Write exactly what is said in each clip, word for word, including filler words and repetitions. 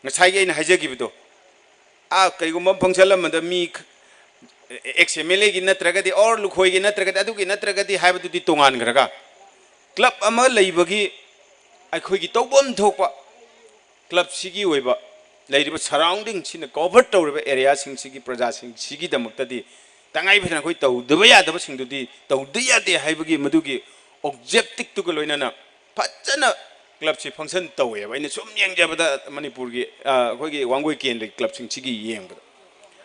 ꯉꯁꯥꯏꯒꯤ ꯑꯩꯅ ꯍꯥꯏꯖꯈꯤꯕꯗꯣ, ꯑꯥ, ꯀꯩꯒꯨꯝꯕ ꯑꯃ ꯐꯪꯁꯟ ꯑꯃꯗ ꯃꯤ ꯑꯦꯛꯁ ꯑꯦꯝ ꯑꯦꯜ ꯑꯦꯒꯤ ꯅꯠꯇ꯭ꯔꯒꯗꯤ, ꯑꯣꯔ ꯂꯨꯈꯣꯏꯒꯤ ꯅꯠꯇ꯭ꯔꯒꯗꯤ, ꯑꯗꯨꯒꯤ ꯅꯠꯇ꯭ꯔꯒꯗꯤ ꯍꯥꯏꯕꯗꯨꯗꯤ ꯇꯣꯉꯥꯟꯈ꯭ꯔꯒ, ꯀ꯭ꯂꯕ ꯑꯃ ꯂꯩꯕꯒꯤ ꯑꯩꯈꯣꯏꯒꯤ ꯇꯧꯐꯝ ꯊꯣꯛꯄ ꯀ꯭ꯂꯕꯁꯤꯒꯤ ꯑꯣꯏꯕ ꯂꯩꯔꯤꯕ ꯁꯔꯥꯎꯟꯗꯤꯡꯁꯤꯅ ꯀꯣꯚꯔ ꯇꯧꯔꯤꯕ ꯑꯦꯔꯤꯌꯥꯁꯤꯡꯁꯤꯒꯤ ꯄ꯭ꯔꯖꯥꯁꯤꯡꯁꯤꯒꯤꯗꯃꯛꯇꯗꯤ ꯇꯉꯥꯏ ꯐꯗꯅ ꯑꯩꯈꯣꯏ ꯇꯧꯗꯕ ꯌꯥꯗꯕꯁꯤꯡꯗꯨꯗꯤ ꯇꯧꯗ ꯌꯥꯗꯦ ꯍꯥꯏꯕꯒꯤ ꯃꯗꯨꯒꯤ ꯑꯣꯕꯖꯦꯛꯇꯤꯞꯇꯨꯒ ꯂꯣꯏꯅꯅ ꯐꯖꯅ ꯀ꯭ꯂꯕꯁꯤ ꯐꯪꯁꯟ ꯇꯧꯋꯦꯕ꯫ ꯑꯩꯅ ꯁꯨꯝ ꯌꯦꯡꯖꯕꯗ ꯃꯅꯤꯄꯨꯔꯒꯤ, ꯑ, ꯑꯩꯈꯣꯏꯒꯤ ꯋꯥꯡꯒꯣꯏ ꯀꯦꯟꯗ꯭ꯔꯒꯤ ꯀ꯭ꯂꯕꯁꯤꯡꯁꯤꯒꯤ ꯌꯦꯡꯕꯗ꯫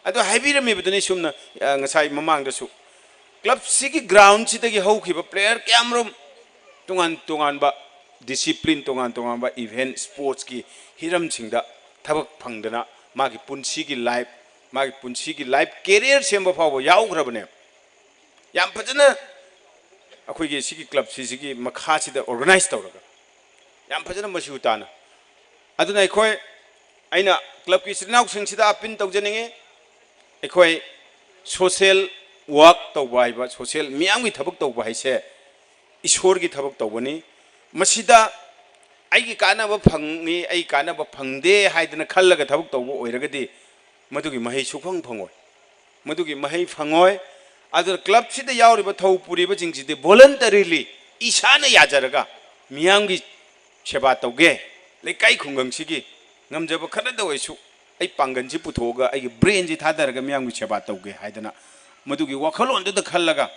ꯑꯗꯣ ꯍꯥꯏꯕꯤꯔꯝꯃꯤꯕꯗꯨꯅꯤ ꯁꯨꯝꯅ, ꯑ, ꯉꯁꯥꯏ ꯃꯃꯥꯡꯗꯁꯨ ꯀ꯭ꯂꯕꯁꯤꯒꯤ ꯒ꯭ꯔꯥꯎꯟꯁꯤꯗꯒꯤ ꯍꯧꯈꯤꯕ ꯄ꯭ꯂꯦꯌꯔ ꯀꯌꯥꯃꯔꯨꯝ ꯇꯣꯉꯥꯟ ꯇꯣꯉꯥꯟꯕ ꯗꯤꯁꯤꯄ꯭ꯂꯤꯟ, ꯇꯣꯉꯥꯟ ꯇꯣꯉꯥꯟꯕ ꯏꯚꯦꯟ, ꯁ꯭ꯄꯣꯔꯠꯁꯀꯤ ꯍꯤꯔꯝꯁꯤꯡꯗ ꯊꯕꯛ ꯐꯪꯗꯅ ꯃꯥꯒꯤ ꯄꯨꯟꯁꯤꯒꯤ ꯂꯥꯏꯐ, ꯃꯥꯒꯤ ꯄꯨꯟꯁꯤꯒꯤ ꯂꯥꯏꯐ ꯀꯦꯔꯤꯌꯔ ꯁꯦꯝꯕ ꯐꯥꯎꯕ ꯌꯥꯎꯈ꯭ꯔꯕꯅꯦ꯫ ꯌꯥꯝ ꯐꯖꯅ ꯑꯩꯈꯣꯏꯒꯤ ꯁꯤꯒꯤ ꯀ꯭ꯂꯕꯁꯤꯁꯤꯒꯤ ꯃꯈꯥꯁꯤꯗ ꯑꯣꯔꯒꯅꯥꯏꯖ ꯇꯧꯔꯒ ꯌꯥꯝ ꯐꯖꯅ ꯃꯆꯨ ꯇꯥꯅ꯫ ꯑꯗꯨꯅ ꯑꯩꯈꯣꯏ, ꯑꯩꯅ ꯀ꯭ꯂꯕꯀꯤ ꯏꯆꯤꯜ ꯏꯅꯥꯎꯁꯤꯡꯁꯤꯗ ꯑꯄꯤꯜ ꯇꯧꯖꯅꯤꯡꯉꯤ꯫ ꯑꯩꯈꯣꯏ ꯁꯣꯁꯤꯌꯦꯜ ꯋꯥꯔꯛ ꯇꯧꯕ ꯍꯥꯏꯕ, ꯁꯣꯁꯤꯌꯦꯜ ꯃꯤꯌꯥꯝꯒꯤ ꯊꯕꯛ ꯇꯧꯕ ꯍꯥꯏꯁꯦ ꯏꯁꯣꯔꯒꯤ ꯊꯕꯛ ꯇꯧꯕꯅꯤ꯫ ꯃꯁꯤꯗ ꯑꯩꯒꯤ ꯀꯥꯟꯅꯕ ꯐꯪꯉꯤ, ꯑꯩ ꯀꯥꯟꯅꯕ ꯐꯪꯗꯦ ꯍꯥꯏꯗꯅ ꯈꯜꯂꯒ ꯊꯕꯛ ꯇꯧꯕ ꯑꯣꯏꯔꯒꯗꯤ ꯃꯗꯨꯒꯤ ꯃꯍꯩ ꯁꯨꯐꯪ ꯐꯪꯉꯣꯏ꯫ ꯃꯗꯨꯒꯤ ꯃꯍꯩ ꯐꯪꯉꯣꯏ꯫ ꯑꯗꯨꯅ ꯀ꯭ꯂꯕꯁꯤꯗ ꯌꯥꯎꯔꯤꯕ ꯊꯧ ꯄꯨꯔꯤꯕꯁꯤꯡꯁꯤꯗꯤ ꯚꯣꯂꯟꯇꯔꯤꯂꯤ ꯏꯁꯥꯅ ꯌꯥꯖꯔꯒ ꯃꯤꯌꯥꯝꯒꯤ ꯁꯦꯕꯥ ꯇꯧꯒꯦ, ꯂꯩꯀꯥꯏ ꯈꯨꯡꯒꯪꯁꯤꯒꯤ ꯉꯝꯖꯕ ꯈꯔꯗ ꯑꯣꯏꯔꯁꯨ ꯑꯩ ꯄꯥꯡꯒꯜꯁꯤ ꯄꯨꯊꯣꯛꯑꯒ ꯑꯩꯒꯤ ꯕ꯭ꯔꯦꯟꯁꯤ ꯊꯥꯗꯔꯒ ꯃꯤꯌꯥꯝꯒꯤ ꯁꯦꯕꯥ ꯇꯧꯒꯦ ꯍꯥꯏꯗꯅ ꯃꯗꯨꯒꯤ ꯋꯥꯈꯜꯂꯣꯟꯗꯨꯗ ꯈꯜꯂꯒ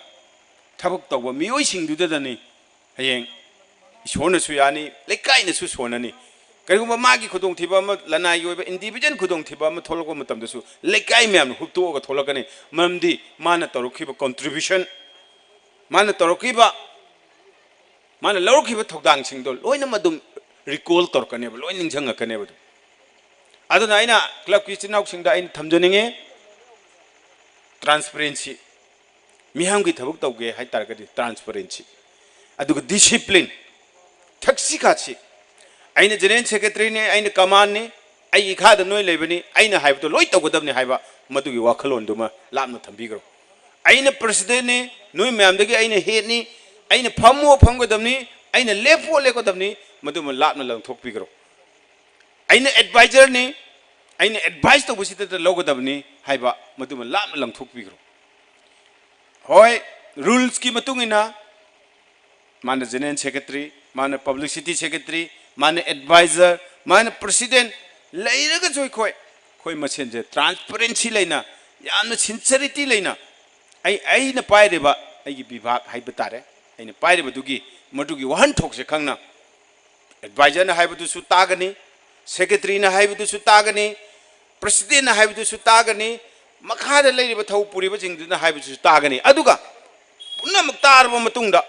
ꯊꯕꯛ ꯇꯧꯕ ꯃꯤꯑꯣꯏꯁꯤꯡꯗꯨꯗꯅꯤ ꯍꯌꯦꯡ ꯏꯁꯣꯔꯅꯁꯨ ꯌꯥꯅꯤ, ꯂꯩꯀꯥꯏꯅꯁꯨ ꯁꯣꯟꯅꯅꯤ꯫ ꯀꯔꯤꯒꯨꯝꯕ ꯃꯥꯒꯤ ꯈꯨꯗꯣꯡꯊꯤꯕ ꯑꯃ, ꯂꯅꯥꯏꯒꯤ ꯑꯣꯏꯕ ꯏꯟꯗꯤꯕꯤꯖꯨꯋꯦꯜ ꯈꯨꯗꯣꯡꯊꯤꯕ ꯑꯃ ꯊꯣꯛꯂꯛꯄ ꯃꯇꯝꯗꯁꯨ ꯂꯩꯀꯥꯏ ꯃꯌꯥꯝꯅ ꯍꯨꯞꯇꯣꯛꯑꯒ ꯊꯣꯛꯂꯛꯀꯅꯤ꯫ ꯃꯔꯝꯗꯤ ꯃꯥꯅ ꯇꯧꯔꯛꯈꯤꯕ ꯀꯣꯟꯇ꯭ꯔꯤꯕ꯭ꯌꯨꯁꯟ, ꯃꯥꯅ ꯇꯧꯔꯛꯈꯤꯕ, ꯃꯥꯅ ꯂꯧꯔꯛꯈꯤꯕ ꯊꯧꯗꯥꯡꯁꯤꯡꯗꯣ ꯂꯣꯏꯅꯃꯛ ꯑꯗꯨꯝ ꯔꯤꯀꯣꯜ ꯇꯧꯔꯛꯀꯅꯦꯕ, ꯂꯣꯏ ꯅꯤꯡꯁꯤꯡꯉꯛꯀꯅꯦꯕ ꯑꯗꯨꯝ꯫ ꯑꯗꯨꯅ ꯑꯩꯅ ꯀ꯭ꯂꯕꯀꯤ ꯏꯆꯤꯟ ꯏꯅꯥꯎꯁꯤꯡꯗ ꯑꯩꯅ ꯊꯝꯖꯅꯤꯡꯉꯤ, ꯇ꯭ꯔꯥꯟꯁꯄꯔꯦꯟꯁꯤ꯫ ꯃꯤꯌꯥꯝꯒꯤ ꯊꯕꯛ ꯇꯧꯒꯦ ꯍꯥꯏ ꯇꯥꯔꯒꯗꯤ ꯇ꯭ꯔꯥꯟꯁꯄꯔꯦꯟꯁꯤ, ꯑꯗꯨꯒ ꯗꯤꯁꯤꯄ꯭ꯂꯤꯟ, ꯊꯛꯁꯤ ꯈꯥꯁꯤ꯫ ꯑꯩꯅ ꯖꯦꯅꯔꯦꯜ ꯁꯦꯀ꯭ꯔꯦꯇꯔꯤꯅꯤ, ꯑꯩꯅ ꯀꯃꯥꯟꯅꯤ, ꯑꯩꯒꯤ ꯏꯈꯥꯗ ꯅꯣꯏ ꯂꯩꯕꯅꯤ, ꯑꯩꯅ ꯍꯥꯏꯕꯗꯣ ꯂꯣꯏ ꯇꯧꯒꯗꯕꯅꯤ ꯍꯥꯏꯕ ꯃꯗꯨꯒꯤ ꯋꯥꯈꯜꯂꯣꯟꯗꯨꯃ ꯂꯥꯞꯅ ꯊꯝꯕꯤꯈ꯭ꯔꯣ꯫ ꯑꯩꯅ ꯄ꯭ꯔꯁꯤꯗꯦꯟꯅꯤ, ꯅꯣꯏ ꯃꯌꯥꯝꯗꯒꯤ ꯑꯩꯅ ꯍꯦꯠꯅꯤ, ꯑꯩꯅ ꯐꯝꯃꯣ ꯐꯝꯒꯗꯕꯅꯤ, ꯑꯩꯅ ꯂꯦꯞꯄꯣ ꯂꯦꯞꯀꯗꯕꯅꯤ, ꯃꯗꯨꯃ ꯂꯥꯞꯅ ꯂꯪꯊꯣꯛꯄꯤꯈ꯭ꯔꯣ꯫ ꯑꯩꯅ ꯑꯦꯗꯚꯥꯏꯖꯔꯅꯤ, ꯑꯩꯅ ꯑꯦꯗꯚꯥꯏꯁ ꯇꯧꯕꯁꯤꯗ ꯂꯧꯒꯗꯕꯅꯤ ꯍꯥꯏꯕ ꯃꯗꯨꯃ ꯂꯥꯞꯅ ꯂꯪꯊꯣꯛꯄꯤꯈ꯭ꯔꯣ꯫ ꯍꯣꯏ, ꯔꯨꯜꯁꯀꯤ ꯃꯇꯨꯡ ꯏꯟꯅ ꯃꯥꯅ ꯖꯦꯅꯔꯦꯜ ꯁꯦꯀ꯭ꯔꯦꯇꯔꯤ, ꯃꯥꯅ ꯄꯕ꯭ꯂꯤꯁꯤꯇꯤ ꯁꯦꯀ꯭ꯔꯦꯇꯔꯤ, ꯃꯥꯅ ꯑꯦꯗꯚꯥꯏꯖꯔ, ꯃꯥꯅ ꯄ꯭ꯔꯁꯤꯗꯦꯟꯠ ꯂꯩꯔꯒꯁꯨ ꯑꯩꯈꯣꯏ, ꯑꯩꯈꯣꯏ ꯃꯁꯦꯟꯁꯦ ꯇ꯭ꯔꯥꯟꯁꯄꯔꯦꯟꯁꯤ ꯂꯩꯅ, ꯌꯥꯝꯅ ꯁꯤꯟꯁꯔꯤꯇꯤ ꯂꯩꯅ ꯑꯩ, ꯑꯩꯅ ꯄꯥꯏꯔꯤꯕ ꯑꯩꯒꯤ ꯕꯤꯚꯥꯒ ꯍꯥꯏꯕ ꯇꯥꯔꯦ, ꯑꯩꯅ ꯄꯥꯏꯔꯤꯕꯗꯨꯒꯤ ꯃꯗꯨꯒꯤ ꯋꯥꯍꯟꯊꯣꯛꯁꯦ ꯈꯪꯅ ꯑꯦꯗꯚꯥꯏꯖꯔꯅ ꯍꯥꯏꯕꯗꯨꯁꯨ ꯇꯥꯒꯅꯤ, ꯁꯦꯀ꯭ꯔꯦꯇꯔꯤꯅ ꯍꯥꯏꯕꯗꯨꯁꯨ ꯇꯥꯒꯅꯤ, ꯄ꯭ꯔꯁꯤꯗꯦꯟꯠꯅ ꯍꯥꯏꯕꯗꯨꯁꯨ ꯇꯥꯒꯅꯤ, ꯃꯈꯥꯗ ꯂꯩꯔꯤꯕ ꯊꯧ ꯄꯨꯔꯤꯕꯁꯤꯡꯗꯨꯅ ꯍꯥꯏꯕꯗꯨꯁꯨ ꯇꯥꯒꯅꯤ꯫ ꯑꯗꯨꯒ ꯄꯨꯝꯅꯃꯛ ꯇꯥꯔꯕ ꯃꯇꯨꯡꯗ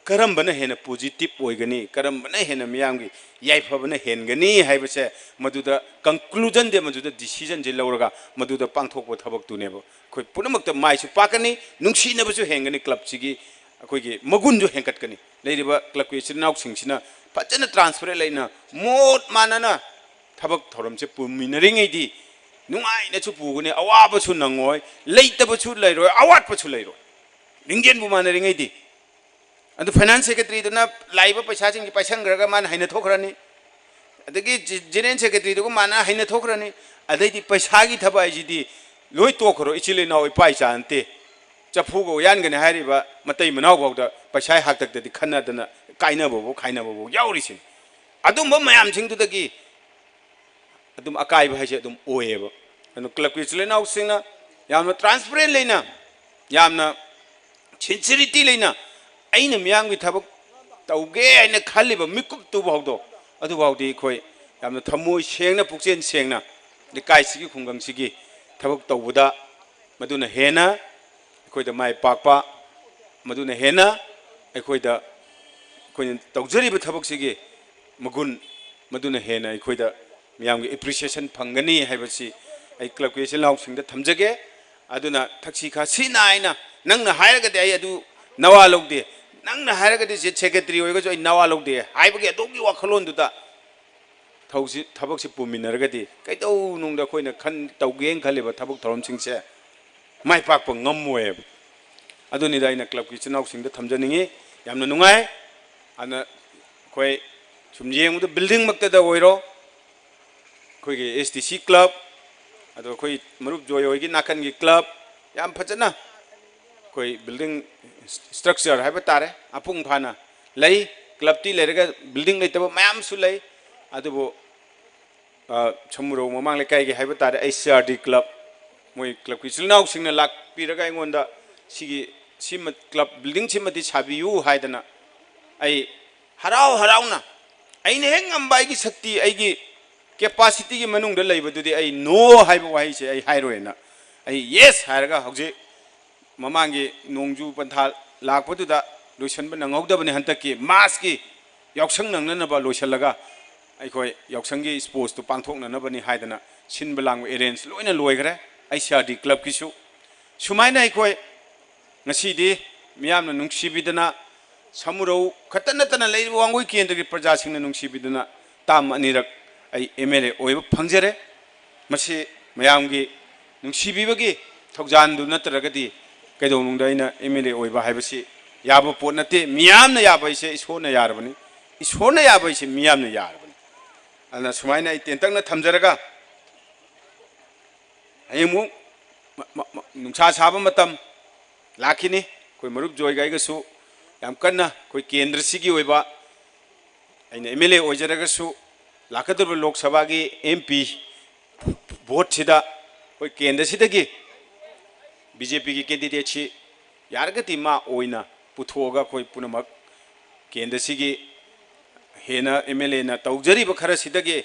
ꯀꯔꯝꯕꯅ ꯍꯦꯟꯅ ꯄꯣꯖꯤꯇꯤꯚ ꯑꯣꯏꯒꯅꯤ, ꯀꯔꯝꯕꯅ ꯍꯦꯟꯅ ꯃꯤꯌꯥꯝꯒꯤ ꯌꯥꯏꯐꯕꯅ ꯍꯦꯟꯒꯅꯤ ꯍꯥꯏꯕꯁꯦ ꯃꯗꯨꯗ ꯀꯟꯀ꯭ꯂꯨꯖꯟꯗꯤ, ꯃꯗꯨꯗ ꯗꯤꯁꯤꯖꯟꯁꯦ ꯂꯧꯔꯒ ꯃꯗꯨꯗ ꯄꯥꯡꯊꯣꯛꯄ ꯊꯕꯛꯇꯨꯅꯦꯕ ꯑꯩꯈꯣꯏ ꯄꯨꯝꯅꯃꯛꯇ ꯃꯥꯏꯁꯨ ꯄꯥꯛꯀꯅꯤ, ꯅꯨꯡꯁꯤꯅꯕꯁꯨ ꯍꯦꯟꯒꯅꯤ, ꯀ꯭ꯂꯕꯁꯤꯒꯤ ꯑꯩꯈꯣꯏꯒꯤ ꯃꯒꯨꯟꯁꯨ ꯍꯦꯟꯒꯠꯀꯅꯤ꯫ ꯂꯩꯔꯤꯕ ꯀ꯭ꯂꯕꯀꯤ ꯏꯆꯤꯜ ꯏꯅꯥꯎꯁꯤꯡꯁꯤꯅ ꯐꯖꯅ ꯇ꯭ꯔꯥꯟꯁꯄꯔꯦꯟ ꯂꯩꯅ ꯃꯣꯠ ꯃꯥꯟꯅꯅ ꯊꯕꯛ ꯊꯧꯔꯝꯁꯦ ꯄꯨꯃꯤꯟꯅꯔꯤꯉꯩꯗꯤ ꯅꯨꯡꯉꯥꯏꯅꯁꯨ ꯄꯨꯒꯅꯤ, ꯑꯋꯥꯕꯁꯨ ꯅꯪꯉꯣꯏ, ꯂꯩꯇꯕꯁꯨ ꯂꯩꯔꯣꯏ, ꯑꯋꯥꯠꯄꯁꯨ ꯂꯩꯔꯣꯏ꯫ ꯂꯤꯡꯖꯦꯜꯕꯨ ꯃꯥꯟꯅꯔꯤꯉꯩꯗꯤ꯫ ꯑꯗꯨ ꯐꯥꯏꯅꯥꯟꯁ ꯁꯦꯀ꯭ꯔꯦꯇꯔꯤꯗꯨꯅ ꯂꯥꯛꯏꯕ ꯄꯩꯁꯥꯁꯤꯡꯁꯤ ꯄꯥꯏꯁꯟꯈ꯭ꯔꯒ ꯃꯥꯅ ꯍꯩꯅ ꯊꯣꯛꯈ꯭ꯔꯅꯤ꯫ ꯑꯗꯒꯤ ꯖꯦ-, ꯖꯦꯅꯔꯦꯜ ꯁꯦꯀ꯭ꯔꯦꯇꯔꯤꯗꯨꯒ ꯃꯥꯅ ꯍꯩꯅ ꯊꯣꯛꯈ꯭ꯔꯅꯤ꯫ ꯑꯗꯩꯗꯤ ꯄꯩꯁꯥꯒꯤ ꯊꯕꯛ ꯍꯥꯏꯁꯤꯗꯤ ꯂꯣꯏ ꯇꯣꯛꯈ꯭ꯔꯣ, ꯏꯆꯤꯜ ꯏꯅꯥꯎ ꯏꯄꯥ ꯏꯆꯥ ꯅꯠꯇꯦ꯫ ꯆꯐꯨꯒ ꯎꯌꯥꯟꯒꯅꯤ ꯍꯥꯏꯔꯤꯕ ꯃꯇꯩ ꯃꯅꯥꯎꯐꯥꯎꯗ ꯄꯩꯁꯥ ꯍꯥꯛꯇꯛꯇꯗꯤ ꯈꯟꯅꯗꯅ ꯀꯥꯏꯅꯕꯐꯥꯎ ꯈꯥꯏꯅꯕꯐꯥꯎ ꯌꯥꯎꯔꯤꯁꯤꯅꯤ꯫ ꯑꯗꯨꯝꯕ ꯃꯌꯥꯝꯁꯤꯡꯗꯨꯗꯒꯤ ꯑꯗꯨꯝ ꯑꯀꯥꯏꯕ ꯍꯥꯏꯁꯦ ꯑꯗꯨꯝ ꯑꯣꯏꯌꯦꯕ꯫ ꯑꯗꯨꯅ ꯀ꯭ꯂꯕꯀꯤ ꯏꯆꯤꯜ ꯏꯅꯥꯎꯁꯤꯡꯅ ꯌꯥꯝꯅ ꯇ꯭ꯔꯥꯟꯁꯄꯔꯦꯟ ꯂꯩꯅ, ꯌꯥꯝꯅ ꯁꯤꯟꯁꯤꯔꯤꯇꯤ ꯂꯩꯅ ꯑꯩꯅ ꯃꯤꯌꯥꯝꯒꯤ ꯊꯕꯛ ꯇꯧꯒꯦ ꯍꯥꯏꯅ ꯈꯜꯂꯤꯕ ꯃꯤꯀꯨꯞꯇꯨ ꯐꯥꯎꯗꯣ, ꯑꯗꯨꯐꯥꯎꯗꯤ ꯑꯩꯈꯣꯏ ꯌꯥꯝꯅ ꯊꯃꯣꯏ ꯁꯦꯡꯅ, ꯄꯨꯛꯆꯦꯜ ꯁꯦꯡꯅ ꯂꯩꯀꯥꯏꯁꯤꯒꯤ ꯈꯨꯡꯒꯪꯁꯤꯒꯤ ꯊꯕꯛ ꯇꯧꯕꯗ ꯃꯗꯨꯅ ꯍꯦꯟꯅ ꯑꯩꯈꯣꯏꯗ ꯃꯥꯏ ꯄꯥꯛꯄ, ꯃꯗꯨꯅ ꯍꯦꯟꯅ ꯑꯩꯈꯣꯏꯗ, ꯑꯩꯈꯣꯏꯅ ꯇꯧꯖꯔꯤꯕ ꯊꯕꯛꯁꯤꯒꯤ ꯃꯒꯨꯟ, ꯃꯗꯨꯅ ꯍꯦꯟꯅ ꯑꯩꯈꯣꯏꯗ ꯃꯤꯌꯥꯝꯒꯤ ꯑꯦꯄ꯭ꯔꯤꯁꯤꯌꯦꯁꯟ ꯐꯪꯒꯅꯤ ꯍꯥꯏꯕꯁꯤ ꯑꯩ ꯀ꯭ꯂꯕꯀꯤ ꯏꯆꯤꯜ ꯏꯅꯥꯎꯁꯤꯡꯗ ꯊꯝꯖꯒꯦ꯫ ꯑꯗꯨꯅ ꯊꯛꯁꯤ ꯈꯥꯁꯤ ꯅꯥꯏꯅ, "ꯅꯪꯅ ꯍꯥꯏꯔꯒꯗꯤ ꯑꯩ ꯑꯗꯨ ꯅꯋꯥ ꯂꯧꯗꯦ, ꯅꯪꯅ ꯍꯥꯏꯔꯒꯗꯤ ꯁꯦ-, ꯁꯦꯀ꯭ꯔꯦꯇꯔꯤ ꯑꯣꯏꯔꯒꯁꯨ ꯑꯩ ꯅꯋꯥ ꯂꯧꯗꯦ" ꯍꯥꯏꯕꯒꯤ ꯑꯗꯣꯝꯒꯤ ꯋꯥꯈꯜꯂꯣꯟꯗꯨꯗ ꯊꯧꯁꯤ-, ꯊꯕꯛꯁꯤ ꯄꯨꯃꯤꯟꯅꯔꯒꯗꯤ ꯀꯩꯗꯧꯅꯨꯡꯗ ꯑꯩꯈꯣꯏꯅ ꯈꯟ-, ꯇꯧꯒꯦꯅ ꯈꯜꯂꯤꯕ ꯊꯕꯛ ꯊꯧꯔꯝꯁꯤꯡꯁꯦ ꯃꯥꯏ ꯄꯥꯛꯄ ꯉꯝꯃꯣꯏꯕ꯫ ꯑꯗꯨꯅꯤꯗ ꯑꯩꯅ ꯀ꯭ꯂꯕꯀꯤ ꯏꯆꯤꯜ ꯏꯅꯥꯎꯁꯤꯡꯗ ꯊꯝꯖꯅꯤꯡꯉꯤ꯫ ꯌꯥꯝꯅ ꯅꯨꯡꯉꯥꯏ꯫ ꯑꯗꯨꯅ ꯑꯩꯈꯣꯏ ꯁꯨꯝ ꯌꯦꯡꯕꯗ ꯕꯤꯜꯗꯤꯡꯃꯛꯇꯗ ꯑꯣꯏꯔꯣ, ꯑꯩꯈꯣꯏꯒꯤ ꯑꯦꯁ ꯇꯤ ꯁꯤ ꯀ꯭ꯂꯕ, ꯑꯗꯣ ꯑꯩꯈꯣꯏ ꯃꯔꯨꯞ ꯖꯣꯏ ꯍꯣꯏꯒꯤ ꯅꯥꯀꯟꯒꯤ ꯀ꯭ꯂꯕ, ꯌꯥꯝ ꯐꯖꯅ ꯑꯩꯈꯣꯏ ꯕꯤꯜꯗꯤꯡ ꯁ꯭ꯇ꯭ꯔꯛꯆꯔ ꯍꯥꯏꯕ ꯇꯥꯔꯦ, ꯃꯄꯨꯡ ꯐꯥꯅ ꯂꯩ꯫ ꯀ꯭ꯂꯕꯇꯤ ꯂꯩꯔꯒ ꯕꯤꯜꯗꯤꯡ ꯂꯩꯇꯕ ꯃꯌꯥꯝꯁꯨ ꯂꯩ꯫ ꯑꯗꯨꯕꯨ, ꯑ, ꯁꯃꯨꯔꯧ ꯃꯃꯥꯡ ꯂꯩꯀꯥꯏꯒꯤ ꯍꯥꯏꯕ ꯇꯥꯔꯦ, H C R D club, ꯃꯣꯏ ꯀ꯭ꯂꯕꯀꯤ ꯏꯆꯤꯜ ꯏꯅꯥꯎꯁꯤꯡꯅ ꯂꯥꯛꯄꯤꯔꯒ ꯑꯩꯉꯣꯟꯗ ꯁꯤꯒꯤ, ꯁꯤꯃ, ꯀ꯭ꯂꯕ ꯕꯤꯜꯗꯤꯡꯁꯤꯃꯗꯤ ꯁꯥꯕꯤꯌꯨ ꯍꯥꯏꯗꯅ, ꯑꯩ ꯍꯔꯥꯎ ꯍꯔꯥꯎꯅ, ꯑꯩꯅ ꯍꯦꯛ ꯉꯝꯕ, ꯑꯩꯒꯤ ꯁꯛꯇꯤ, ꯑꯩꯒꯤ ꯀꯦꯄꯥꯁꯤꯇꯤꯒꯤ ꯃꯅꯨꯡꯗ ꯂꯩꯕꯗꯨꯗꯤ ꯑꯩ "ꯅꯣ" ꯍꯥꯏꯕ ꯋꯥꯍꯩꯁꯦ ꯑꯩ ꯍꯥꯏꯔꯣꯏꯅ, ꯑꯩ "ꯌꯦꯁ" ꯍꯥꯏꯔꯒ, ꯍꯧꯖꯤꯛ ꯃꯃꯥꯡꯒꯤ ꯅꯣꯡꯖꯨ ꯄꯟꯊꯥ ꯂꯥꯛꯄꯗꯨꯗ ꯂꯣꯏꯁꯤꯟꯕ ꯅꯪꯍꯧꯗꯕꯅꯤ, ꯍꯟꯗꯛꯀꯤ ꯃꯥꯔꯆꯀꯤ ꯌꯥꯎꯁꯪ ꯅꯪꯅꯅꯕ ꯂꯣꯏꯁꯤꯜꯂꯒ ꯑꯩꯈꯣꯏ ꯌꯥꯎꯁꯪꯒꯤ ꯁ꯭ꯄꯣꯔꯠꯁꯇꯨ ꯄꯥꯡꯊꯣꯛꯅꯅꯕꯅꯤ ꯍꯥꯏꯗꯅ ꯁꯤꯟꯕ ꯂꯥꯡꯕ ꯑꯦꯔꯦꯟꯖ ꯂꯣꯏꯅ ꯂꯣꯏꯈ꯭ꯔꯦ꯫ ꯑꯩꯆ ꯁꯤ ꯑꯥꯔ ꯗꯤ ꯀ꯭ꯂꯕꯀꯤꯁꯨ ꯁꯨꯃꯥꯏꯅ ꯑꯩꯈꯣꯏ ꯉꯁꯤꯗꯤ ꯃꯤꯌꯥꯝꯅ ꯅꯨꯡꯁꯤꯕꯤꯗꯅ, ꯁꯃꯨꯔꯧ ꯈꯛꯇ ꯅꯠꯇꯅ ꯂꯩꯔꯤꯕ ꯋꯥꯡꯒꯣꯏ ꯀꯦꯟꯗ꯭ꯔꯒꯤ ꯄ꯭ꯔꯖꯥꯁꯤꯡꯅ ꯅꯨꯡꯁꯤꯕꯤꯗꯨꯅ ꯇꯥꯝ ꯑꯅꯤꯔꯛ ꯑꯩ ꯑꯦꯝ ꯑꯦꯜ ꯑꯦ ꯑꯣꯏꯕ ꯐꯪꯖꯔꯦ꯫ ꯃꯁꯤ ꯃꯌꯥꯝꯒꯤ ꯅꯨꯡꯁꯤꯕꯤꯕꯒꯤ ꯊꯧꯖꯥꯟꯗꯨ ꯅꯠꯇ꯭ꯔꯒꯗꯤ ꯀꯩꯗꯧꯅꯨꯡꯗ ꯑꯩꯅ ꯑꯦꯝ ꯑꯦꯜ ꯑꯦ ꯑꯣꯏꯕ ꯍꯥꯏꯕꯁꯤ ꯌꯥꯕ ꯄꯣꯠ ꯅꯠꯇꯦ꯫ ꯃꯤꯌꯥꯝꯅ ꯌꯥꯕ ꯍꯥꯏꯁꯦ ꯏꯁꯣꯔꯅ ꯌꯥꯔꯕꯅꯤ, ꯏꯁꯣꯔꯅ ꯌꯥꯕ ꯍꯥꯏꯁꯦ ꯃꯤꯌꯥꯝꯅ ꯌꯥꯔꯕꯅꯤ꯫ ꯑꯗꯨꯅ ꯁꯨꯃꯥꯏꯅ ꯑꯩ ꯇꯦꯟꯇꯛꯅ ꯊꯝꯖꯔꯒ, ꯍꯌꯦꯡꯃꯨꯛ ꯃ-, ꯃ-, ꯃ-, ꯅꯨꯡꯁꯥ ꯁꯥꯕ ꯃꯇꯝ ꯂꯥꯛꯈꯤꯅꯤ꯫ ꯑꯩꯈꯣꯏ ꯃꯔꯨꯞ ꯖꯣꯏꯒ ꯑꯩꯒꯁꯨ ꯌꯥꯝ ꯀꯟꯅ ꯑꯩꯈꯣꯏ ꯀꯦꯟꯗ꯭ꯔꯁꯤꯒꯤ ꯑꯣꯏꯕ, ꯑꯩꯅ ꯑꯦꯝ ꯑꯦꯜ ꯑꯦ ꯑꯣꯏꯖꯔꯒꯁꯨ, ꯂꯥꯛꯀꯗꯧꯔꯤꯕ ꯂꯣꯛ ꯁꯚꯥꯒꯤ ꯑꯦꯝ ꯄꯤ ꯚꯣꯠꯁꯤꯗ ꯑꯩꯈꯣꯏ ꯀꯦꯟꯗ꯭ꯔꯁꯤꯗꯒꯤ ꯕꯤ ꯖꯦ ꯄꯤꯒꯤ ꯀꯦꯟꯗꯤꯗꯦꯠꯁꯤ ꯌꯥꯔꯒꯗꯤ ꯃꯥ ꯑꯣꯏꯅ ꯄꯨꯊꯣꯛꯑꯒ ꯑꯩꯈꯣꯏ ꯄꯨꯝꯅꯃꯛ ꯀꯦꯟꯗ꯭ꯔꯁꯤꯒꯤ ꯍꯦꯟꯅ ꯑꯦꯝ ꯑꯦꯜ ꯑꯦꯅ ꯇꯧꯖꯔꯤꯕ ꯈꯔꯁꯤꯗꯒꯤ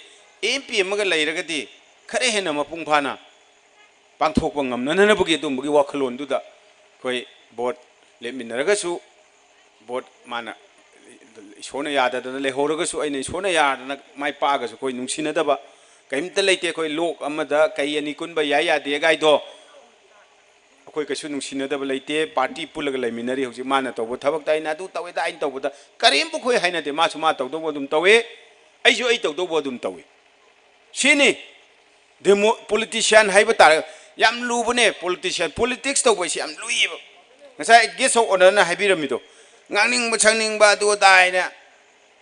ꯑꯦꯝ ꯄꯤ ꯑꯃꯒ ꯂꯩꯔꯒꯗꯤ ꯈꯔ ꯍꯦꯟꯅ ꯃꯄꯨꯡ ꯐꯥꯅ ꯄꯥꯡꯊꯣꯛꯄ ꯉꯝꯅꯅꯕꯒꯤ ꯑꯗꯨꯝꯕꯒꯤ ꯋꯥꯈꯜꯂꯣꯟꯗꯨꯗ ꯑꯩꯈꯣꯏ ꯚꯣꯠ ꯂꯦꯞꯃꯤꯟꯅꯔꯒꯁꯨ, ꯚꯣꯠ ꯃꯥꯅ ꯏꯁꯣꯔꯅ ꯌꯥꯗꯗꯅ ꯂꯩꯍꯧꯔꯒꯁꯨ, ꯑꯩꯅ ꯏꯁꯣꯔꯅ ꯌꯥꯗꯅ ꯃꯥꯏ ꯄꯥꯛꯑꯒꯁꯨ, ꯑꯩꯈꯣꯏ ꯅꯨꯡꯁꯤꯅꯗꯕ ꯀꯔꯤꯝꯇ ꯂꯩꯇꯦ꯫ ꯑꯩꯈꯣꯏ ꯂꯣꯛ ꯑꯃꯗ ꯀꯩ ꯑꯅꯤ ꯀꯨꯟꯕ ꯌꯥꯏ ꯌꯥꯗꯦ ꯀꯥꯏꯗꯣ ꯑꯩꯈꯣꯏ ꯀꯩꯁꯨ ꯅꯨꯡꯁꯤꯅꯗꯕ ꯂꯩꯇꯦ꯫ ꯄꯥꯔꯇꯤ ꯄꯨꯜꯂꯒ ꯂꯩꯃꯤꯟꯅꯔꯤ꯫ ꯍꯧꯖꯤꯛ ꯃꯥꯅ ꯇꯧꯕ ꯊꯕꯛꯇ ꯑꯩꯅ ꯑꯗꯨ ꯇꯧꯋꯦꯗ, ꯑꯩꯅ ꯇꯧꯕꯗ ꯀꯔꯤꯝꯕꯨ ꯑꯩꯈꯣꯏ ꯍꯥꯏꯅꯗꯦ꯫ ꯃꯥꯁꯨ ꯃꯥ ꯇꯧꯗꯧꯕ ꯑꯗꯨꯝ ꯇꯧꯋꯤ, ꯑꯩꯁꯨ ꯑꯩ ꯇꯧꯗꯧꯕ ꯑꯗꯨꯝ ꯇꯧꯋꯤ꯫ ꯁꯤꯅꯤ ꯗꯦꯃꯣ-, ꯄꯣꯂꯤꯇꯤꯁꯤꯌꯥꯟ ꯍꯥꯏꯕ ꯇꯥꯔꯦ꯫ ꯌꯥꯝ ꯂꯨꯕꯅꯦ ꯄꯣꯂꯤꯇꯤꯁꯤꯌꯥꯟ, ꯄꯣꯂꯤꯇꯤꯛꯁ ꯇꯧꯕ ꯍꯥꯏꯁꯦ ꯌꯥꯝ ꯂꯨꯏꯌꯦꯕ꯫ ꯉꯁꯥꯏ ꯒꯦꯁ ꯑꯣꯐ ꯑꯣꯅꯔꯅ ꯍꯥꯏꯕꯤꯔꯝꯃꯤꯗꯣ, ꯉꯥꯡꯅꯤꯡꯕ ꯁꯛꯅꯤꯡꯕ ꯑꯗꯨ ꯑꯗꯥ ꯍꯥꯏꯅ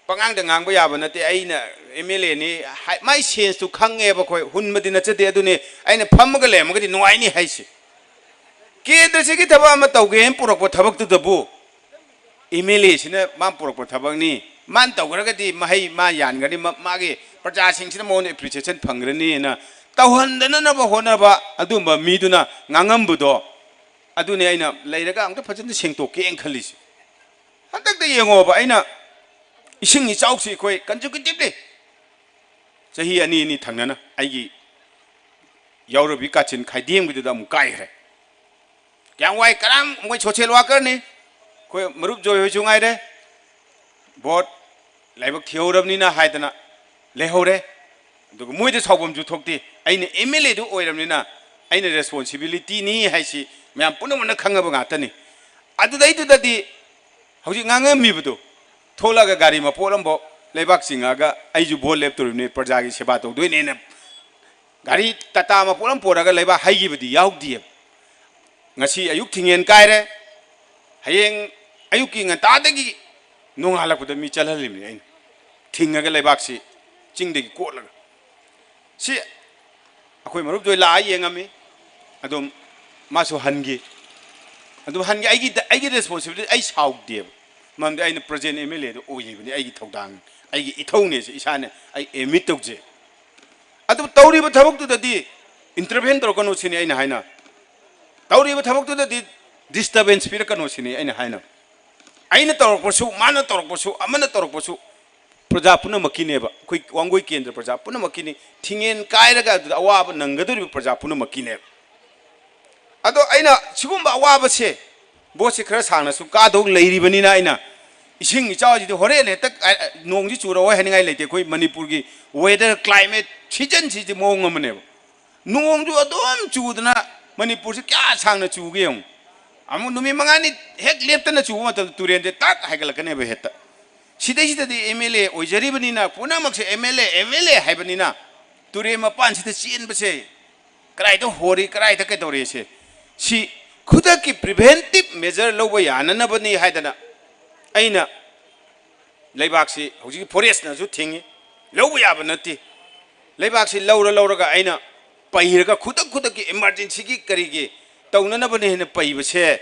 ꯄꯉꯥꯡꯗ ꯉꯥꯡꯕ ꯌꯥꯕ ꯅꯠꯇꯦ꯫ ꯑꯩꯅ ꯑꯦꯝ ꯑꯦꯜ ꯑꯦꯅꯤ ꯍꯥꯏ, ꯃꯥꯏ ꯁꯦꯟꯁꯇꯨ ꯈꯪꯉꯦꯕ ꯑꯩꯈꯣꯏ꯫ ꯍꯨꯟꯕꯗꯤ ꯅꯠꯆꯗꯦ꯫ ꯑꯗꯨꯅꯤ ꯑꯩꯅ ꯐꯝꯃꯒ ꯂꯩꯔꯝꯃꯒꯗꯤ ꯅꯨꯡꯉꯥꯏꯅꯤ ꯍꯥꯏꯁꯦ꯫ ꯀꯦꯟꯗ꯭ꯔꯁꯤꯒꯤ ꯊꯕꯛ ꯑꯃ ꯇꯧꯒꯦꯅ ꯄꯨꯔꯛꯄ ꯊꯕꯛꯇꯨꯗꯕꯨ ꯑꯦꯝ ꯑꯦꯜ ꯑꯦꯁꯤꯅ ꯃꯥ ꯄꯨꯔꯛꯄ ꯊꯕꯛꯅꯤ, ꯃꯥꯅ ꯇꯧꯈ꯭ꯔꯒꯗꯤ ꯃꯍꯩ ꯃꯥ ꯌꯥꯟꯒꯅꯤ, ꯃ-, ꯃꯥꯒꯤ ꯄ꯭ꯔꯖꯥꯁꯤꯡꯁꯤꯅ ꯃꯉꯣꯟꯗ ꯑꯦꯄ꯭ꯔꯤꯁꯤꯌꯦꯁꯟ ꯐꯪꯈ꯭ꯔꯅꯤꯅ ꯇꯧꯍꯟꯗꯅꯅꯕ ꯍꯣꯠꯅꯕ ꯑꯗꯨꯝꯕ ꯃꯤꯗꯨꯅ ꯉꯥꯡꯉꯝꯕꯗꯣ, ꯑꯗꯨꯅꯤ ꯑꯩꯅ ꯂꯩꯔꯒ ꯑꯃꯨꯛꯇ ꯐꯖꯅ ꯁꯦꯡꯇꯣꯛꯀꯦꯅ ꯈꯜꯂꯤꯁꯦ꯫ ꯍꯟꯗꯛꯇ ꯌꯦꯡꯉꯣꯕ, ꯑꯩꯅ ꯏꯁꯤꯡ ꯏꯆꯥꯎꯁꯤ ꯑꯩꯈꯣꯏ ꯀꯟꯖꯨꯀꯦꯇꯤꯞꯂꯤ ꯆꯍꯤ ꯑꯅꯤ ꯑꯅꯤ ꯊꯪꯅꯅ ꯑꯩꯒꯤ ꯌꯥꯎꯔꯕꯤ ꯀꯥꯆꯤꯟ ꯈꯥꯏꯗꯦꯡꯕꯗꯨꯗ ꯑꯃꯨꯛ ꯀꯥꯏꯈ꯭ꯔꯦ꯫ ꯀꯌꯥꯝ ꯋꯥꯏ, ꯀꯔꯝ, ꯃꯣꯏ ꯁꯣꯁꯤꯌꯦꯜ ꯋꯥꯀꯔꯅꯤ, ꯑꯩꯈꯣꯏ ꯃꯔꯨꯞ ꯖꯣꯏ ꯍꯣꯏꯁꯨ ꯉꯥꯏꯔꯦ, ꯚꯣꯠ ꯂꯥꯏꯕꯛ ꯊꯤꯍꯧꯔꯕꯅꯤꯅ ꯍꯥꯏꯗꯅ ꯂꯩꯍꯧꯔꯦ꯫ ꯑꯗꯨꯒ ꯃꯣꯏꯗ ꯁꯥꯎꯐꯝꯁꯨ ꯊꯣꯛꯇꯦ꯫ ꯑꯩꯅ ꯑꯦꯝ ꯑꯦꯜ ꯑꯦꯗꯨ ꯑꯣꯏꯔꯕꯅꯤꯅ ꯑꯩꯅ ꯔꯦꯁꯄꯣꯟꯁꯤꯕꯤꯂꯤꯇꯤꯅꯤ ꯍꯥꯏꯁꯤ ꯃꯌꯥꯝ ꯄꯨꯝꯅꯃꯛꯅ ꯈꯪꯉꯕ ꯉꯥꯛꯇꯅꯤ꯫ ꯑꯗꯨꯗꯩꯗꯨꯗꯗꯤ ꯍꯧꯖꯤꯛ ꯉꯥꯡꯉꯝꯃꯤꯕꯗꯣ, ꯊꯣꯛꯂꯛꯑꯒ ꯒꯥꯔꯤ ꯃꯄꯣꯠ ꯑꯃꯐꯥꯎ ꯂꯩꯕꯥꯛ ꯆꯤꯡꯉꯛꯑꯒ ꯑꯩꯁꯨ ꯚꯣꯠ ꯂꯦꯞꯇꯣꯔꯤꯕꯅꯤ, ꯄ꯭ꯔꯖꯥꯒꯤ ꯁꯦꯕꯥ ꯇꯧꯗꯣꯏꯅꯦꯅ ꯒꯥꯔꯤ ꯇꯥꯇꯥ ꯃꯄꯣꯠ ꯑꯃ ꯄꯨꯔꯛꯑꯒ ꯂꯩꯕꯥꯛ ꯍꯩꯈꯤꯕꯗꯤ ꯌꯥꯎꯗꯦꯕ꯫ ꯉꯁꯤ ꯑꯌꯨꯛ ꯊꯤꯡꯉꯦꯟ ꯀꯥꯏꯔꯦ, ꯍꯌꯦꯡ ꯑꯌꯨꯛꯀꯤ ꯉꯟꯇꯥꯗꯒꯤ ꯅꯣꯡꯉꯥꯜꯂꯛꯄꯗ ꯃꯤ ꯆꯠꯍꯜꯂꯤꯕꯅꯤ ꯑꯩꯅ, ꯊꯤꯡꯉꯒ ꯂꯩꯕꯥꯛꯁꯤ ꯆꯤꯡꯗꯒꯤ ꯀꯣꯠꯂꯒ꯫ ꯁꯤ ꯑꯩꯈꯣꯏ ꯃꯔꯨꯞꯇꯣ ꯂꯥꯛꯑ ꯌꯦꯡꯉꯝꯃꯤ, ꯑꯗꯨꯝ ꯃꯥꯁꯨ ꯍꯟꯈꯤ꯫ ꯑꯗꯨꯝ ꯍꯟꯈꯤ꯫ ꯑꯩꯒꯤ, ꯑꯩꯒꯤ ꯔꯦꯁꯄꯣꯟꯁꯤꯕꯤꯂꯤꯇꯤ, ꯑꯩ ꯁꯥꯎꯗꯦꯕ, ꯃꯔꯝꯗꯤ ꯑꯩꯅ ꯄ꯭ꯔꯖꯦꯟ ꯑꯦꯝ ꯑꯦꯜ ꯑꯦꯗꯣ ꯑꯣꯏꯔꯤꯕꯅꯤ꯫ ꯑꯩꯒꯤ ꯊꯧꯗꯥꯡ, ꯑꯩꯒꯤ ꯏꯊꯧꯅꯦꯁꯦ ꯏꯁꯥꯅ ꯑꯩ ꯑꯦꯃꯤꯠ ꯇꯧꯖꯩ꯫ ꯑꯗꯨꯕꯨ ꯇꯧꯔꯤꯕ ꯊꯕꯛꯇꯨꯗꯗꯤ ꯏꯟꯇꯔꯚꯦꯟ ꯇꯧꯔꯛꯀꯅꯨ ꯁꯤꯅꯤ ꯑꯩꯅ ꯍꯥꯏꯅ, ꯇꯧꯔꯤꯕ ꯊꯕꯛꯇꯨꯗꯗꯤ ꯗꯤꯁꯇꯔꯕꯦꯟꯁ ꯄꯤꯔꯛꯀꯅꯨ ꯁꯤꯅꯤ ꯑꯩꯅ ꯍꯥꯏꯅ꯫ ꯑꯩꯅ ꯇꯧꯔꯛꯄꯁꯨ, ꯃꯥꯅ ꯇꯧꯔꯛꯄꯁꯨ, ꯑꯃꯅ ꯇꯧꯔꯛꯄꯁꯨ ꯄ꯭ꯔꯖꯥ ꯄꯨꯝꯅꯃꯛꯀꯤꯅꯦꯕ, ꯑꯩꯈꯣꯏ ꯋꯥꯡꯒꯣꯏ ꯀꯦꯟꯗ꯭ꯔ ꯄ꯭ꯔꯖꯥ ꯄꯨꯝꯅꯃꯛꯀꯤꯅꯤ꯫ ꯊꯤꯡꯉꯦꯟ ꯀꯥꯏꯔꯒ ꯑꯗꯨꯗ ꯑꯋꯥꯕ ꯅꯪꯒꯗꯧꯔꯤꯕ ꯄ꯭ꯔꯖꯥ ꯄꯨꯝꯅꯃꯛꯀꯤꯅꯦꯕ꯫ ꯑꯗꯣ ꯑꯩꯅ ꯁꯤꯒꯨꯝꯕ ꯑꯋꯥꯕꯁꯦ, ꯚꯣꯠꯁꯦ ꯈꯔ ꯁꯥꯡꯅꯁꯨ ꯀꯥꯗꯧ ꯂꯩꯔꯤꯕꯅꯤꯅ, ꯑꯩꯅ ꯏꯁꯤꯡ ꯏꯆꯥꯎꯁꯤꯗꯤ ꯍꯣꯔꯦꯟ ꯍꯦꯛꯇ ꯀ-, ꯅꯣꯡꯁꯤ ꯆꯨꯔꯛꯑꯣꯏ ꯍꯥꯏꯅꯤꯡꯉꯥꯏ ꯂꯩꯇꯦ꯫ ꯑꯩꯈꯣꯏ ꯃꯅꯤꯄꯨꯔꯒꯤ ꯋꯦꯗꯔ, ꯀ꯭ꯂꯥꯏꯃꯦꯠ ꯁꯤꯖꯟꯁꯤꯗꯤ ꯃꯑꯣꯡ ꯑꯃꯅꯦꯕ꯫ ꯅꯣꯡꯁꯨ ꯑꯗꯨꯝ ꯆꯨꯗꯅ ꯃꯅꯤꯄꯨꯔꯁꯤ ꯀꯌꯥ ꯁꯥꯡꯅ ꯆꯨꯒꯦ ꯌꯦꯡꯉꯨ꯫ ꯑꯃꯨꯛ ꯅꯨꯃꯤꯠ ꯃꯉꯥꯅꯤ ꯍꯦꯛ ꯂꯦꯞꯇꯅ ꯆꯨꯕ ꯃꯇꯝꯗ ꯇꯨꯔꯦꯟꯁꯦ ꯇꯥꯛ ꯍꯥꯏꯒꯠꯂꯛꯀꯅꯦꯕ ꯍꯦꯛꯇ꯫ ꯁꯤꯗꯩꯁꯤꯗꯗꯤ ꯑꯦꯝ ꯑꯦꯜ ꯑꯦ ꯑꯣꯏꯖꯔꯤꯕꯅꯤꯅ, ꯄꯨꯝꯅꯃꯛꯁꯦ ꯑꯦꯝ ꯑꯦꯜ ꯑꯦ, ꯑꯦꯝ ꯑꯦꯜ ꯑꯦ ꯍꯥꯏꯕꯅꯤꯅ, ꯇꯨꯔꯦꯟ ꯃꯄꯥꯟꯁꯤꯗ ꯆꯦꯟꯕꯁꯦ ꯀꯗꯥꯏꯗ ꯍꯣꯔꯤ, ꯀꯗꯥꯏꯗ ꯀꯩꯗꯧꯔꯦꯁꯦ, ꯁꯤ ꯈꯨꯗꯛꯀꯤ ꯄ꯭ꯔꯤꯚꯦꯟꯇꯤꯞ ꯃꯦꯖꯔ ꯂꯧꯕ ꯌꯥꯅꯅꯕꯅꯤ ꯍꯥꯏꯗꯅ ꯑꯩꯅ ꯂꯩꯕꯥꯛꯁꯤ ꯍꯧꯖꯤꯛꯀꯤ ꯐꯣꯔꯦꯁꯅꯁꯨ ꯊꯤꯡꯉꯤ, ꯂꯧꯕ ꯌꯥꯕ ꯅꯠꯇꯦ꯫ ꯂꯩꯕꯥꯛꯁꯤ ꯂꯧꯔ ꯂꯧꯔꯒ ꯑꯩꯅ ꯄꯩꯔꯒ ꯈꯨꯗꯛ ꯈꯨꯗꯛꯀꯤ ꯏꯃꯥꯔꯖꯦꯟꯁꯤꯒꯤ ꯀꯔꯤꯒꯤ ꯇꯧꯅꯅꯕꯅꯦ ꯍꯦꯟꯅ ꯄꯩꯕꯁꯦ꯫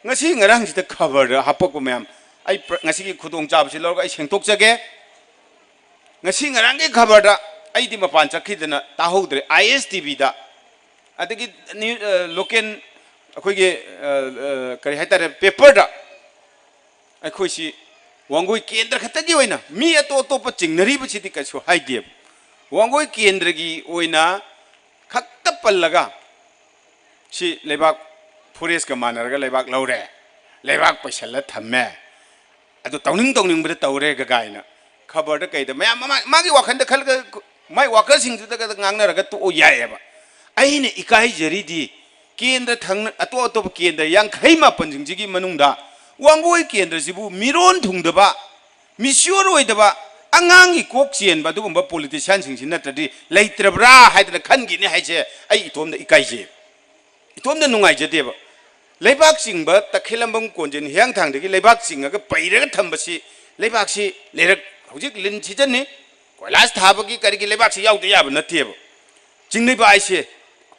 ꯉꯁꯤ ꯉꯔꯥꯡꯁꯤꯗ ꯈꯕꯔꯗ ꯍꯥꯞꯄꯛꯄ ꯃꯌꯥꯝ, ꯑꯩ ꯉꯁꯤꯒꯤ ꯈꯨꯗꯣꯡꯆꯥꯕꯁꯤ ꯂꯧꯔꯒ ꯑꯩ ꯁꯦꯡꯗꯣꯛꯆꯒꯦ꯫ ꯉꯁꯤ ꯉꯔꯥꯡꯒꯤ ꯈꯕꯔꯗ ꯑꯩꯗꯤ ꯃꯄꯥꯟ ꯆꯠꯈꯤꯗꯅ ꯇꯥꯍꯧꯗ꯭ꯔꯦ꯫ ꯑꯥꯏ ꯑꯦꯁ ꯇꯤ ꯚꯤꯗ, ꯑꯗꯒꯤ ꯅ꯭ꯌꯨ-, ꯑ, ꯂꯣꯀꯦꯜ ꯑꯩꯈꯣꯏꯒꯤ, ꯑ, ꯑ, ꯀꯔꯤ ꯍꯥꯏꯇꯥꯔꯦ, ꯄꯦꯄꯔꯗ ꯑꯩꯈꯣꯏꯁꯤ ꯋꯥꯡꯒꯣꯏ ꯀꯦꯟꯗ꯭ꯔ ꯈꯛꯇꯒꯤ ꯑꯣꯏꯅ, ꯃꯤ ꯑꯇꯣꯞ ꯑꯇꯣꯞꯄ ꯆꯤꯡꯅꯔꯤꯕꯁꯤꯗꯤ ꯀꯩꯁꯨ ꯍꯥꯏꯗꯦꯕ꯫ ꯋꯥꯡꯒꯣꯏ ꯀꯦꯟꯗ꯭ꯔꯒꯤ ꯑꯣꯏꯅ ꯈꯛꯇ ꯄꯜꯂꯒ ꯁꯤ ꯂꯩꯕꯥꯛ ꯐꯣꯔꯦꯁꯀ ꯃꯥꯟꯅꯔꯒ ꯂꯩꯕꯥꯛ ꯂꯧꯔꯦ, ꯂꯩꯕꯥꯛ ꯄꯩꯁꯜꯂ ꯊꯝꯃꯦ, ꯑꯗꯨ ꯇꯧꯅꯤꯡ ꯇꯧꯅꯤꯡꯕꯗ ꯇꯧꯔꯦ ꯀꯥꯏꯅ ꯈꯕꯔꯗ ꯀꯩꯗ ꯃꯌꯥꯝ ꯑꯃ ꯃꯥꯒꯤ ꯋꯥꯈꯜꯗ ꯈꯜꯂꯒ ꯃꯥꯏ ꯋꯥꯀꯔꯁꯤꯡꯗꯨꯗꯒ ꯉꯥꯡꯅꯔꯒ ꯇꯣꯛꯑꯣ ꯌꯥꯏꯑꯕ꯫ ꯑꯩꯅ ꯏꯀꯥꯏꯖꯔꯤꯗꯤ ꯀꯦꯟꯗ꯭ꯔ ꯊꯪꯅ-, ꯑꯇꯣꯞ ꯑꯇꯣꯞꯄ ꯀꯦꯟꯗ꯭ꯔ ꯌꯥꯡꯈꯩ ꯃꯥꯄꯟꯁꯤꯡꯁꯤꯒꯤ ꯃꯅꯨꯡꯗ ꯋꯥꯡꯒꯣꯏ ꯀꯦꯟꯗ꯭ꯔꯁꯤꯕꯨ ꯃꯤꯔꯣꯟ ꯊꯨꯡꯗꯕ, ꯃꯤꯁꯤꯌꯣꯔ ꯑꯣꯏꯗꯕ, ꯑꯉꯥꯡꯒꯤ ꯀꯣꯛ ꯆꯦꯟꯕ ꯑꯗꯨꯒꯨꯝꯕ ꯄꯣꯂꯤꯇꯤꯁꯤꯌꯥꯟꯁꯤꯡꯁꯤ ꯅꯠꯇ꯭ꯔꯗꯤ ꯂꯩꯇ꯭ꯔꯕ꯭ꯔꯥ ꯍꯥꯏꯗꯅ ꯈꯟꯈꯤꯅꯤ ꯍꯥꯏꯁꯦ ꯑꯩ ꯏꯇꯣꯝꯗ ꯏꯀꯥꯏꯖꯩ, ꯏꯇꯣꯝꯗ ꯅꯨꯡꯉꯥꯏꯖꯗꯦꯕ꯫ ꯂꯩꯕꯥꯛ ꯆꯤꯡꯕ ꯇꯈꯦꯂꯝꯕꯝ ꯀꯣꯟꯖꯦꯟ ꯍꯤꯌꯥꯡꯊꯥꯡꯗꯒꯤ ꯂꯩꯕꯥꯛ ꯆꯤꯡꯉꯒ ꯄꯩꯔꯒ ꯊꯝꯕꯁꯤ, ꯂꯩꯕꯥꯛꯁꯤ ꯂꯩꯔꯛ ꯍꯧꯖꯤꯛ ꯂꯤꯟ ꯁꯤꯖꯟꯅꯤ, ꯀꯣꯏꯂꯥꯁ ꯊꯥꯕꯒꯤ ꯀꯔꯤꯒꯤ ꯂꯩꯕꯥꯛꯁꯤ ꯌꯥꯎꯗ ꯌꯥꯕ ꯅꯠꯇꯦꯕ꯫ ꯆꯤꯡꯅꯤꯕ ꯍꯥꯏꯁꯦ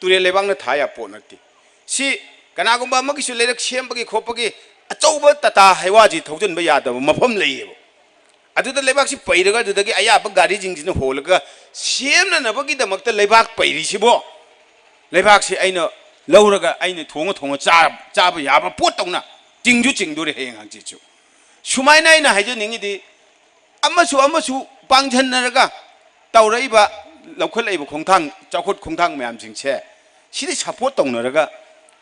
ꯇꯨꯔꯦꯜ ꯂꯩꯕꯥꯛꯅ ꯊꯥ ꯌꯥꯕ ꯄꯣꯠ ꯅꯠꯇꯦ꯫ ꯁꯤ ꯀꯅꯥꯒꯨꯝꯕ ꯑꯃꯒꯤꯁꯨ ꯂꯩꯔꯛ ꯁꯦꯝꯕꯒꯤ ꯈꯣꯠꯄꯒꯤ ꯑꯆꯧꯕ ꯇꯥꯇꯥ ꯍꯩꯋꯥꯁꯤ ꯊꯧꯖꯤꯟꯕ ꯌꯥꯗꯕ ꯃꯐꯝ ꯂꯩꯌꯦꯕ꯫ ꯑꯗꯨꯗ ꯂꯩꯕꯥꯛꯁꯤ ꯄꯩꯔꯒ ꯑꯗꯨꯗꯒꯤ ꯑꯌꯥꯕ ꯒꯥꯔꯤꯁꯤꯡꯁꯤꯅ ꯍꯣꯜꯂꯒ ꯁꯦꯝꯅꯅꯕꯒꯤꯗꯃꯛꯇ ꯂꯩꯕꯥꯛ ꯄꯩꯔꯤꯁꯤꯕꯣ, ꯂꯩꯕꯥꯛꯁꯤ ꯑꯩꯅ ꯂꯧꯔꯒ ꯑꯩꯅ ꯊꯣꯡꯉ ꯊꯣꯡꯉ ꯆꯥ-, ꯆꯥꯕ ꯌꯥꯕ ꯄꯣꯠꯇꯧꯅ ꯆꯤꯡꯁꯨ ꯆꯤꯡꯗꯣꯔꯦ ꯍꯌꯦꯡ ꯍꯪꯆꯤꯠꯁꯨ꯫ ꯁꯨꯃꯥꯏꯅ ꯑꯩꯅ ꯍꯥꯏꯖꯅꯤꯡꯉꯤꯗꯤ, ꯑꯃꯁꯨ ꯑꯃꯁꯨ ꯄꯥꯡꯁꯟꯅꯔꯒ ꯇꯧꯔꯛꯏꯕ, ꯂꯧꯈꯠꯂꯛꯏꯕ ꯈꯣꯡꯊꯥꯡ, ꯆꯥꯎꯈꯠ ꯈꯣꯡꯊꯥꯡ ꯃꯌꯥꯝꯁꯤꯡꯁꯦ, ꯁꯤꯗꯤ ꯁꯞꯄꯣꯔꯠ ꯇꯧꯅꯔꯒ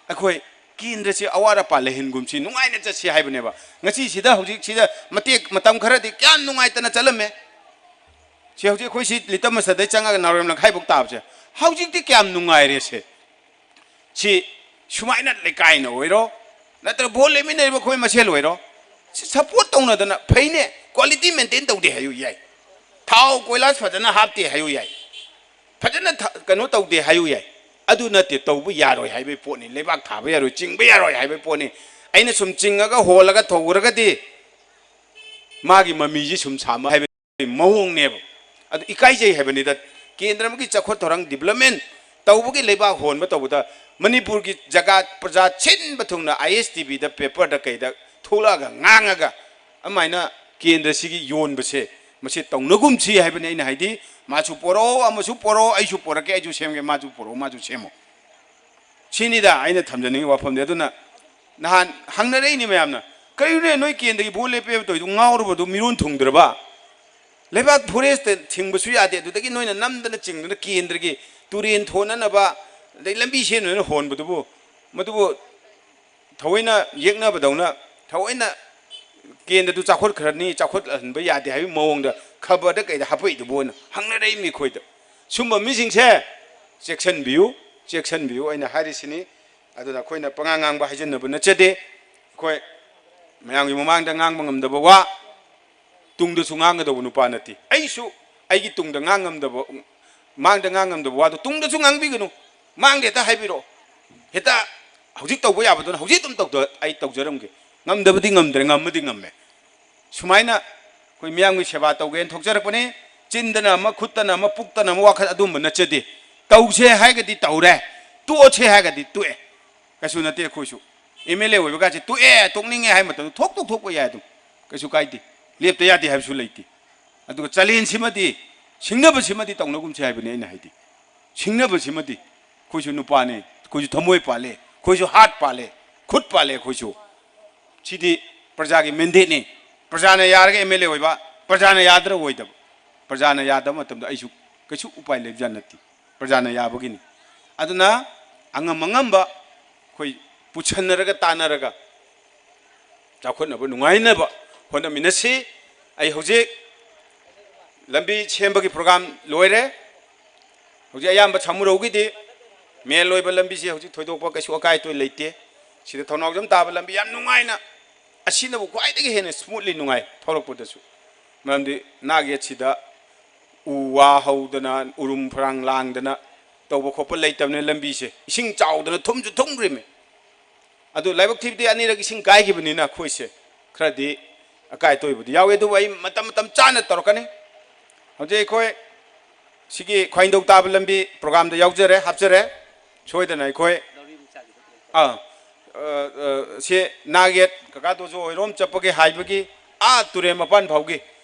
ꯑꯩꯈꯣꯏ ꯀꯦꯟꯗ꯭ꯔꯁꯤ ꯑꯋꯥꯠ ꯑꯄꯥ ꯂꯩꯍꯟꯒꯨꯝꯁꯤ, ꯅꯨꯡꯉꯥꯏꯅ ꯆꯠꯁꯤ ꯍꯥꯏꯕꯅꯦꯕ꯫ ꯉꯁꯤꯁꯤꯗ, ꯍꯧꯖꯤꯛꯁꯤꯗ ꯃꯇꯦꯛ ꯃꯇꯝ ꯈꯔꯗꯤ ꯀꯌꯥꯝ ꯅꯨꯡꯉꯥꯏꯇꯅ ꯆꯠꯂꯝꯃꯦ꯫ ꯁꯤ ꯍꯧꯖꯤꯛ ꯑꯩꯈꯣꯏ ꯁꯤ ꯂꯤꯇꯝ ꯃꯁꯗꯩ ꯆꯪꯉꯒ ꯅꯥꯎꯔꯦꯝ ꯂꯝꯈꯥꯏꯐꯥꯎ ꯇꯥꯕꯁꯦ, ꯍꯧꯖꯤꯛꯇꯤ ꯀꯌꯥꯝ ꯅꯨꯡꯉꯥꯏꯔꯦ ꯁꯦ꯫ ꯁꯤ ꯁꯨꯃꯥꯏꯅ ꯂꯩꯀꯥꯏꯅ ꯑꯣꯏꯔꯣ, ꯅꯠꯇ꯭ꯔꯒ ꯚꯣꯠ ꯂꯦꯞꯃꯤꯟꯅꯔꯤꯕ ꯑꯩꯈꯣꯏ ꯃꯁꯦꯜ ꯑꯣꯏꯔꯣ, ꯁꯤ ꯁꯞꯄꯣꯔꯠ ꯇꯧꯅꯗꯅ ꯐꯩꯅꯦ, ꯀ꯭ꯋꯥꯂꯤꯇꯤ ꯃꯦꯟꯇꯦꯟ ꯇꯧꯗꯦ ꯍꯥꯏꯌꯨ ꯌꯥꯏ, ꯊꯥꯎ ꯀꯣꯏꯂꯥꯁ ꯐꯖꯅ ꯍꯥꯞꯇꯦ ꯍꯥꯏꯌꯨ ꯌꯥꯏ, ꯐꯖꯅ ꯊ-, ꯀꯩꯅꯣ ꯇꯧꯗꯦ ꯍꯥꯏꯌꯨ ꯌꯥꯏ꯫ ꯑꯗꯨ ꯅꯠꯇꯦ, ꯇꯧꯕ ꯌꯥꯔꯣꯏ ꯍꯥꯏꯕꯒꯤ ꯄꯣꯠꯅꯤ, ꯂꯩꯕꯥꯛ ꯊꯥꯕ ꯌꯥꯔꯣꯏ, ꯆꯤꯡꯕ ꯌꯥꯔꯣꯏ ꯍꯥꯏꯕꯒꯤ ꯄꯣꯠꯅꯤ꯫ ꯑꯩꯅ ꯁꯨꯝ ꯆꯤꯡꯉꯒ ꯍꯣꯜꯂꯒ ꯊꯧꯈ꯭ꯔꯒꯗꯤ ꯃꯥꯒꯤ ꯃꯃꯤꯁꯤ ꯁꯨꯝ ꯁꯥꯝꯕ ꯍꯥꯏꯕꯒꯤ ꯃꯑꯣꯡꯅꯦꯕ꯫ ꯑꯗꯨ ꯏꯀꯥꯏꯖꯩ ꯍꯥꯏꯕꯅꯤꯗ꯫ ꯀꯦꯟꯗ꯭ꯔ ꯑꯃꯒꯤ ꯆꯥꯎꯈꯠ ꯊꯧꯔꯥꯡ, development ꯇꯧꯕꯒꯤ ꯂꯩꯕꯥꯛ ꯍꯣꯟꯕ ꯇꯧꯕꯗ ꯃꯅꯤꯄꯨꯔꯒꯤ ꯖꯒꯥ ꯄ꯭ꯔꯖꯥ ꯁꯤꯟꯕ ꯊꯨꯡꯅ I S T Vꯗ, paperꯗ, ꯀꯩꯗ ꯊꯣꯛꯂꯛꯑꯒ ꯉꯥꯡꯉꯒ ꯑꯗꯨꯃꯥꯏꯅ ꯀꯦꯟꯗ꯭ꯔꯁꯤꯒꯤ ꯌꯣꯟꯕꯁꯦ, ꯃꯁꯤ ꯇꯧꯅꯒꯨꯝꯁꯤ ꯍꯥꯏꯕꯅꯤ ꯑꯩꯅ ꯍꯥꯏꯗꯤ꯫ ꯃꯥꯁꯨ ꯄꯣꯔꯛꯑꯣ, ꯑꯃꯁꯨ ꯄꯣꯔꯛꯑꯣ, ꯑꯩꯁꯨ ꯄꯣꯔꯛꯀꯦ, ꯑꯩꯁꯨ ꯁꯦꯝꯒꯦ, ꯃꯥꯁꯨ ꯄꯣꯔꯛꯑꯣ, ꯃꯥꯁꯨ ꯁꯦꯝꯃꯣ꯫ ꯁꯤꯅꯤꯗ ꯑꯩꯅ ꯊꯝꯖꯅꯤꯡꯉꯤ ꯋꯥꯐꯝꯗꯤ꯫ ꯑꯗꯨꯅ ꯅꯍꯥꯟ ꯍꯪꯅꯔꯛꯏꯅꯤ ꯃꯌꯥꯝꯅ, "ꯀꯔꯤꯅꯣꯅꯦ ꯅꯣꯏ ꯀꯦꯟꯗ꯭ꯔꯒꯤ ꯚꯣꯠ ꯂꯦꯞꯄꯦꯕ ꯇꯧꯔꯤꯗꯨ? ꯉꯥꯎꯔꯕꯗꯨ? ꯃꯤꯔꯣꯟ ꯊꯨꯡꯗ꯭ꯔꯕ? ꯂꯩꯕꯥꯛ forestꯇ ꯊꯤꯡꯕꯁꯨ ꯌꯥꯗꯦ, ꯑꯗꯨꯗꯒꯤ ꯅꯣꯏꯅ ꯅꯝꯗꯅ ꯆꯤꯡꯗꯅ ꯀꯦꯟꯗ꯭ꯔꯒꯤ ꯇꯨꯔꯦꯟ ꯊꯣꯟꯅꯅꯕ, ꯑꯗꯩ ꯂꯝꯕꯤ ꯁꯦꯝꯅꯅ ꯍꯣꯟꯕꯗꯨꯕꯨ, ꯃꯗꯨꯕꯨ ꯊꯑꯣꯏꯅ ꯌꯦꯛꯅꯕꯗꯧꯅ, ꯊꯑꯣꯏꯅ ꯀꯦꯟꯗ꯭ꯔꯗꯨ ꯆꯥꯎꯈꯠꯈ꯭ꯔꯅꯤ, ꯆꯥꯎꯈꯠꯍꯟꯕ ꯌꯥꯗꯦ ꯍꯥꯏꯕꯒꯤ ꯃꯑꯣꯡꯗ ꯈꯕꯔꯗ ꯀꯩꯗ ꯍꯥꯞꯄꯛꯏꯗꯨꯕꯨ?" ꯑꯣꯏꯅ ꯍꯪꯅꯔꯛꯏ ꯃꯤꯈꯣꯏꯗ꯫ ꯁꯨꯝꯕ ꯃꯤꯁꯤꯡꯁꯦ ꯆꯦꯛꯁꯤꯟꯕꯤꯌꯨ, ꯆꯦꯛꯁꯤꯟꯕꯤꯌꯨ ꯑꯩꯅ ꯍꯥꯏꯔꯤꯁꯤꯅꯤ꯫ ꯑꯗꯨꯅ ꯑꯩꯈꯣꯏꯅ ꯄꯉꯥꯡ ꯉꯥꯡꯕ ꯍꯥꯏꯖꯟꯅꯕ ꯅꯠꯆꯗꯦ꯫ ꯑꯩꯈꯣꯏ ꯃꯌꯥꯝꯒꯤ ꯃꯃꯥꯡꯗ ꯉꯥꯡꯕ ꯉꯝꯗꯕ ꯋꯥ, ꯇꯨꯡꯗꯁꯨ ꯉꯥꯡꯒꯗꯧꯕ ꯅꯨꯄꯥ ꯅꯠꯇꯦ꯫ ꯑꯩꯁꯨ ꯑꯩꯒꯤ ꯇꯨꯡꯗ ꯉꯥꯡ ꯉꯝꯗꯕ, ꯃꯥꯡꯗ ꯉꯥꯡ ꯉꯝꯗꯕ ꯋꯥꯗꯣ ꯇꯨꯡꯗꯁꯨ ꯉꯥꯡꯕꯤꯒꯅꯨ꯫ ꯃꯥꯡꯗ ꯍꯦꯛꯇ ꯍꯥꯏꯕꯤꯔꯛꯑꯣ꯫ ꯍꯦꯛꯇ ꯍꯧꯖꯤꯛ ꯇꯧꯕ ꯌꯥꯕꯗꯨꯅ ꯍꯧꯖꯤꯛ ꯑꯗꯨꯝ ꯇꯧꯗ-, ꯑꯩ ꯇꯧꯖꯔꯝꯒꯦ꯫ ꯉꯝꯗꯕꯗꯤ ꯉꯝꯗ꯭ꯔꯦ, ꯉꯝꯃꯗꯤ ꯉꯝꯃꯦ꯫ ꯁꯨꯃꯥꯏꯅ ꯑꯩꯈꯣꯏ ꯃꯤꯌꯥꯝꯒꯤ ꯁꯦꯕꯥ ꯇꯧꯒꯦꯅ ꯊꯣꯛꯆꯔꯛꯄꯅꯤ꯫ ꯆꯤꯟꯗꯅ ꯑꯃ, ꯈꯨꯠꯇꯅ ꯑꯃ, ꯄꯨꯛꯇꯅ ꯑꯃ, ꯋꯥꯈꯜ ꯑꯗꯨꯝꯕ ꯅꯠꯆꯗꯦ꯫ ꯇꯧꯁꯦ ꯍꯥꯏꯔꯒꯗꯤ ꯇꯧꯔꯦ, ꯇꯣꯛꯑꯁꯦ ꯍꯥꯏꯔꯒꯗꯤ ꯇꯣꯛꯑꯦ꯫ ꯀꯩꯁꯨ ꯅꯠꯇꯦ ꯑꯩꯈꯣꯏꯁꯨ꯫ M L A ꯑꯣꯏꯕ ꯀꯥꯁꯦ ꯇꯣꯛꯑꯦ, ꯇꯣꯛꯅꯤꯡꯉꯦ ꯍꯥꯏ ꯃꯇꯝꯗ ꯊꯣꯛ ꯇꯣꯛꯊꯣꯛꯄ ꯌꯥꯏ ꯑꯗꯨꯝ꯫ ꯀꯩꯁꯨ ꯀꯥꯏꯗꯦ꯫ ꯂꯦꯞꯇ ꯌꯥꯗꯦ ꯍꯥꯏꯕꯁꯨ ꯂꯩꯇꯦ꯫ ꯑꯗꯨꯒ ꯆꯂꯦꯟꯁꯤꯃꯗꯤ, ꯁꯤꯡꯅꯕꯁꯤꯃꯗꯤ ꯇꯧꯅꯒꯨꯝꯁꯤ ꯍꯥꯏꯕꯅꯤ ꯑꯩꯅ ꯍꯥꯏꯗꯤ꯫ ꯁꯤꯡꯅꯕꯁꯤꯃꯗꯤ ꯑꯩꯈꯣꯏꯁꯨ ꯅꯨꯄꯥꯅꯤ, ꯑꯩꯈꯣꯏꯁꯨ ꯊꯃꯣꯏ ꯄꯥꯜꯂꯦ, ꯑꯩꯈꯣꯏꯁꯨ heart ꯄꯥꯜꯂꯦ, ꯈꯨꯠ ꯄꯥꯜꯂꯦ ꯑꯩꯈꯣꯏꯁꯨ꯫ ꯁꯤꯗꯤ ꯄ꯭ꯔꯖꯥꯒꯤ mandateꯅꯤ꯫ ꯄ꯭ꯔꯖꯥꯅ ꯌꯥꯔꯒ M L A ꯑꯣꯏꯕ, ꯄ꯭ꯔꯖꯥꯅ ꯌꯥꯗ꯭ꯔ ꯑꯣꯏꯗꯕ꯫ ꯄ꯭ꯔꯖꯥꯅ ꯌꯥꯗꯕ ꯃꯇꯝꯗ ꯑꯩꯁꯨ ꯀꯩꯁꯨ ꯎꯄꯥꯏ ꯂꯩꯕꯖꯥꯠ ꯅꯠꯇꯦ꯫ ꯄ꯭ꯔꯖꯥꯅ ꯌꯥꯕꯒꯤꯅꯤ꯫ ꯑꯗꯨꯅ ꯑꯉꯝ ꯑꯉꯝꯕ ꯑꯩꯈꯣꯏ ꯄꯨꯁꯟꯅꯔꯒ ꯇꯥꯟꯅꯔꯒ ꯆꯥꯎꯈꯠꯅꯕ ꯅꯨꯡꯉꯥꯏꯅꯕ ꯍꯣꯠꯅꯃꯤꯟꯅꯁꯤ꯫ ꯑꯩ ꯍꯧꯖꯤꯛ ꯂꯝꯕꯤ ꯁꯦꯝꯕꯒꯤ program ꯂꯣꯏꯔꯦ꯫ ꯍꯧꯖꯤꯛ ꯑꯌꯥꯝꯕ ꯁꯥꯃꯨꯔꯧꯒꯤꯗꯤ main ꯑꯣꯏꯕ ꯂꯝꯕꯤꯁꯤ ꯍꯧꯖꯤꯛ ꯊꯣꯏꯗꯣꯛꯄ ꯀꯩꯁꯨ ꯑꯀꯥꯏ ꯑꯇꯣꯏ ꯂꯩꯇꯦ꯫ ꯁꯤꯗ ꯊꯧꯅꯥꯎꯖꯝ ꯇꯥꯕ ꯂꯝꯕꯤ ꯌꯥꯝ ꯅꯨꯡꯉꯥꯏꯅ, ꯑꯁꯤꯅꯕꯨ ꯈ꯭ꯋꯥꯏꯗꯒꯤ ꯍꯦꯟꯅ smoothly ꯅꯨꯡꯉꯥꯏ ꯊꯧꯔꯛꯄꯗꯁꯨ꯫ ꯃꯔꯝꯗꯤ ꯅꯥꯛ ꯌꯦꯠꯁꯤꯗ ꯎ ꯋꯥ ꯍꯧꯗꯅ, ꯎꯔꯨꯝ ꯐꯔꯥꯡ ꯂꯥꯡꯗꯅ ꯇꯧꯕ ꯈꯣꯠꯄ ꯂꯩꯇꯕꯅꯤꯅ ꯂꯝꯕꯤꯁꯦ ꯏꯁꯤꯡ ꯆꯥꯎꯗꯅ ꯊꯨꯝꯁꯨ ꯊꯨꯝꯈ꯭ꯔꯤꯃꯤ꯫ ꯑꯗꯨ ꯂꯥꯏꯕꯛ ꯊꯤꯕꯗꯤ ꯑꯅꯤꯔꯛ ꯏꯁꯤꯡ ꯀꯥꯏꯈꯤꯕꯅꯤꯅ ꯑꯩꯈꯣꯏꯁꯦ ꯈꯔꯗꯤ ꯑꯀꯥꯏ ꯑꯇꯣꯏꯕꯨꯗꯤ ꯌꯥꯎꯏ, ꯑꯗꯨꯕꯨ ꯑꯩ ꯃꯇꯝ ꯃꯇꯝ ꯆꯥꯅ ꯇꯧꯔꯛꯀꯅꯤ꯫ ꯍꯧꯖꯤꯛ ꯑꯩꯈꯣꯏ ꯁꯤꯒꯤ ꯈ꯭ꯋꯥꯏꯗꯧ ꯇꯥꯕ ꯂꯝꯕꯤ ꯄ꯭ꯔꯣꯒ꯭ꯔꯥꯝꯗ ꯌꯥꯎꯖꯔꯦ, ꯍꯥꯞꯆꯔꯦ꯫ ꯁꯣꯏꯗꯅ ꯑꯩꯈꯣꯏ ꯑꯥ, ꯑ, ꯑ, ꯁꯤ ꯅꯥꯒꯦꯠ ꯀꯀꯥ ꯇꯣꯖꯣ ꯍꯣꯏꯔꯣꯝ ꯆꯠꯄꯒꯤ ꯍꯥꯏꯕꯒꯤ ꯑꯥ ꯇꯨꯔꯦꯟ ꯃꯄꯥꯟ ꯐꯥꯎꯒꯤ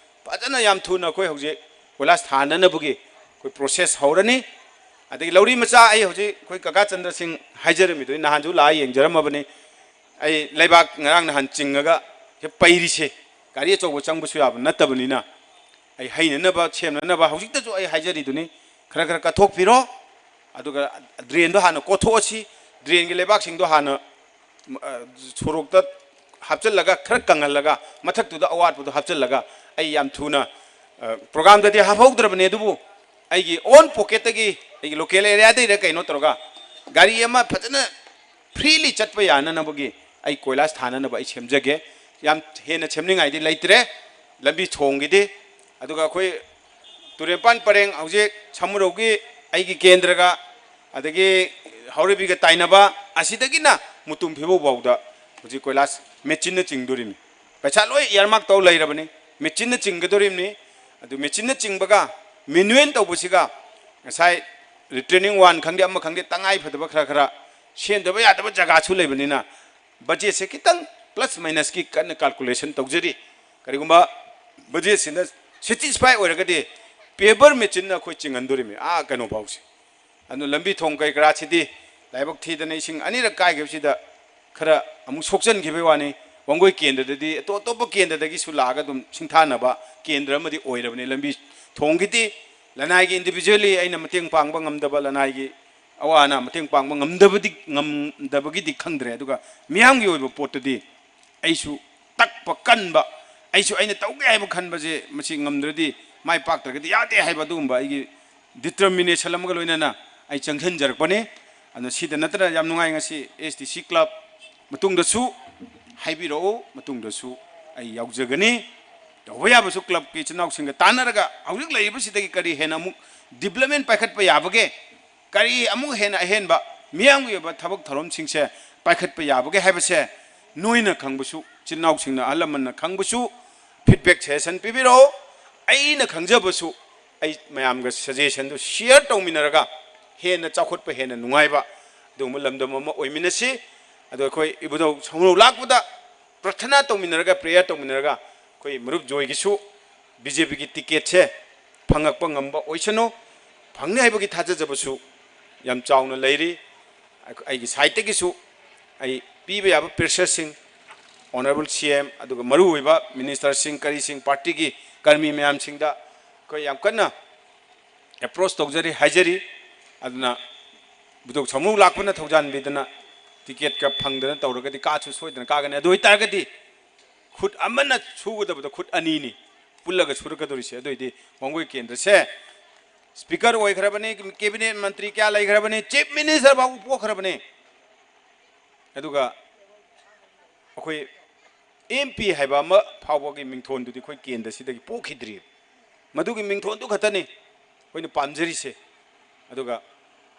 ꯐꯖꯅ ꯌꯥꯝ ꯊꯨꯅ ꯑꯩꯈꯣꯏ ꯍꯧꯖꯤꯛ ꯀꯣꯏꯂꯥꯁ ꯊꯥꯅꯅꯕꯒꯤ ꯑꯩꯈꯣꯏ ꯄ꯭ꯔꯣꯁꯦꯁ ꯍꯧꯔꯅꯤ꯫ ꯑꯗꯒꯤ ꯂꯧꯔꯤ ꯃꯆꯥ, ꯑꯩ ꯍꯧꯖꯤꯛ ꯑꯩꯈꯣꯏ ꯀꯀꯥ ꯆꯟꯗ꯭ꯔ ꯁꯤꯡ ꯍꯥꯏꯖꯔꯝꯃꯤꯗꯨꯅꯤ, ꯅꯍꯥꯟꯁꯨ ꯂꯥꯛꯑ ꯌꯦꯡꯖꯔꯝꯃꯕꯅꯤ꯫ ꯑꯩ ꯂꯩꯕꯥꯛ ꯉꯔꯥꯡ ꯅꯍꯥꯟ ꯆꯤꯡꯉꯒ ꯁꯤ ꯄꯩꯔꯤꯁꯦ ꯒꯥꯔꯤ ꯑꯆꯧꯕ ꯆꯪꯕꯁꯨ ꯌꯥꯕ ꯅꯠꯇꯕꯅꯤꯅ, ꯑꯩ ꯍꯩꯅꯅꯕ ꯁꯦꯝꯅꯅꯕ ꯍꯧꯖꯤꯛꯇꯁꯨ ꯑꯩ ꯍꯥꯏꯖꯔꯤꯗꯨꯅꯤ, ꯈꯔ ꯈꯔ ꯀꯠꯊꯣꯛꯄꯤꯔꯣ꯫ ꯑꯗꯨꯒ ꯗ꯭ꯔꯦꯟꯗꯣ ꯍꯥꯟꯅ ꯀꯣꯊꯣꯛꯑꯁꯤ, ꯗ꯭ꯔꯦꯟꯒꯤ ꯂꯩꯕꯥꯛꯁꯤꯡꯗꯣ ꯍꯥꯟꯅ, ꯑ, ꯁꯣꯔꯣꯛꯇ ꯍꯥꯞꯆꯤꯜꯂꯒ, ꯈꯔ ꯀꯪꯍꯜꯂꯒ, ꯃꯊꯛꯇꯨꯗ ꯑꯋꯥꯠꯄꯗꯣ ꯍꯥꯞꯆꯤꯜꯂꯒ, ꯑꯩ ꯌꯥꯝ ꯊꯨꯅ, ꯑ, ꯄ꯭ꯔꯣꯒ꯭ꯔꯥꯝꯗꯗꯤ ꯍꯥꯞꯍꯧꯗ꯭ꯔꯕꯅꯦ, ꯑꯗꯨꯕꯨ ꯑꯩꯒꯤ ꯑꯣꯟ ꯄꯣꯀꯦꯠꯇꯒꯤ, ꯑꯩꯒꯤ ꯂꯣꯀꯦꯜ ꯑꯦꯔꯤꯌꯥꯗꯩꯔ ꯀꯩꯅꯣ ꯇꯧꯔꯒ ꯒꯥꯔꯤ ꯑꯃ ꯐꯖꯅ ꯐ꯭ꯔꯤꯂꯤ ꯆꯠꯄ ꯌꯥꯅꯅꯕꯒꯤ ꯑꯩ ꯀꯣꯏꯂꯥꯁ ꯊꯥꯅꯅꯕ ꯑꯩ ꯁꯦꯝꯖꯒꯦ꯫ ꯌꯥꯝ ꯍꯦꯟꯅ ꯁꯦꯝꯅꯤꯡꯉꯥꯏꯗꯤ ꯂꯩꯇ꯭ꯔꯦ ꯂꯝꯕꯤ ꯊꯣꯡꯒꯤꯗꯤ꯫ ꯑꯗꯨꯒ ꯑꯩꯈꯣꯏ ꯇꯨꯔꯦꯟꯄꯥꯟ ꯄꯔꯦꯡ ꯍꯧꯖꯤꯛ ꯁꯃꯨꯔꯧꯒꯤ ꯑꯩꯒꯤ ꯀꯦꯟꯗ꯭ꯔꯒ ꯑꯗꯒꯤ ꯍꯥꯎꯔꯩꯕꯤꯒ ꯇꯥꯏꯅꯕ ꯑꯁꯤꯗꯒꯤꯅ ꯃꯨꯇꯨꯝ ꯐꯤꯕꯧ ꯐꯥꯎꯗ ꯍꯧꯖꯤꯛ ꯀꯣꯏꯂꯥꯁ ꯃꯦꯆꯤꯟꯅ ꯆꯤꯡꯗꯣꯔꯤꯃꯤ꯫ ꯄꯩꯁꯥ ꯂꯣꯏ ꯏꯌꯥꯔꯃꯥꯔꯛ ꯇꯧ ꯂꯩꯔꯕꯅꯤ꯫ ꯃꯦꯆꯤꯟꯅ ꯆꯤꯡꯒꯗꯣꯔꯤꯕꯅꯤ꯫ ꯑꯗꯨ ꯃꯦꯆꯤꯟꯅ ꯆꯤꯡꯕꯒ ꯃꯦꯅꯨꯋꯦꯜ ꯇꯧꯕꯁꯤꯒ ꯉꯁꯥꯏ ꯔꯤꯇꯔꯅꯤꯡ ꯋꯥꯟ ꯈꯪꯗꯦ, ꯑꯃ ꯈꯪꯗꯦ, ꯇꯉꯥꯏ ꯐꯗꯕ ꯈꯔ ꯈꯔ ꯁꯦꯝꯗꯕ ꯌꯥꯗꯕ ꯖꯒꯥꯁꯨ ꯂꯩꯕꯅꯤꯅ ꯕꯖꯦꯠꯁꯦ ꯈꯤꯇꯪ ꯄ꯭ꯂꯁ ꯃꯥꯏꯅꯁꯀꯤ ꯀꯟꯅ ꯀꯥꯜꯀꯨꯂꯦꯁꯟ ꯇꯧꯖꯔꯤ꯫ ꯀꯔꯤꯒꯨꯝꯕ ꯕꯖꯦꯠꯁꯤꯅ ꯁꯦꯇꯤꯁꯐꯥꯏ ꯑꯣꯏꯔꯒꯗꯤ ꯄꯦꯕꯔ ꯃꯦꯆꯤꯟꯅ ꯑꯩꯈꯣꯏ ꯆꯤꯡꯍꯟꯗꯣꯔꯤꯃꯤ ꯑꯥ ꯀꯩꯅꯣ ꯐꯥꯎꯁꯦ꯫ ꯑꯗꯨ ꯂꯝꯕꯤ ꯊꯣꯡ ꯀꯩ ꯀꯔꯥꯁꯤꯗꯤ ꯂꯥꯏꯕꯛ ꯊꯤꯗꯅ ꯏꯁꯤꯡ ꯑꯅꯤꯔꯛ ꯀꯥꯏꯈꯤꯕꯁꯤꯗ ꯈꯔ ꯑꯃꯨꯛ ꯁꯣꯛꯆꯟꯈꯤꯕꯒꯤ ꯋꯥꯅꯤ꯫ ꯋꯥꯡꯒꯣꯏ ꯀꯦꯟꯗ꯭ꯔꯗꯗꯤ ꯑꯇꯣꯞ ꯑꯇꯣꯞꯄ ꯀꯦꯟꯗ꯭ꯔꯗꯒꯤ ꯁꯨ ꯂꯥꯛꯑꯒ ꯑꯗꯨꯝ ꯁꯤꯡꯊꯥꯅꯕ ꯀꯦꯟꯗ꯭ꯔ ꯑꯃꯗꯤ ꯑꯣꯏꯔꯕꯅꯤ꯫ ꯂꯝꯕꯤ ꯊꯣꯡꯒꯤꯗꯤ ꯂꯅꯥꯏꯒꯤ ꯏꯟꯗꯤꯕꯤꯖꯨꯋꯦꯜꯂꯤ ꯑꯩꯅ ꯃꯇꯦꯡ ꯄꯥꯡꯕ ꯉꯝꯗꯕ, ꯂꯅꯥꯏꯒꯤ ꯑꯋꯥ ꯑꯅꯥ ꯃꯇꯦꯡ ꯄꯥꯡꯕ ꯉꯝꯗꯕꯗꯤ, ꯉꯝꯗꯕꯒꯤꯗꯤ ꯈꯪꯗ꯭ꯔꯦ, ꯑꯗꯨꯒ ꯃꯤꯌꯥꯝꯒꯤ ꯑꯣꯏꯕ ꯄꯣꯠꯇꯗꯤ ꯑꯩꯁꯨ ꯇꯛꯄ ꯀꯟꯕ, ꯑꯩꯁꯨ ꯑꯩꯅ ꯇꯧꯒꯦ ꯍꯥꯏꯕ ꯈꯟꯕꯁꯦ ꯃꯁꯤ ꯉꯝꯗ꯭ꯔꯗꯤ, ꯃꯥꯏ ꯄꯥꯛꯇ꯭ꯔꯒꯗꯤ ꯌꯥꯗꯦ ꯍꯥꯏꯕ ꯑꯗꯨꯒꯨꯝꯕ ꯑꯩꯒꯤ ꯗꯤꯇꯔꯃꯤꯅꯦꯁꯟ ꯑꯃꯒ ꯂꯣꯏꯅꯅ ꯑꯩ ꯆꯪꯁꯤꯟꯖꯔꯛꯄꯅꯤ꯫ ꯑꯗꯨꯅ ꯁꯤꯗ ꯅꯠꯇꯅ ꯌꯥꯝ ꯅꯨꯡꯉꯥꯏ, ꯉꯁꯤ ꯑꯦꯁ ꯇꯤ ꯁꯤ ꯀ꯭ꯂꯕ ꯃꯇꯨꯡꯗꯁꯨ ꯍꯥꯏꯕꯤꯔꯛꯎ, ꯃꯇꯨꯡꯗꯁꯨ ꯑꯩ ꯌꯥꯎꯖꯒꯅꯤ꯫ ꯇꯧꯕ ꯌꯥꯕꯁꯨ ꯀ꯭ꯂꯕꯀꯤ ꯏꯆꯤꯟ ꯏꯅꯥꯎꯁꯤꯡꯒ ꯇꯥꯟꯅꯔꯒ ꯍꯧꯖꯤꯛ ꯂꯩꯔꯤꯕꯁꯤꯗꯒꯤ ꯀꯔꯤ ꯍꯦꯟꯅ ꯑꯃꯨꯛ ꯗꯤꯕ꯭ꯂꯞꯃꯦꯟ ꯄꯥꯏꯈꯠꯄ ꯌꯥꯕꯒꯦ, ꯀꯔꯤ ꯑꯃꯨꯛ ꯍꯦꯟꯅ ꯑꯍꯦꯟꯕ ꯃꯤꯌꯥꯝꯒꯤ ꯑꯣꯏꯕ ꯊꯕꯛ ꯊꯧꯔꯝꯁꯤꯡꯁꯦ ꯄꯥꯏꯈꯠꯄ ꯌꯥꯕꯒꯦ ꯍꯥꯏꯕꯁꯦ ꯅꯣꯏꯅ ꯈꯪꯕꯁꯨ ꯏꯆꯤꯟ ꯏꯅꯥꯎꯁꯤꯡꯅ, ꯑꯍꯜ ꯂꯃꯟꯅ ꯈꯪꯕꯁꯨ feedback suggestion ꯄꯤꯕꯤꯔꯛꯑꯣ꯫ ꯑꯩꯅ ꯈꯪꯖꯕꯁꯨ ꯑꯩ ꯃꯌꯥꯝꯒ suggestionꯗꯨ share ꯇꯧꯃꯤꯟꯅꯔꯒ ꯍꯦꯟꯅ ꯆꯥꯎꯈꯠꯄ, ꯍꯦꯟꯅ ꯅꯨꯡꯉꯥꯏꯕ ꯑꯗꯨꯒꯨꯝꯕ ꯂꯝꯗꯝ ꯑꯃ ꯑꯣꯏꯃꯤꯟꯅꯁꯤ꯫ ꯑꯗꯣ ꯑꯩꯈꯣꯏ ꯏꯕꯨꯙꯧ ꯁꯣꯃꯣꯔꯧ ꯂꯥꯛꯄꯗ ꯄ꯭ꯔꯊꯅꯥ ꯇꯧꯃꯤꯟꯅꯔꯒ, prayer ꯇꯧꯃꯤꯟꯅꯔꯒ ꯑꯩꯈꯣꯏ ꯃꯔꯨꯞ ꯖꯣꯏꯒꯤꯁꯨ BJPꯒꯤ ticketꯁꯦ ꯐꯪꯉꯛꯄ ꯉꯝꯕ ꯑꯣꯏꯁꯅꯨ꯫ ꯐꯪꯅꯤ ꯍꯥꯏꯕꯒꯤ ꯊꯥꯖꯖꯕꯁꯨ ꯌꯥꯝ ꯆꯥꯎꯅ ꯂꯩꯔꯤ꯫ ꯑꯩꯒꯤ sideꯇꯒꯤꯁꯨ ꯑꯩ ꯄꯤꯕ ꯌꯥꯕ pressure ꯁꯤꯡ Honourable CM ꯑꯗꯨꯒ ꯃꯔꯨꯑꯣꯏꯕ ministerꯁꯤꯡ, ꯀꯔꯤꯁꯤꯡ, partyꯒꯤ ꯀꯔꯃꯤ ꯃꯌꯥꯝꯁꯤꯡꯗ ꯑꯩꯈꯣꯏ ꯌꯥꯝ ꯀꯟꯅ approach ꯇꯧꯖꯔꯤ, ꯍꯥꯏꯖꯔꯤ꯫ ꯑꯗꯨꯅ ꯏꯕꯨꯙꯧ ꯁꯣꯃꯣꯔꯧ ꯂꯥꯛꯄꯅ ꯊꯧꯖꯥꯟꯕꯤꯗꯅ ticketꯀ ꯐꯪꯗꯅ ꯇꯧꯔꯒꯗꯤ ꯀꯥꯁꯨ ꯁꯣꯏꯗꯅ ꯀꯥꯒꯅꯤ꯫ ꯑꯗꯨ ꯑꯣꯏꯇꯥꯔꯒꯗꯤ ꯈꯨꯠ ꯑꯃꯅ ꯁꯨꯒꯗꯕꯗ ꯈꯨꯠ ꯑꯅꯤꯅꯤ ꯄꯨꯜꯂꯒ ꯁꯨꯔꯛꯀꯗꯧꯔꯤꯁꯦ꯫ ꯑꯗꯨ ꯑꯣꯏꯗꯤ ꯋꯥꯡꯒꯣꯏ ꯀꯦꯟꯗ꯭ꯔꯁꯦ speaker ꯑꯣꯏꯈ꯭ꯔꯕꯅꯤ, cabinet ꯃꯟꯇ꯭ꯔꯤ ꯀꯌꯥ ꯂꯩꯈ꯭ꯔꯕꯅꯤ, chief minister ꯐꯥꯎꯕ ꯄꯣꯛꯈ꯭ꯔꯕꯅꯤ꯫ ꯑꯗꯨꯒ ꯑꯩꯈꯣꯏ MP ꯍꯥꯏꯕ ꯑꯃ ꯐꯥꯎꯕꯒꯤ ꯃꯤꯡꯊꯣꯟꯗꯨꯗꯤ ꯑꯩꯈꯣꯏ ꯀꯦꯟꯗ꯭ꯔꯁꯤꯗꯒꯤ ꯄꯣꯛꯈꯤꯗ꯭ꯔꯤꯕ꯫ ꯃꯗꯨꯒꯤ ꯃꯤꯡꯊꯣꯟꯗꯨ ꯈꯛꯇꯅꯤ ꯑꯩꯈꯣꯏꯅ ꯄꯥꯝꯖꯔꯤꯁꯦ꯫ ꯑꯗꯨꯒ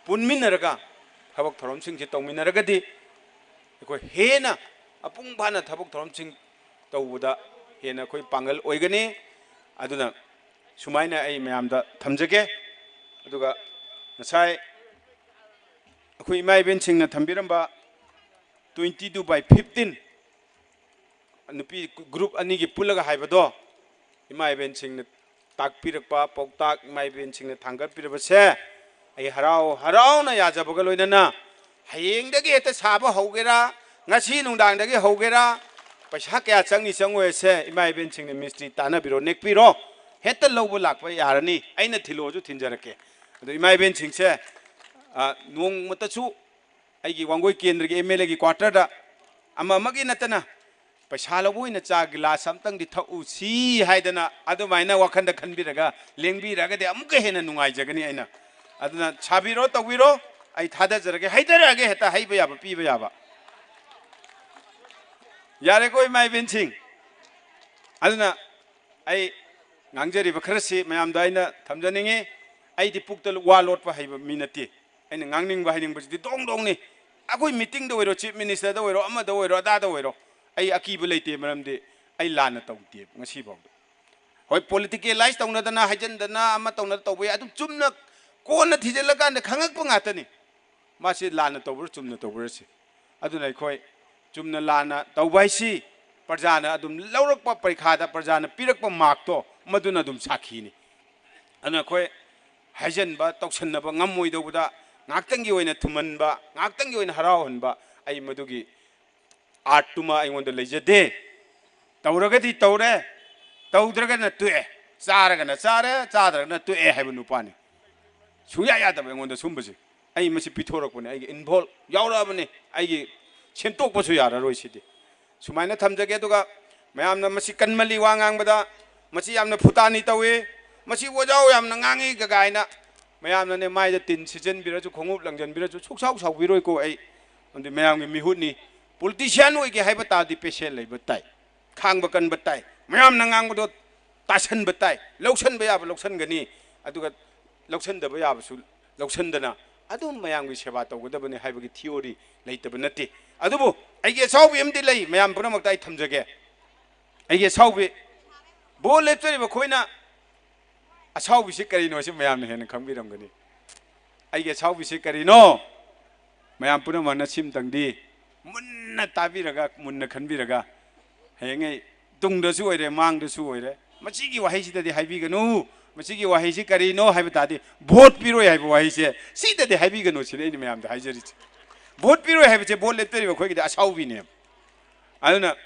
ꯄꯨꯟꯃꯤꯟꯅꯔꯒ ꯊꯕꯛ ꯊꯧꯔꯝꯁꯤꯡꯁꯦ ꯇꯧꯃꯤꯟꯅꯔꯒꯗꯤ ꯑꯩꯈꯣꯏ ꯍꯦꯟꯅ ꯃꯄꯨꯡ ꯐꯥꯅ ꯊꯕꯛ ꯊꯧꯔꯝꯁꯤꯡ ꯇꯧꯕꯗ ꯍꯦꯟꯅ ꯑꯩꯈꯣꯏ ꯄꯥꯡꯒꯜ ꯑꯣꯏꯒꯅꯤ꯫ ꯑꯗꯨꯅ ꯁꯨꯃꯥꯏꯅ ꯑꯩ ꯃꯌꯥꯝꯗ ꯊꯝꯖꯒꯦ꯫ ꯑꯗꯨꯒ ꯉꯁꯥꯏ ꯑꯩꯈꯣꯏ ꯏꯃꯥ ꯏꯕꯦꯟꯁꯤꯡꯅ ꯊꯝꯕꯤꯔꯝꯕ twenty two by fifteen ꯅꯨꯄꯤ group ꯑꯅꯤꯒꯤ ꯄꯨꯜꯂꯒ ꯍꯥꯏꯕꯗꯣ, ꯏꯃꯥ ꯏꯕꯦꯟꯁꯤꯡꯅ ꯇꯥꯛꯄꯤꯔꯛꯄ ꯄꯥꯎꯇꯥꯛ, ꯏꯃꯥ ꯏꯕꯦꯟꯁꯤꯡꯅ ꯊꯥꯡꯒꯠꯄꯤꯔꯕꯁꯦ ꯑꯩ ꯍꯔꯥꯎ ꯍꯔꯥꯎꯅ ꯌꯥꯖꯕꯒ ꯂꯣꯏꯅꯅ ꯍꯌꯦꯡꯗꯒꯤ ꯍꯦꯛꯇ ꯁꯥꯕ ꯍꯧꯒꯦꯔꯥ, ꯉꯁꯤ ꯅꯨꯡꯗꯥꯡꯗꯒꯤ ꯍꯧꯒꯦꯔꯥ, ꯄꯩꯁꯥ ꯀꯌꯥ ꯆꯪꯅꯤ ꯆꯪꯉꯣꯏꯁꯦ ꯏꯃꯥ ꯏꯕꯦꯟꯁꯤꯡꯅ ꯃꯤꯁꯇ꯭ꯔꯤ ꯇꯥꯟꯅꯕꯤꯔꯣ, ꯅꯦꯛꯄꯤꯔꯣ, ꯍꯦꯛꯇ ꯂꯧꯕ ꯂꯥꯛꯄ ꯌꯥꯔꯅꯤ꯫ ꯑꯩꯅ ꯊꯤꯜꯂꯛꯑꯣꯁꯨ ꯊꯤꯟꯖꯔꯛꯀꯦ꯫ ꯑꯗꯣ ꯏꯃꯥ ꯏꯕꯦꯟꯁꯤꯡꯁꯦ, ꯑ, ꯅꯣꯡꯃꯇꯁꯨ ꯑꯩꯒꯤ ꯋꯥꯡꯒꯣꯏ ꯀꯦꯟꯗ꯭ꯔꯒꯤ MLAꯒꯤ quarterꯗ ꯑꯃ ꯑꯃꯒꯤ ꯅꯠꯇꯅ ꯄꯩꯁꯥ ꯂꯧꯕ ꯑꯣꯏꯅ ꯆꯥ ꯒꯤꯂꯥꯁ ꯑꯝꯇꯪꯗꯤ ꯊꯛꯎꯁꯤ ꯍꯥꯏꯗꯅ ꯑꯗꯨꯃꯥꯏꯅ ꯋꯥꯈꯟꯗ ꯈꯟꯕꯤꯔꯒ ꯂꯦꯡꯕꯤꯔꯒꯗꯤ ꯑꯃꯨꯛꯀ ꯍꯦꯟꯅ ꯅꯨꯡꯉꯥꯏꯖꯒꯅꯤ꯫ ꯑꯩꯅ ꯑꯗꯨꯅ ꯁꯥꯕꯤꯔꯣ, ꯇꯧꯕꯤꯔꯣ, ꯑꯩ ꯊꯥꯗꯖꯔꯒꯦ, ꯍꯩꯊꯔꯛꯑꯒꯦ, ꯍꯦꯛꯇ ꯍꯩꯕ ꯌꯥꯕ, ꯄꯤꯕ ꯌꯥꯕ꯫ ꯌꯥꯔꯦꯀꯣ, ꯏꯃꯥ ꯏꯕꯦꯟꯁꯤꯡ? ꯑꯗꯨꯅ ꯑꯩ ꯉꯥꯡꯖꯔꯤꯕ ꯈꯔꯁꯤ ꯃꯌꯥꯝꯗ ꯑꯩꯅ ꯊꯝꯖꯅꯤꯡꯉꯤ꯫ ꯑꯩꯗꯤ ꯄꯨꯛꯇ ꯋꯥ ꯂꯣꯠꯄ ꯍꯩꯕ ꯃꯤ ꯅꯠꯇꯦ꯫ ꯑꯩꯅ ꯉꯥꯡꯅꯤꯡꯕ ꯍꯥꯏꯅꯤꯡꯕꯁꯤꯗꯤ ꯗꯣꯡ ꯗꯣꯡꯅꯤ꯫ ꯑꯩꯈꯣꯏ meetingꯗ ꯑꯣꯏꯔꯣ, chief ministerꯗ ꯑꯣꯏꯔꯣ, ꯑꯃꯗ ꯑꯣꯏꯔꯣ, ꯑꯗꯥꯗ ꯑꯣꯏꯔꯣ, ꯑꯩ ꯑꯀꯤꯕ ꯂꯩꯇꯦ, ꯃꯔꯝꯗꯤ ꯑꯩ ꯂꯥꯟꯅ ꯇꯧꯗꯦꯕ ꯉꯁꯤꯐꯥꯎꯗ꯫ ꯍꯣꯏ, ꯄꯣꯂꯤꯇꯤꯀꯦꯂꯥꯏꯁ ꯇꯧꯅꯗꯅ, ꯍꯥꯏꯖꯤꯟꯗꯅ, ꯑꯃ ꯇꯧꯅꯗ ꯇꯧꯕ ꯌꯥꯏ, ꯑꯗꯨꯝ ꯆꯨꯝꯅ ꯀꯣꯟꯅ ꯊꯤꯖꯤꯜꯂꯀꯥꯟꯗ ꯈꯪꯉꯛꯄ ꯉꯥꯛꯇꯅꯤ꯫ ꯃꯥꯁꯤ ꯂꯥꯟꯅ ꯇꯧꯕ꯭ꯔꯥ, ꯆꯨꯝꯅ ꯇꯧꯕ꯭ꯔꯥ ꯁꯤ꯫ ꯑꯗꯨꯅ ꯑꯩꯈꯣꯏ ꯆꯨꯝꯅ ꯂꯥꯟꯅ ꯇꯧꯕ ꯍꯥꯏꯁꯤ ꯄ꯭ꯔꯖꯥꯅ ꯑꯗꯨꯝ ꯂꯧꯔꯛꯄ, ꯄꯔꯤꯈꯥꯗ ꯄ꯭ꯔꯖꯥꯅ ꯄꯤꯔꯛꯄ ꯃꯥꯔꯛꯇꯣ, ꯃꯗꯨꯅ ꯑꯗꯨꯝ ꯁꯥꯈꯤꯅꯤ꯫ ꯑꯗꯨꯅ ꯑꯩꯈꯣꯏ ꯍꯥꯏꯖꯟꯕ, ꯇꯧꯁꯟꯅꯕ ꯉꯝꯃꯣꯏꯗꯧꯕꯗ, ꯉꯥꯛꯇꯪꯒꯤ ꯑꯣꯏꯅ ꯊꯨꯝꯍꯟꯕ, ꯉꯥꯛꯇꯪꯒꯤ ꯑꯣꯏꯅ ꯍꯔꯥꯎꯍꯟꯕ, ꯑꯩ ꯃꯗꯨꯒꯤ ꯑꯥꯔꯠꯇꯨꯃ ꯑꯩꯉꯣꯟꯗ ꯂꯩꯖꯗꯦ꯫ ꯇꯧꯔꯒꯗꯤ ꯇꯧꯔꯦ, ꯇꯧꯗ꯭ꯔꯒꯅ ꯇꯣꯛꯑꯦ, ꯆꯥꯔꯒꯅ ꯆꯥꯔꯦ, ꯆꯥꯗ꯭ꯔꯒꯅ ꯇꯣꯛꯑꯦ ꯍꯥꯏꯕ ꯅꯨꯄꯥꯅꯤ꯫ ꯁꯨꯡꯌꯥ ꯌꯥꯗꯕ ꯑꯩꯉꯣꯟꯗ ꯁꯨꯝꯕꯁꯦ꯫ ꯑꯩ ꯃꯁꯤ ꯄꯤꯊꯣꯔꯛꯄꯅꯦ, ꯑꯩꯒꯤ ꯏꯟꯚꯣꯜ ꯌꯥꯎꯔꯛꯑꯕꯅꯤ, ꯑꯩꯒꯤ ꯁꯦꯝꯗꯣꯛꯄꯁꯨ ꯌꯥꯔꯔꯣꯏ ꯁꯤꯗꯤ꯫ ꯁꯨꯃꯥꯏꯅ ꯊꯝꯖꯒꯦ꯫ ꯑꯗꯨꯒ ꯃꯌꯥꯝꯅ ꯃꯁꯤ ꯀꯟꯃꯜꯂꯤ ꯋꯥ ꯉꯥꯡꯕꯗ, ꯃꯁꯤ ꯌꯥꯝꯅ ꯐꯨꯇꯥꯅꯤ ꯇꯧꯏ, ꯃꯁꯤ ꯑꯣꯖꯥ ꯌꯥꯝꯅ ꯉꯥꯡꯉꯤ ꯀꯒꯥꯏꯅ ꯃꯌꯥꯝꯅꯅꯦ ꯃꯥꯏꯗ ꯇꯤꯟ ꯁꯤꯠꯆꯟꯕꯤꯔꯁꯨ, ꯈꯣꯡꯎꯞ ꯂꯪꯖꯟꯕꯤꯔꯁꯨ ꯁꯨꯛꯁꯥꯎ ꯁꯥꯎꯕꯤꯔꯣꯏꯀꯣ꯫ ꯑꯩ ꯑꯗꯨ ꯃꯌꯥꯝꯒꯤ ꯃꯤꯍꯨꯠꯅꯤ꯫ ꯄꯣꯂꯤꯇꯤꯁꯤꯌꯥꯟ ꯑꯣꯏꯒꯦ ꯍꯥꯏꯕ ꯇꯥꯔꯗꯤ ꯄꯦꯁꯦꯟ ꯂꯩꯕ ꯇꯥꯏ, ꯈꯥꯡꯕ ꯀꯟꯕ ꯇꯥꯏ, ꯃꯌꯥꯝꯅ ꯉꯥꯡꯕꯗꯣ ꯇꯥꯁꯟꯕ ꯇꯥꯏ, ꯂꯧꯁꯟꯕ ꯌꯥꯕ ꯂꯧꯁꯟꯒꯅꯤ, ꯑꯗꯨꯒ ꯂꯧꯁꯟꯗꯕ ꯌꯥꯕꯁꯨ ꯂꯧꯁꯟꯗꯅ ꯑꯗꯨꯝ ꯃꯌꯥꯝꯒꯤ ꯁꯦꯕꯥ ꯇꯧꯒꯗꯕꯅꯤ ꯍꯥꯏꯕꯒꯤ ꯊꯤꯑꯣꯔꯤ ꯂꯩꯇꯕ ꯅꯠꯇꯦ꯫ ꯑꯗꯨꯕꯨ ꯑꯩꯒꯤ ꯑꯁꯥꯎꯕꯤ ꯑꯃꯗꯤ ꯂꯩ, ꯃꯌꯥꯝ ꯄꯨꯝꯅꯃꯛꯇ ꯑꯩ ꯊꯝꯖꯒꯦ꯫ ꯑꯩꯒꯤ ꯑꯁꯥꯎꯕꯤ, ꯚꯣꯠ ꯂꯦꯞꯆꯔꯤꯕ ꯑꯩꯈꯣꯏꯅ ꯑꯁꯥꯎꯕꯤꯁꯤ ꯀꯔꯤꯅꯣ ꯁꯤ ꯃꯌꯥꯝꯅ ꯍꯦꯟꯅ ꯈꯪꯕꯤꯔꯝꯒꯅꯤ꯫ ꯑꯩꯒꯤ ꯑꯁꯥꯎꯕꯤꯁꯤ ꯀꯔꯤꯅꯣ? ꯃꯌꯥꯝ ꯄꯨꯝꯅꯃꯛꯅ ꯁꯤꯝꯇꯪꯗꯤ ꯃꯨꯟꯅ ꯇꯥꯕꯤꯔꯒ, ꯃꯨꯟꯅ ꯈꯟꯕꯤꯔꯒ, ꯍꯌꯦꯡꯉꯩ ꯇꯨꯡꯗꯁꯨ ꯑꯣꯏꯔꯦ, ꯃꯥꯡꯗꯁꯨ ꯑꯣꯏꯔꯦ, ꯃꯁꯤꯒꯤ ꯋꯥꯍꯩꯁꯤꯗꯗꯤ ꯍꯥꯏꯕꯤꯒꯅꯨ꯫ ꯃꯁꯤꯒꯤ ꯋꯥꯍꯩꯁꯤ ꯀꯔꯤꯅꯣ ꯍꯥꯏꯕ ꯇꯥꯔꯗꯤ, ꯚꯣꯠ ꯄꯤꯔꯣꯏ ꯍꯥꯏꯕ ꯋꯥꯍꯩꯁꯦ ꯁꯤꯗꯗꯤ ꯍꯥꯏꯕꯤꯒꯅꯨ ꯁꯤꯅꯤ ꯑꯩꯅ ꯃꯌꯥꯝꯗ ꯍꯥꯏꯖꯔꯤꯁꯦ꯫ ꯚꯣꯠ ꯄꯤꯔꯣꯏ ꯍꯥꯏꯕꯁꯦ ꯚꯣꯠ ꯂꯦꯞꯆꯔꯤꯕ ꯑꯩꯈꯣꯏꯒꯤꯗꯤ ꯑꯁꯥꯎꯕꯤꯅꯦꯕ꯫ ꯑꯗꯨꯅ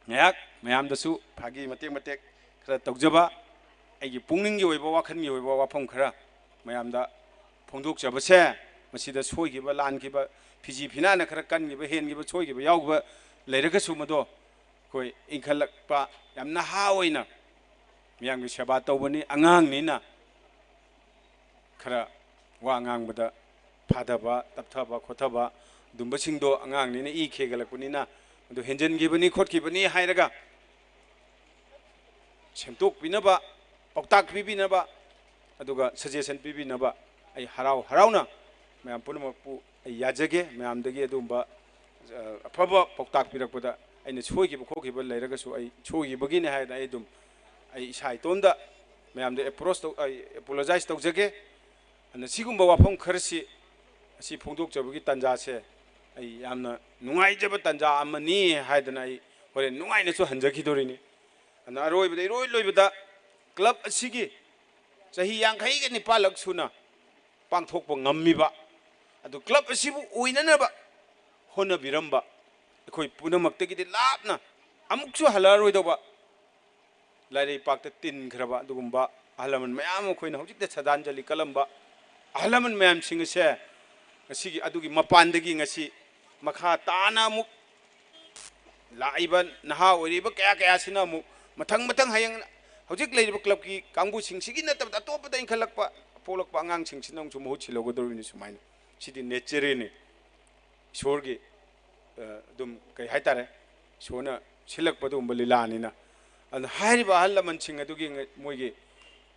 ꯉꯥꯏꯍꯥꯛ ꯃꯌꯥꯝꯗꯁꯨ ꯐꯥꯒꯤ ꯃꯇꯦꯛ ꯃꯇꯦꯛ ꯈꯔ ꯇꯧꯖꯕ, ꯑꯩꯒꯤ ꯄꯨꯛꯅꯤꯡꯒꯤ ꯑꯣꯏꯕ, ꯋꯥꯈꯜꯒꯤ ꯑꯣꯏꯕ ꯋꯥꯐꯝ ꯈꯔ ꯃꯌꯥꯝꯗ ꯐꯣꯡꯗꯣꯛꯆꯕꯁꯦ, ꯃꯁꯤꯗ ꯁꯣꯏꯈꯤꯕ, ꯂꯥꯟꯈꯤꯕ, ꯐꯤꯖꯤ ꯐꯤꯅꯥꯅ ꯈꯔ ꯀꯟꯈꯤꯕ, ꯍꯦꯟꯈꯤꯕ, ꯁꯣꯏꯈꯤꯕ ꯌꯥꯎꯈꯤꯕ ꯂꯩꯔꯒꯁꯨ, ꯃꯗꯣ ꯑꯩꯈꯣꯏ ꯏꯟꯈꯠꯂꯛꯄ ꯌꯥꯝ ꯅꯍꯥ ꯑꯣꯏꯅ ꯃꯤꯌꯥꯝꯒꯤ ꯁꯦꯕꯥ ꯇꯧꯕꯅꯤ, ꯑꯉꯥꯡꯅꯤꯅ ꯈꯔ ꯋꯥ ꯉꯥꯡꯕꯗ ꯐꯥꯊꯕ, ꯇꯞꯊꯕ, ꯈꯣꯊꯕ ꯑꯗꯨꯝꯕꯁꯤꯡꯗꯣ ꯑꯉꯥꯡꯅꯤꯅ ꯏ ꯈꯦꯒꯠꯂꯛꯄꯅꯤꯅ ꯑꯗꯨ ꯍꯦꯟꯖꯟꯈꯤꯕꯅꯤ, ꯈꯣꯠꯈꯤꯕꯅꯤ ꯍꯥꯏꯔꯒ ꯁꯦꯝꯗꯣꯛꯄꯤꯅꯕ, ꯄꯥꯎꯇꯥꯛ ꯄꯤꯕꯤꯅꯕ, ꯑꯗꯨꯒ ꯁꯖꯦꯁꯟ ꯄꯤꯕꯤꯅꯕ ꯑꯩ ꯍꯔꯥꯎ ꯍꯔꯥꯎꯅ ꯃꯌꯥꯝ ꯄꯨꯝꯅꯃꯛꯄꯨ ꯑꯩ ꯌꯥꯖꯒꯦ꯫ ꯃꯌꯥꯝꯗꯒꯤ ꯑꯗꯨꯒꯨꯝꯕ, ꯑ, ꯑꯐꯕ ꯄꯥꯎꯇꯥꯛ ꯄꯤꯔꯛꯄꯗ ꯑꯩꯅ ꯁꯣꯏꯈꯤꯕ ꯈꯣꯠꯈꯤꯕ ꯂꯩꯔꯒꯁꯨ ꯑꯩ ꯁꯣꯏꯈꯤꯕꯒꯤꯅꯤ ꯍꯥꯏꯗꯅ ꯑꯩ ꯑꯗꯨꯝ ꯑꯩ ꯏꯁꯥ ꯏꯇꯣꯝꯗ ꯃꯌꯥꯝꯗ ꯑꯦꯄ꯭ꯔꯣꯁ ꯇꯧ, ꯑꯩ ꯑꯦꯄꯣꯂꯣꯖꯥꯏꯁ ꯇꯧꯖꯒꯦ꯫ ꯑꯗꯨꯅ ꯁꯤꯒꯨꯝꯕ ꯋꯥꯐꯝ ꯈꯔꯁꯤ ꯑꯁꯤ ꯐꯣꯡꯗꯣꯛꯆꯕꯒꯤ ꯇꯥꯟꯖꯥꯁꯦ ꯑꯩ ꯌꯥꯝꯅ ꯅꯨꯡꯉꯥꯏꯖꯕ ꯇꯥꯟꯖꯥ ꯑꯃꯅꯤ ꯍꯥꯏꯗꯅ ꯑꯩ ꯍꯣꯔꯦꯟ ꯅꯨꯡꯉꯥꯏꯅꯁꯨ ꯍꯟꯖꯈꯤꯗꯣꯔꯤꯅꯤ꯫ ꯑꯗꯨꯅ ꯑꯔꯣꯏꯕꯗ, ꯏꯔꯣꯏ ꯂꯣꯏꯕꯗ ꯀ꯭ꯂꯕ ꯑꯁꯤꯒꯤ ꯆꯍꯤ ꯌꯥꯡꯈꯩꯒ ꯅꯤꯄꯥꯜꯂꯛ ꯁꯨꯅ ꯄꯥꯡꯊꯣꯛꯄ ꯉꯝꯃꯤꯕ, ꯑꯗꯨ ꯀ꯭ꯂꯕ ꯑꯁꯤꯕꯨ ꯑꯣꯏꯅꯅꯕ ꯍꯣꯠꯅꯕꯤꯔꯝꯕ ꯑꯩꯈꯣꯏ ꯄꯨꯝꯅꯃꯛꯇꯒꯤꯗꯤ ꯂꯥꯞꯅ ꯑꯃꯨꯛꯁꯨ ꯍꯜꯂꯛꯑꯔꯣꯏꯗꯧꯕ ꯂꯥꯏꯔꯩꯄꯥꯛꯇ ꯇꯤꯟꯈ꯭ꯔꯕ ꯑꯗꯨꯒꯨꯝꯕ ꯑꯍꯜ ꯂꯃꯟ ꯃꯌꯥꯝ ꯑꯃ ꯑꯩꯈꯣꯏꯅ ꯍꯧꯖꯤꯛꯇ ꯁ꯭ꯔꯗꯥꯟꯖꯂꯤ ꯀꯠꯂꯝꯕ ꯑꯍꯜ ꯂꯃꯟ ꯃꯌꯥꯝꯁꯤꯡ ꯑꯁꯦ ꯉꯁꯤꯒꯤ ꯑꯗꯨꯒꯤ ꯃꯄꯥꯟꯗꯒꯤ ꯉꯁꯤ ꯃꯈꯥ ꯇꯥꯅ ꯑꯃꯨꯛ ꯂꯥꯛꯏꯕ ꯅꯍꯥ ꯑꯣꯏꯔꯤꯕ ꯀꯌꯥ ꯀꯌꯥꯁꯤꯅ ꯑꯃꯨꯛ ꯃꯊꯪ ꯃꯊꯪ ꯍꯌꯦꯡ ꯍꯧꯖꯤꯛ ꯂꯩꯔꯤꯕ ꯀ꯭ꯂꯕꯀꯤ ꯀꯥꯡꯕꯨꯁꯤꯡꯁꯤꯒꯤ ꯅꯠꯇꯕꯗ ꯑꯇꯣꯞꯄꯗ ꯏꯟꯈꯠꯂꯛꯄ ꯄꯣꯛꯂꯛꯄ ꯑꯉꯥꯡꯁꯤꯡꯁꯤꯅ ꯑꯃꯨꯛꯁꯨ ꯃꯍꯨꯠ ꯁꯤꯜꯍꯧꯒꯗꯧꯔꯤꯕꯅꯤ꯫ ꯁꯨꯃꯥꯏꯅ ꯁꯤꯗꯤ ꯅꯦꯆꯔꯅꯤ꯫ ꯏꯁꯣꯔꯒꯤ, ꯑ, ꯑꯗꯨꯝ ꯀꯩ ꯍꯥꯏꯇꯥꯔꯦ, ꯏꯁꯣꯔꯅ ꯁꯤꯜꯂꯛꯄ ꯑꯗꯨꯒꯨꯝꯕ ꯂꯤꯂꯥꯅꯤꯅ꯫ ꯑꯗꯨꯅ ꯍꯥꯏꯔꯤꯕ ꯑꯍꯜ ꯂꯃꯟꯁꯤꯡ ꯑꯗꯨꯒꯤ ꯉ-, ꯃꯣꯏꯒꯤ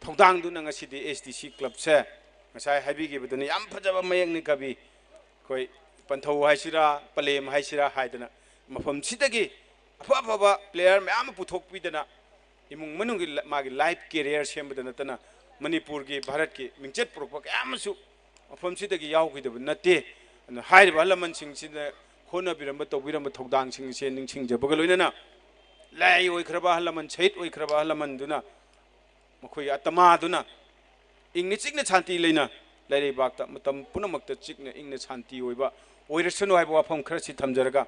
ꯊꯧꯗꯥꯡꯗꯨꯅ ꯉꯁꯤꯗꯤ ꯑꯦꯁ ꯗꯤ ꯁꯤ ꯀ꯭ꯂꯕꯁꯦ ꯉꯁꯥꯏ ꯍꯥꯏꯕꯤꯈꯤꯕꯗꯨꯅ ꯌꯥꯝ ꯐꯖꯕ ꯃꯌꯦꯛꯅꯤ ꯀꯕꯤ꯫ ꯑꯩꯈꯣꯏ ꯄꯟꯊꯧ ꯍꯥꯏꯁꯤꯔꯥ, ꯄꯂꯦꯝ ꯍꯥꯏꯁꯤꯔꯥ ꯍꯥꯏꯗꯅ ꯃꯐꯝꯁꯤꯗꯒꯤ ꯑꯐ ꯑꯐꯕ ꯄ꯭ꯂꯦꯌꯔ ꯃꯌꯥꯝ ꯑꯃ ꯄꯨꯊꯣꯛꯄꯤꯗꯅ ꯏꯃꯨꯡ ꯃꯅꯨꯡꯒꯤ ꯂ-, ꯃꯥꯒꯤ ꯂꯥꯏꯐ ꯀꯦꯔꯤꯌꯔ ꯁꯦꯝꯕꯗ ꯅꯠꯇꯅ ꯃꯅꯤꯄꯨꯔꯒꯤ, ꯚꯥꯔꯠꯀꯤ ꯃꯤꯡꯆꯠ ꯄꯨꯔꯛꯄ ꯀꯌꯥ ꯑꯃꯁꯨ ꯃꯐꯝꯁꯤꯗꯒꯤ ꯌꯥꯎꯈꯤꯗꯕ ꯅꯠꯇꯦ꯫ ꯑꯗꯨꯅ ꯍꯥꯏꯔꯤꯕ ꯑꯍꯜ ꯂꯃꯟꯁꯤꯡꯁꯤꯅ ꯍꯣꯠꯅꯕꯤꯔꯝꯕ, ꯇꯧꯕꯤꯔꯝꯕ ꯊꯧꯗꯥꯡꯁꯤꯡꯁꯦ ꯅꯤꯡꯁꯤꯡꯖꯕꯒ ꯂꯣꯏꯅꯅ ꯂꯥꯏ ꯑꯣꯏꯈ꯭ꯔꯕ ꯑꯍꯜ ꯂꯃꯟ, ꯁꯍꯤꯗ ꯑꯣꯏꯈ꯭ꯔꯕ ꯑꯍꯜ ꯂꯃꯟꯗꯨꯅ ꯃꯈꯣꯏꯒꯤ ꯑꯇꯃꯥꯗꯨꯅ ꯏꯪꯅ ꯆꯤꯛꯅ ꯁꯥꯟꯇꯤ ꯂꯩꯅ ꯂꯩꯔꯩꯕꯥꯛꯇ ꯃꯇꯝ ꯄꯨꯝꯅꯃꯛꯇ ꯆꯤꯛꯅ ꯏꯪꯅ ꯁꯥꯟꯇꯤ ꯑꯣꯏꯕ ꯑꯣꯏꯔꯁꯅꯨ ꯍꯥꯏꯕ ꯋꯥꯐꯝ ꯈꯔꯁꯤ ꯊꯝꯖꯔꯒ,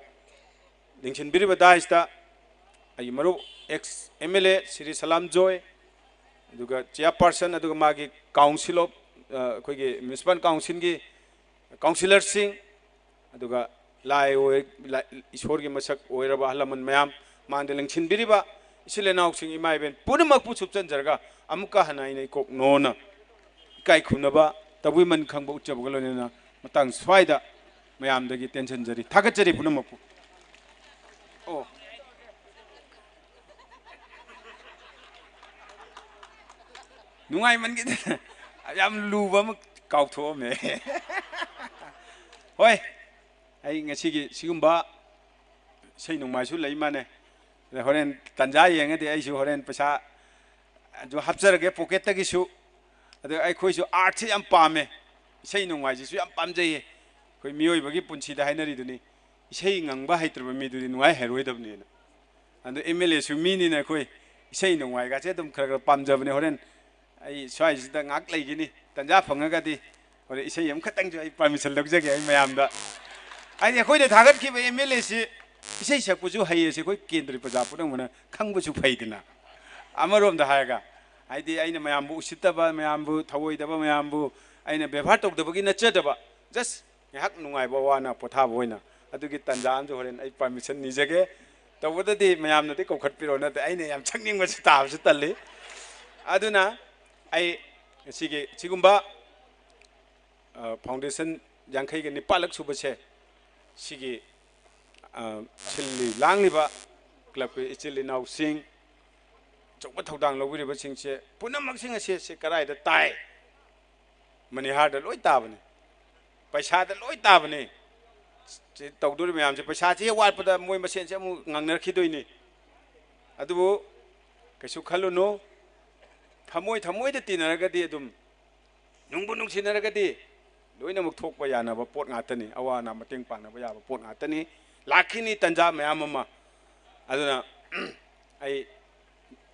ꯂꯦꯡꯁꯤꯟꯕꯤꯔꯤꯕ ꯗꯥꯏꯁꯇ ꯑꯩꯒꯤ ꯃꯔꯨꯞ ex M L A Shri Salam Joy, ꯑꯗꯨꯒ ꯆꯤꯌꯥꯔꯄꯥꯔꯁꯟ, ꯑꯗꯨꯒ ꯃꯥꯒꯤ ꯀꯥꯎꯟꯁꯤꯜ ꯑꯣꯐ, ꯑ, ꯑꯩꯈꯣꯏꯒꯤ ꯃ꯭ꯌꯨꯅꯤꯁꯤꯄꯥꯜ ꯀꯥꯎꯟꯁꯤꯜꯒꯤ ꯀꯥꯎꯟꯁꯤꯂꯔꯁꯤꯡ, ꯑꯗꯨꯒ ꯂꯥꯏ ꯑꯣꯏ-, ꯂꯥꯏ-, ꯏꯁꯣꯔꯒꯤ ꯃꯁꯛ ꯑꯣꯏꯔꯕ ꯑꯍꯜ ꯂꯃꯟ ꯃꯌꯥꯝ, ꯃꯥꯡꯗ ꯂꯦꯡꯁꯤꯟꯕꯤꯔꯤꯕ ꯏꯆꯤꯜ ꯏꯅꯥꯎꯁꯤꯡ, ꯏꯃꯥ ꯏꯕꯦꯟ ꯄꯨꯝꯅꯃꯛꯄꯨ ꯁꯨꯞꯆꯟꯖꯔꯒ ꯑꯃꯨꯛꯀ ꯍꯟꯅ ꯑꯩꯅ ꯏꯀꯣꯛ ꯅꯣꯟꯅ ꯏꯀꯥꯏ ꯈꯨꯝꯅꯕ, ꯇꯧꯕꯤꯃꯟ ꯈꯪꯕ ꯎꯠꯆꯕꯒ ꯂꯣꯏꯅꯅ ꯃꯇꯥꯡ ꯁ꯭ꯋꯥꯏꯗ ꯃꯌꯥꯝꯗꯒꯤ ꯇꯦꯟꯁꯤꯟꯖꯔꯤ꯫ ꯊꯥꯒꯠꯆꯔꯤ ꯄꯨꯝꯅꯃꯛꯄꯨ꯫ ꯑꯣ꯫ ꯅꯨꯡꯉꯥꯏꯃꯟꯈꯤꯗꯅ ꯌꯥꯝ ꯂꯨꯕ ꯑꯃ ꯀꯥꯎꯊꯣꯛꯑꯝꯃꯦ꯫ ꯍꯣꯏ, ꯑꯩ ꯉꯁꯤꯒꯤ ꯁꯤꯒꯨꯝꯕ ꯏꯁꯩ ꯅꯣꯡꯃꯥꯏꯁꯨ ꯂꯩ ꯃꯥꯅꯦ꯫ ꯑꯗ ꯍꯣꯔꯦꯟ ꯇꯟꯖꯥ ꯌꯦꯡꯉꯗꯤ ꯑꯩꯁꯨ ꯍꯣꯔꯦꯟ ꯄꯩꯁꯥ ꯑꯗꯨ ꯍꯥꯞꯆꯔꯒꯦ pocket ꯇꯒꯤꯁꯨ꯫ ꯑꯗ ꯑꯩꯈꯣꯏꯁꯨ art ꯁꯦ ꯌꯥꯝ ꯄꯥꯝꯃꯦ꯫ ꯏꯁꯩ ꯅꯣꯡꯃꯥꯏꯁꯤꯁꯨ ꯌꯥꯝ ꯄꯥꯝꯖꯩꯌꯦ꯫ ꯑꯩꯈꯣꯏ ꯃꯤꯑꯣꯏꯕꯒꯤ ꯄꯨꯟꯁꯤꯗ ꯍꯥꯏꯅꯔꯤꯗꯨꯅꯤ, ꯏꯁꯩ ꯉꯪꯕ ꯍꯩꯇ꯭ꯔꯕ ꯃꯤꯗꯨꯗꯤ ꯅꯨꯡꯉꯥꯏ ꯍꯩꯔꯣꯏꯗꯕꯅꯦꯅ꯫ ꯑꯗꯣ MLA ꯁꯨ ꯃꯤꯅꯤꯅ ꯑꯩꯈꯣꯏ ꯏꯁꯩ ꯅꯣꯡꯃꯥꯏꯒꯁꯦ ꯑꯗꯨꯝ ꯈꯔ ꯈꯔ ꯄꯥꯝꯖꯕꯅꯦ꯫ ꯍꯣꯔꯦꯟ ꯑꯩ ꯁ꯭ꯋꯥꯏꯁꯤꯗ ꯉꯥꯏꯍꯥꯛ ꯂꯩꯈꯤꯅꯤ, ꯇꯟꯖꯥ ꯐꯪꯉꯒꯗꯤ꯫ ꯍꯣꯔꯦꯟ ꯏꯁꯩ ꯑꯃꯈꯛꯇꯪꯁꯨ ꯑꯩ permission ꯂꯧꯖꯒꯦ ꯑꯩ ꯃꯌꯥꯝꯗ꯫ ꯍꯥꯏꯗꯤ ꯑꯩꯈꯣꯏꯅ ꯊꯥꯒꯠꯈꯤꯕ MLA ꯁꯤ ꯏꯁꯩ ꯁꯛꯄꯁꯨ ꯍꯩ ꯑꯁꯤ ꯑꯩꯈꯣꯏ ꯀꯦꯟꯗ꯭ꯔꯒꯤ ꯄ꯭ꯔꯖꯥ ꯄꯨꯝꯅꯃꯛꯅ ꯈꯪꯕꯁꯨ ꯐꯩꯗꯅ꯫ ꯑꯃꯔꯣꯝꯗ ꯍꯥꯏꯔꯒ, ꯍꯥꯏꯗꯤ ꯑꯩꯅ ꯃꯌꯥꯝꯕꯨ ꯎꯁꯤꯠꯇꯕ, ꯃꯌꯥꯝꯕꯨ ꯊꯧꯑꯣꯏꯗꯕ, ꯃꯌꯥꯝꯕꯨ ꯑꯩꯅ ꯕꯦꯕꯥꯔ ꯇꯧꯗꯕꯒꯤ ꯅꯠꯆꯗꯕ, just ꯉꯥꯏꯍꯥꯛ ꯅꯨꯡꯉꯥꯏꯕ ꯋꯥꯅ ꯄꯣꯊꯥꯕ ꯑꯣꯏꯅ꯫ ꯑꯗꯨꯒꯤ ꯇꯟꯖꯥ ꯑꯃꯁꯨ ꯍꯣꯔꯦꯟ ꯑꯩ permission ꯅꯤꯖꯒꯦ꯫ ꯇꯧꯕꯗꯗꯤ ꯃꯌꯥꯝꯅꯗꯤ ꯀꯧꯈꯠꯄꯤꯔꯣ, ꯅꯠꯇꯦ ꯑꯩꯅ ꯌꯥꯝ ꯁꯛꯅꯤꯡꯕꯁꯨ ꯇꯥꯕꯁꯨ ꯇꯜꯂꯤ꯫ ꯑꯗꯨꯅ ꯑꯩ ꯉꯁꯤꯒꯤ ꯁꯤꯒꯨꯝꯕ, ꯑ, foundation ꯌꯥꯡꯈꯩꯒ ꯅꯤꯄꯥꯜꯂꯛ ꯁꯨꯕꯁꯦ, ꯁꯤꯒꯤ, ꯑ, ꯁꯤꯜꯂꯤ ꯂꯥꯡꯂꯤꯕ club ꯀꯤ ꯏꯆꯤꯜ ꯏꯅꯥꯎꯁꯤꯡ, ꯑꯆꯧꯕ ꯊꯧꯗꯥꯡ ꯂꯧꯕꯤꯔꯤꯕꯁꯤꯡꯁꯦ ꯄꯨꯝꯅꯃꯛꯁꯤꯡ ꯑꯁꯦ ꯁꯤ ꯀꯗꯥꯏꯗ ꯇꯥꯏ? ꯃꯅꯤꯍꯥꯔꯗ ꯂꯣꯏ ꯇꯥꯕꯅꯤ, ꯄꯩꯁꯥꯗ ꯂꯣꯏ ꯇꯥꯕꯅꯤ꯫ ꯁꯤ ꯇꯧꯗꯣꯔꯤꯕ ꯃꯌꯥꯝꯁꯦ ꯄꯩꯁꯥꯁꯤ ꯍꯦꯛ ꯋꯥꯠꯄꯗ ꯃꯣꯏ ꯃꯁꯦꯟꯁꯦ ꯑꯃꯨꯛ ꯉꯥꯡꯅꯔꯛꯈꯤꯗꯣꯏꯅꯤ꯫ ꯑꯗꯨꯕꯨ ꯀꯩꯁꯨ ꯈꯜꯂꯨꯅꯨ, ꯊꯃꯣꯏ ꯊꯃꯣꯏꯗ ꯇꯤꯟꯅꯔꯒꯗꯤ ꯑꯗꯨꯝ ꯅꯨꯡꯕꯨ ꯅꯨꯡꯁꯤꯅꯔꯒꯗꯤ ꯂꯣꯏꯅꯃꯛ ꯊꯣꯛꯄ ꯌꯥꯅꯕ ꯄꯣꯠ ꯉꯥꯛꯇꯅꯤ, ꯑꯋꯥ ꯑꯅꯥ ꯃꯇꯦꯡ ꯄꯥꯡꯅꯕ ꯌꯥꯕ ꯄꯣꯠ ꯉꯥꯛꯇꯅꯤ꯫ ꯂꯥꯛꯈꯤꯅꯤ ꯇꯟꯖꯥ ꯃꯌꯥꯝ ꯑꯃ꯫ ꯑꯗꯨꯅ ꯑꯩ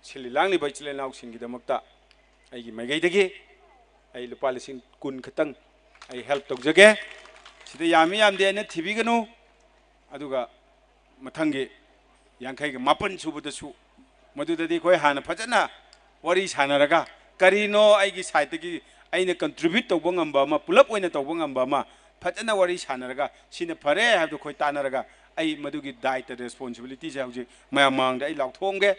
ꯁꯤꯜꯂꯤ ꯂꯥꯡꯂꯤꯕ ꯏꯆꯤꯜ ꯏꯅꯥꯎꯁꯤꯡꯒꯤꯗꯃꯛꯇ ꯑꯩꯒꯤ ꯃꯥꯏꯀꯩꯗꯒꯤ ꯑꯩ ꯂꯨꯄꯥ ꯂꯤꯁꯤꯡ ꯀꯨꯟ ꯈꯛꯇꯪ ꯑꯩ help ꯇꯧꯖꯒꯦ꯫ ꯁꯤꯗ ꯌꯥꯝꯃꯤ ꯌꯥꯝꯗꯦ ꯍꯥꯏꯅ ꯊꯤꯕꯤꯒꯅꯨ꯫ ꯑꯗꯨꯒ ꯃꯊꯪꯒꯤ ꯌꯥꯡꯈꯩꯒ ꯃꯥꯄꯟ ꯁꯨꯕꯗꯁꯨ ꯃꯗꯨꯗꯗꯤ ꯑꯩꯈꯣꯏ ꯍꯥꯟꯅ ꯐꯖꯅ ꯋꯥꯔꯤ ꯁꯥꯟꯅꯔꯒ, ꯀꯔꯤꯅꯣ ꯑꯩꯒꯤ side ꯇꯒꯤ ꯑꯩꯅ contribute ꯇꯧꯕ ꯉꯝꯕ ꯑꯃ, ꯄꯨꯂꯞ ꯑꯣꯏꯅ ꯇꯧꯕ ꯉꯝꯕ ꯑꯃ ꯐꯖꯅ ꯋꯥꯔꯤ ꯁꯥꯟꯅꯔꯒ, ꯁꯤꯅ ꯐꯔꯦ ꯍꯥꯏꯕꯗꯨ ꯑꯩꯈꯣꯏ ꯇꯥꯟꯅꯔꯒ, ꯑꯩ ꯃꯗꯨꯒꯤ ꯗꯥꯏꯇ, responsibility ꯁꯦ ꯍꯧꯖꯤꯛ ꯃꯌꯥꯝ ꯃꯃꯥꯡꯗ ꯑꯩ ꯂꯥꯎꯊꯣꯛꯑꯝꯒꯦ꯫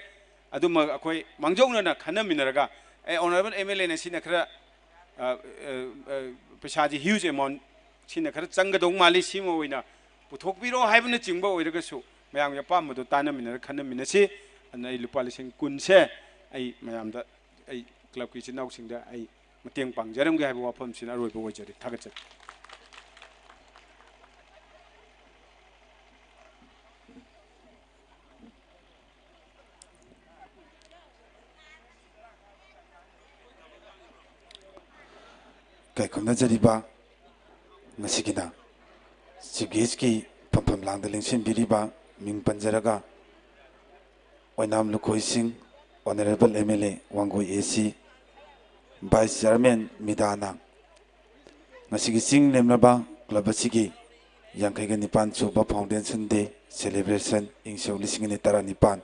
ꯑꯗꯨꯃꯛ ꯑꯩꯈꯣꯏ ꯃꯥꯡꯖꯧꯅꯅ ꯈꯟꯅꯃꯤꯟꯅꯔꯒ, ꯑꯦ, honourable MLA ꯅ ꯁꯤꯅ ꯈꯔ, ꯑ, ꯑ, ꯑ, ꯄꯩꯁꯥꯁꯤ huge amount, ꯁꯤꯅ ꯈꯔ ꯆꯪꯒꯗꯧ ꯃꯥꯜꯂꯤ, ꯁꯤꯃ ꯑꯣꯏꯅ ꯄꯨꯊꯣꯛꯄꯤꯔꯣ ꯍꯥꯏꯕꯅꯆꯤꯡꯕ ꯑꯣꯏꯔꯒꯁꯨ ꯃꯌꯥꯝꯒꯤ ꯑꯄꯥꯝꯕꯗꯣ ꯇꯥꯟꯅꯃꯤꯟꯅꯔ ꯈꯟꯅꯃꯤꯟꯅꯁꯤ꯫ ꯑꯗꯨꯅ ꯑꯩ ꯂꯨꯄꯥ ꯂꯤꯁꯤꯡ ꯀꯨꯟꯁꯦ ꯑꯩ ꯃꯌꯥꯝꯗ, ꯑꯩ club ꯀꯤ ꯏꯆꯤꯟ ꯏꯅꯥꯎꯁꯤꯡꯗ ꯑꯩ ꯃꯇꯦꯡ ꯄꯥꯡꯖꯔꯝꯒꯦ ꯍꯥꯏꯕ ꯋꯥꯐꯝꯁꯤꯅ ꯑꯔꯣꯏꯕ ꯑꯣꯏꯖꯔꯦ꯫ ꯊꯥꯒꯠꯆꯔꯤ꯫ ꯏꯀꯥꯏ ꯈꯨꯝꯅꯖꯔꯤꯕ ꯉꯁꯤꯒꯤꯅ ꯆꯤꯐ ꯒꯦꯁꯀꯤ ꯐꯝꯐꯝ ꯂꯥꯡꯗ ꯂꯦꯡꯁꯤꯟꯕꯤꯔꯤꯕ ꯃꯤꯡ ꯄꯟꯖꯔꯒ Oinam Lukhoi Singh, honourable M L A Wangoi A C, vice chairman ꯃꯤꯗꯥꯅ ꯉꯁꯤꯒꯤ ꯆꯤꯡ ꯂꯦꯝꯂꯕ ꯀ꯭ꯂꯕ ꯑꯁꯤꯒꯤ ꯌꯥꯡꯈꯩꯒ ꯅꯤꯄꯥꯟ ꯁꯨꯕ ꯐꯥꯎꯟꯗꯦꯁꯟ ꯗꯦ ꯁꯦꯂꯦꯕ꯭ꯔꯦꯁꯟ ꯏꯪ ꯁꯣꯛ ꯂꯤꯁꯤꯡ ꯑꯅꯤ ꯇꯔꯥꯅꯤꯄꯥꯟ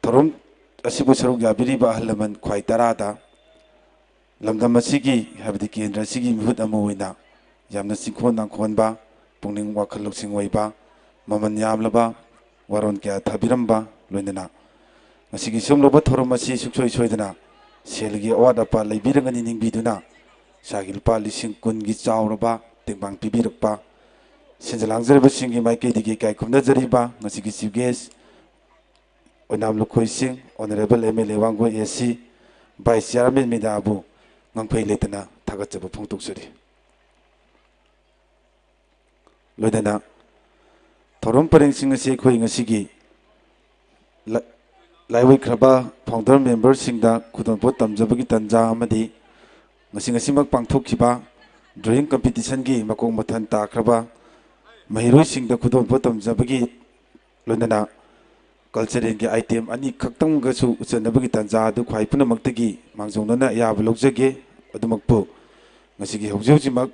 ꯊꯧꯔꯝ ꯑꯁꯤꯕꯨ ꯁꯔꯨꯛ ꯌꯥꯕꯤꯔꯤꯕ ꯑꯍꯜ ꯂꯃꯟ ꯈ꯭ꯋꯥꯏ ꯇꯔꯥꯗ ꯂꯝꯗꯝ ꯑꯁꯤꯒꯤ ꯍꯥꯏꯕꯗꯤ ꯀꯦꯟꯗ꯭ꯔ ꯑꯁꯤꯒꯤ ꯃꯤꯍꯨꯠ ꯑꯃ ꯑꯣꯏꯅ ꯌꯥꯝꯅ ꯆꯤꯡꯈꯣꯟ ꯅꯥꯡꯈꯣꯟꯕ, ꯄꯨꯛꯅꯤꯡ ꯋꯥꯈꯜ ꯂꯧꯁꯤꯡ ꯑꯣꯏꯕ, ꯃꯃꯜ ꯌꯥꯝꯂꯕ ꯋꯥꯔꯣꯜ ꯀꯌꯥ ꯊꯥꯕꯤꯔꯝꯕ ꯂꯣꯏꯅꯅ ꯉꯁꯤꯒꯤ ꯁꯤꯒꯨꯝꯂꯕ ꯊꯧꯔꯝ ꯑꯁꯤ ꯁꯨꯡꯁꯣꯏ ꯁꯣꯏꯗꯅ ꯁꯦꯜꯒꯤ ꯑꯋꯥꯠ ꯑꯄꯥ ꯂꯩꯕꯤꯔꯒꯅꯤ ꯅꯤꯡꯕꯤꯗꯨꯅ ꯏꯁꯥꯒꯤ ꯂꯨꯄꯥ ꯂꯤꯁꯤꯡ ꯀꯨꯟꯒꯤ ꯆꯥꯎꯔꯕ ꯇꯦꯡꯕꯥꯡ ꯄꯤꯕꯤꯔꯛꯄ ꯁꯤꯟꯖ ꯂꯥꯡꯖꯔꯤꯕꯁꯤꯡꯒꯤ ꯃꯥꯏꯀꯩꯗꯒꯤ ꯏꯀꯥꯏ ꯈꯨꯝꯅꯖꯔꯤꯕ ꯉꯁꯤꯒꯤ chief gas Oinam Lukhoi Singh, honourable M L A Wangoi A C, vice chairman ꯃꯤꯗꯥꯕꯨ ꯉꯝꯈꯩ ꯂꯩꯇꯅ ꯊꯥꯒꯠꯆꯕ ꯐꯣꯡꯗꯣꯛꯆꯔꯤ꯫ ꯂꯣꯏꯅꯅ ꯊꯧꯔꯝ ꯄꯔꯦꯡꯁꯤꯡ ꯑꯁꯤ ꯑꯩꯈꯣꯏ ꯉꯁꯤꯒꯤ ꯂ-, ꯂꯥꯏꯑꯣꯏꯈ꯭ꯔꯕ ꯐꯥꯎꯟꯗꯔ ꯃꯦꯝꯕꯔꯁꯤꯡꯗ ꯈꯨꯗꯣꯜꯄꯣꯠ ꯇꯝꯖꯕꯒꯤ ꯇꯥꯟꯖꯥ ꯑꯃꯗꯤ ꯉꯁꯤ ꯉꯁꯤꯃꯛ ꯄꯥꯡꯊꯣꯛꯈꯤꯕ ꯗ꯭ꯔꯣꯌꯤꯡ ꯀꯝꯄꯤꯇꯤꯁꯟꯒꯤ ꯃꯀꯣꯛ ꯃꯊꯟ ꯇꯥꯈ꯭ꯔꯕ ꯃꯍꯩꯔꯣꯏꯁꯤꯡꯗ ꯈꯨꯗꯣꯜꯄꯣꯠ ꯇꯝꯖꯕꯒꯤ ꯂꯣꯏꯅꯅ ꯀꯜꯆꯔꯦꯜꯒꯤ ꯑꯥꯏꯇꯦꯝ ꯑꯅꯤꯈꯛꯇꯪꯒꯁꯨ ꯎꯠꯆꯅꯕꯒꯤ ꯇꯥꯟꯖꯥ ꯑꯗꯨ ꯈ꯭ꯋꯥꯏ ꯄꯨꯝꯅꯃꯛꯇꯒꯤ ꯃꯥꯡꯖꯧꯅꯅ ꯑꯌꯥꯕ ꯂꯧꯖꯒꯦ꯫ ꯑꯗꯨꯃꯛꯄꯨ ꯉꯁꯤꯒꯤ ꯍꯧꯖꯤꯛ ꯍꯧꯖꯤꯛꯃꯛ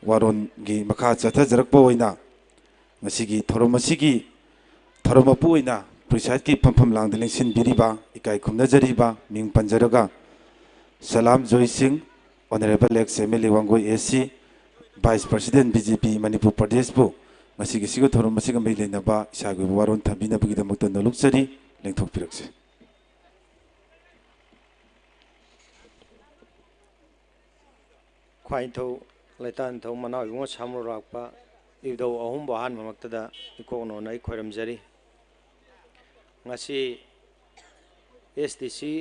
ꯋꯥꯔꯣꯜꯒꯤ ꯃꯈꯥ ꯆꯠꯊꯖꯔꯛꯄ ꯑꯣꯏꯅ ꯉꯁꯤꯒꯤ ꯊꯧꯔꯝ ꯑꯁꯤꯒꯤ ꯊꯧꯔꯝ ꯃꯄꯨ ꯑꯣꯏꯅ ꯄ꯭ꯔꯤꯁꯥꯏꯠꯀꯤ ꯐꯝꯐꯝ ꯂꯥꯡꯗ ꯂꯦꯡꯁꯤꯟꯕꯤꯔꯤꯕ ꯏꯀꯥꯏ ꯈꯨꯝꯅꯖꯔꯤꯕ ꯃꯤꯡ ꯄꯟꯖꯔꯒ Salam Joy Singh, honourable ex M L A Wangoi A C, vice president B J P Manipur ꯄ꯭ꯔꯗꯦꯁꯄꯨ ꯉꯁꯤꯒꯤ ꯁꯤꯒꯤ ꯊꯧꯔꯝ ꯑꯁꯤꯒ ꯃꯔꯤ ꯂꯩꯅꯕ ꯏꯁꯥꯒꯤ ꯑꯣꯏꯕ ꯋꯥꯔꯣꯜ ꯊꯝꯕꯤꯅꯕꯒꯤꯗꯃꯛꯇ ꯅꯣꯂꯨꯛꯆꯔꯤ꯫ ꯂꯦꯡꯊꯣꯛꯄꯤꯔꯛꯁꯤ꯫ ꯈ꯭ꯋꯥꯏꯅꯤꯊꯧ ꯂꯩꯇꯥꯟꯊꯧ ꯃꯅꯥꯎ ꯏꯕꯨꯡꯉꯣ ꯁꯥꯃꯨꯔꯥꯛꯄ ꯏꯙꯧ ꯑꯍꯨꯝꯕꯨ ꯑꯍꯥꯟꯕꯃꯛꯇꯗ ꯏꯀꯣꯛꯅꯣꯅ ꯑꯩ ꯈꯣꯏꯔꯝꯖꯔꯤ꯫ ꯉꯁꯤ ꯑꯦꯁ ꯗꯤ ꯁꯤ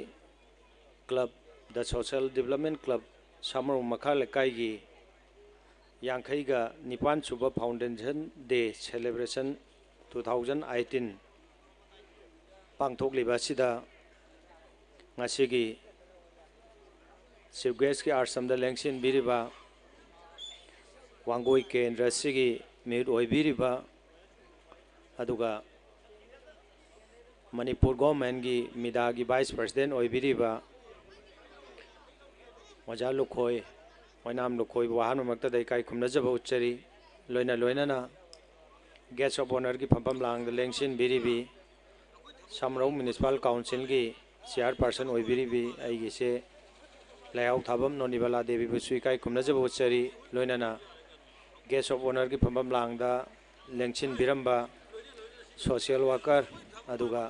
ꯀ꯭ꯂꯕ, ꯗ ꯁꯣꯁꯤꯌꯦꯜ ꯗꯤꯕ꯭ꯂꯞꯃꯦꯟ ꯀ꯭ꯂꯕ ꯁꯥꯃꯔꯧ ꯃꯈꯥ ꯂꯩꯀꯥꯏꯒꯤ ꯌꯥꯡꯈꯩꯒ ꯅꯤꯄꯥꯟ ꯁꯨꯕ ꯐꯥꯎꯟꯗꯦꯁꯟ ꯗꯦ ꯁꯦꯂꯦꯕ꯭ꯔꯦꯁꯟ ꯇꯨ ꯊꯥꯎꯖꯟ ꯑꯩꯠꯇꯤꯟ ꯄꯥꯡꯊꯣꯛꯂꯤꯕ ꯑꯁꯤꯗ ꯉꯁꯤꯒꯤ ꯆꯤꯐ ꯒꯦꯁꯀꯤ ꯑꯥꯁ꯭ꯔꯝꯗ ꯂꯦꯡꯁꯤꯟꯕꯤꯔꯤꯕ ꯋꯥꯡꯒꯣꯏ ꯀꯦꯟꯗ꯭ꯔ ꯑꯁꯤꯒꯤ ꯃꯤꯍꯨꯠ ꯑꯣꯏꯕꯤꯔꯤꯕ, ꯑꯗꯨꯒ ꯃꯅꯤꯄꯨꯔ ꯒꯣꯔꯃꯦꯟꯒꯤ ꯃꯤꯗꯥꯒꯤ ꯚꯥꯏꯁ ꯄ꯭ꯔꯁꯤꯗꯦꯟ ꯑꯣꯏꯕꯤꯔꯤꯕ ꯑꯣꯖꯥ ꯂꯨꯈꯣꯏ, ꯑꯣꯏꯅꯥꯝ ꯂꯨꯈꯣꯏꯕꯨ ꯑꯍꯥꯟꯕꯃꯛꯇꯗ ꯏꯀꯥꯏ ꯈꯨꯝꯅꯖꯕ ꯎꯠꯆꯔꯤ꯫ ꯂꯣꯏꯅ ꯂꯣꯏꯅꯅ ꯒꯦꯁ ꯑꯣꯐ ꯑꯣꯅꯔꯒꯤ ꯐꯝꯐꯝ ꯂꯥꯡꯗ ꯂꯦꯡꯁꯤꯟꯕꯤꯔꯤꯕꯤ ꯁꯥꯃꯔꯧ ꯃ꯭ꯌꯨꯅꯤꯁꯤꯄꯥꯜ ꯀꯥꯎꯟꯁꯤꯜꯒꯤ ꯆꯤꯌꯥꯔꯄꯥꯔꯁꯟ ꯑꯣꯏꯕꯤꯔꯤꯕꯤ ꯑꯩꯒꯤ ꯏꯆꯦ ꯂꯩꯍꯥꯎ ꯊꯥꯕꯝ ꯅꯣꯅꯤꯕꯂꯥ ꯗꯦꯕꯤꯕꯨꯁꯨ ꯏꯀꯥꯏ ꯈꯨꯝꯅꯖꯕ ꯎꯠꯆꯔꯤ꯫ ꯂꯣꯏꯅꯅ ꯒꯦꯁ ꯑꯣꯐ ꯑꯣꯅꯔꯒꯤ ꯐꯝꯐꯝ ꯂꯥꯡꯗ ꯂꯦꯡꯁꯤꯟꯕꯤꯔꯝꯕ ꯁꯣꯁꯤꯌꯦꯜ ꯋꯥꯀꯔ ꯑꯗꯨꯒ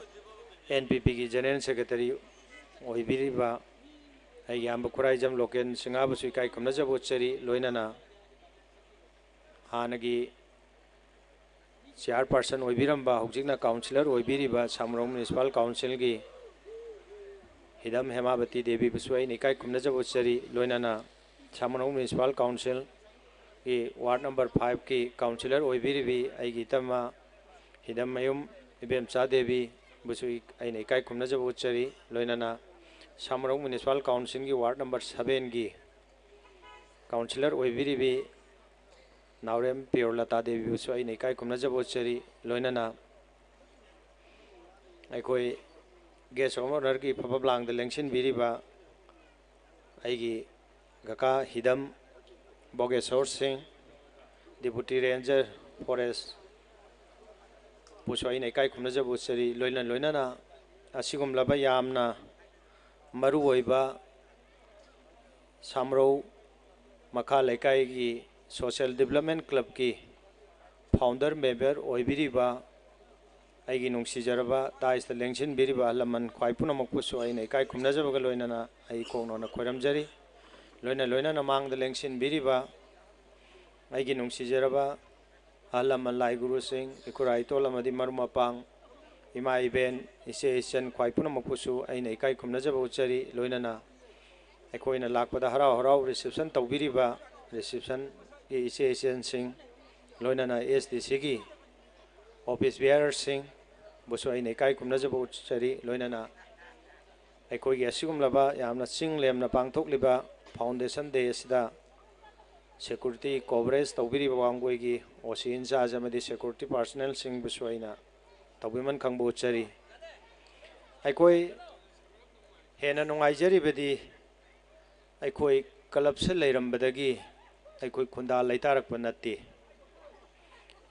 ꯑꯦꯟ ꯄꯤ ꯄꯤꯒꯤ ꯖꯦꯅꯔꯦꯜ ꯁꯦꯀ꯭ꯔꯦꯇꯔꯤ ꯑꯣꯏꯕꯤꯔꯤꯕ ꯑꯩꯒꯤ ꯏꯌꯥꯝꯕ ꯈꯨꯔꯥꯏꯖꯝ ꯂꯣꯀꯦꯟ ꯁꯤꯡꯍꯥꯕꯨꯁꯨ ꯏꯀꯥꯏ ꯈꯨꯝꯅꯖꯕ ꯎꯠꯆꯔꯤ꯫ ꯂꯣꯏꯅꯅ ꯍꯥꯟꯅꯒꯤ ꯆꯤꯌꯥꯔꯄꯥꯔꯁꯟ ꯑꯣꯏꯕꯤꯔꯝꯕ, ꯍꯧꯖꯤꯛꯅ ꯀꯥꯎꯟꯁꯤꯂꯔ ꯑꯣꯏꯕꯤꯔꯤꯕ ꯁꯥꯃꯔꯧ ꯃ꯭ꯌꯨꯅꯤꯁꯤꯄꯥꯜ ꯀꯥꯎꯟꯁꯤꯜꯒꯤ ꯍꯤꯗꯝ ꯍꯦꯃꯥꯕꯇꯤ ꯗꯦꯕꯤꯕꯨꯁꯨ ꯑꯩꯅ ꯏꯀꯥꯏ ꯈꯨꯝꯅꯖꯕ ꯎꯠꯆꯔꯤ꯫ ꯂꯣꯏꯅꯅ ꯁꯥꯃꯔꯧ ꯃ꯭ꯌꯨꯅꯤꯁꯤꯄꯥꯜ ꯀꯥꯎꯟꯁꯤꯜꯒꯤ ꯋꯥꯔꯗ ꯅꯝꯕꯔ ꯐꯥꯏꯚꯀꯤ ꯀꯥꯎꯟꯁꯤꯂꯔ ꯑꯣꯏꯕꯤꯔꯤꯕꯤ ꯑꯩꯒꯤ ꯏꯇꯝꯃ ꯍꯤꯗꯝꯃꯌꯨꯝ ꯏꯕꯦꯝꯆꯥ ꯗꯦꯕꯤꯕꯨꯁꯨ ꯑꯩꯅ ꯏꯀꯥꯏ ꯈꯨꯝꯅꯖꯕ ꯎꯠꯆꯔꯤ꯫ ꯂꯣꯏꯅꯅ ꯁꯥꯃꯔꯧ ꯃ꯭ꯌꯨꯅꯤꯁꯤꯄꯥꯜ ꯀꯥꯎꯟꯁꯤꯜꯒꯤ ꯋꯥꯔꯗ ꯅꯝꯕꯔ ꯁꯚꯦꯟꯒꯤ ꯀꯥꯎꯟꯁꯤꯂꯔ ꯑꯣꯏꯕꯤꯔꯤꯕꯤ ꯅꯥꯎꯔꯦꯝ ꯄꯤꯌꯣꯔꯂꯇꯥ ꯗꯦꯕꯤꯕꯨꯁꯨ ꯑꯩꯅ ꯏꯀꯥꯏ ꯈꯨꯝꯅꯖꯕ ꯎꯠꯆꯔꯤ꯫ ꯂꯣꯏꯅꯅ ꯑꯩꯈꯣꯏ ꯒꯦꯁ ꯑꯣꯐ ꯑꯣꯅꯔꯒꯤ ꯐꯝꯐꯝ ꯂꯥꯡꯗ ꯂꯦꯡꯁꯤꯟꯕꯤꯔꯤꯕ ꯑꯩꯒꯤ ꯀꯀꯥ ꯍꯤꯗꯝ ꯕꯣꯒꯦꯁꯣꯔ ꯁꯤꯡ, ꯗꯤꯄꯨꯇꯤ ꯔꯦꯟꯖꯔ ꯐꯣꯔꯦꯁ ꯕꯨꯁꯨ ꯑꯩꯅ ꯏꯀꯥꯏ ꯈꯨꯝꯅꯖꯕ ꯎꯠꯆꯔꯤ꯫ ꯂꯣꯏꯅ ꯂꯣꯏꯅꯅ ꯑꯁꯤꯒꯨꯝꯂꯕ ꯌꯥꯝꯅ ꯃꯔꯨꯑꯣꯏꯕ ꯁꯥꯃꯔꯧ ꯃꯈꯥ ꯂꯩꯀꯥꯏꯒꯤ ꯁꯣꯁꯤꯌꯦꯜ ꯗꯤꯕ꯭ꯂꯞꯃꯦꯟ ꯀ꯭ꯂꯕꯀꯤ ꯐꯥꯎꯟꯗꯔ ꯃꯦꯝꯕꯔ ꯑꯣꯏꯕꯤꯔꯤꯕ ꯑꯩꯒꯤ ꯅꯨꯡꯁꯤꯖꯔꯕ ꯗꯥꯏꯁꯇ ꯂꯦꯡꯁꯤꯟꯕꯤꯔꯤꯕ ꯑꯍꯜ ꯂꯃꯟ ꯈ꯭ꯋꯥꯏ ꯄꯨꯝꯅꯃꯛꯄꯨꯁꯨ ꯑꯩꯅ ꯏꯀꯥꯏ ꯈꯨꯝꯅꯖꯕꯒ ꯂꯣꯏꯅꯅ ꯑꯩ ꯀꯣꯛꯅꯣꯟꯅ ꯈꯣꯏꯔꯝꯖꯔꯤ꯫ ꯂꯣꯏꯅ ꯂꯣꯏꯅꯅ ꯃꯥꯡꯗ ꯂꯦꯡꯁꯤꯟꯕꯤꯔꯤꯕ ꯑꯩꯒꯤ ꯅꯨꯡꯁꯤꯖꯔꯕ ꯑꯍꯜ ꯂꯃꯟ, ꯂꯥꯏ ꯒꯨꯔꯨꯁꯤꯡ, ꯏꯈꯨꯔꯥ ꯏꯇꯣꯜ ꯑꯃꯗꯤ ꯃꯔꯨꯞ ꯃꯄꯥꯡ, ꯏꯃꯥ ꯏꯕꯦꯟ, ꯏꯆꯦ ꯏꯆꯟ ꯈ꯭ꯋꯥꯏ ꯄꯨꯝꯅꯃꯛꯄꯨꯁꯨ ꯑꯩꯅ ꯏꯀꯥꯏ ꯈꯨꯝꯅꯖꯕ ꯎꯠꯆꯔꯤ꯫ ꯂꯣꯏꯅꯅ ꯑꯩꯈꯣꯏꯅ ꯂꯥꯛꯄꯗ ꯍꯔꯥꯎ ꯍꯔꯥꯎ ꯔꯤꯁꯦꯞꯁꯟ ꯇꯧꯕꯤꯔꯤꯕ ꯔꯤꯁꯦꯞꯁꯟꯒꯤ ꯏꯆꯦ ꯏꯆꯟꯁꯤꯡ, ꯂꯣꯏꯅꯅ ꯑꯦꯁ ꯗꯤ ꯁꯤꯒꯤ ꯑꯣꯐꯤꯁ ꯕꯤꯌꯥꯔꯁꯤꯡꯕꯨꯁꯨ ꯑꯩꯅ ꯏꯀꯥꯏ ꯈꯨꯝꯅꯖꯕ ꯎꯠꯆꯔꯤ꯫ ꯂꯣꯏꯅꯅ ꯑꯩꯈꯣꯏꯒꯤ ꯑꯁꯤꯒꯨꯝꯂꯕ ꯌꯥꯝꯅ ꯆꯤꯡ ꯂꯦꯝꯅ ꯄꯥꯡꯊꯣꯛꯂꯤꯕ Foundation Day ꯑꯁꯤꯗ security coverage ꯇꯧꯕꯤꯔꯤꯕ ꯋꯥꯡꯒꯣꯏꯒꯤ O C in charge ꯑꯃꯗꯤ security personnelꯁꯤꯡꯕꯨꯁꯨ ꯑꯩꯅ ꯇꯧꯕꯤꯃꯟ ꯈꯪꯕ ꯎꯠꯆꯔꯤ꯫ ꯑꯩꯈꯣꯏ ꯍꯦꯟꯅ ꯅꯨꯡꯉꯥꯏꯖꯔꯤꯕꯗꯤ ꯑꯩꯈꯣꯏ clubꯁꯦ ꯂꯩꯔꯝꯕꯗꯒꯤ ꯑꯩꯈꯣꯏ ꯈꯨꯟꯗꯥ ꯂꯩꯇꯥꯔꯛꯄ ꯅꯠꯇꯦ꯫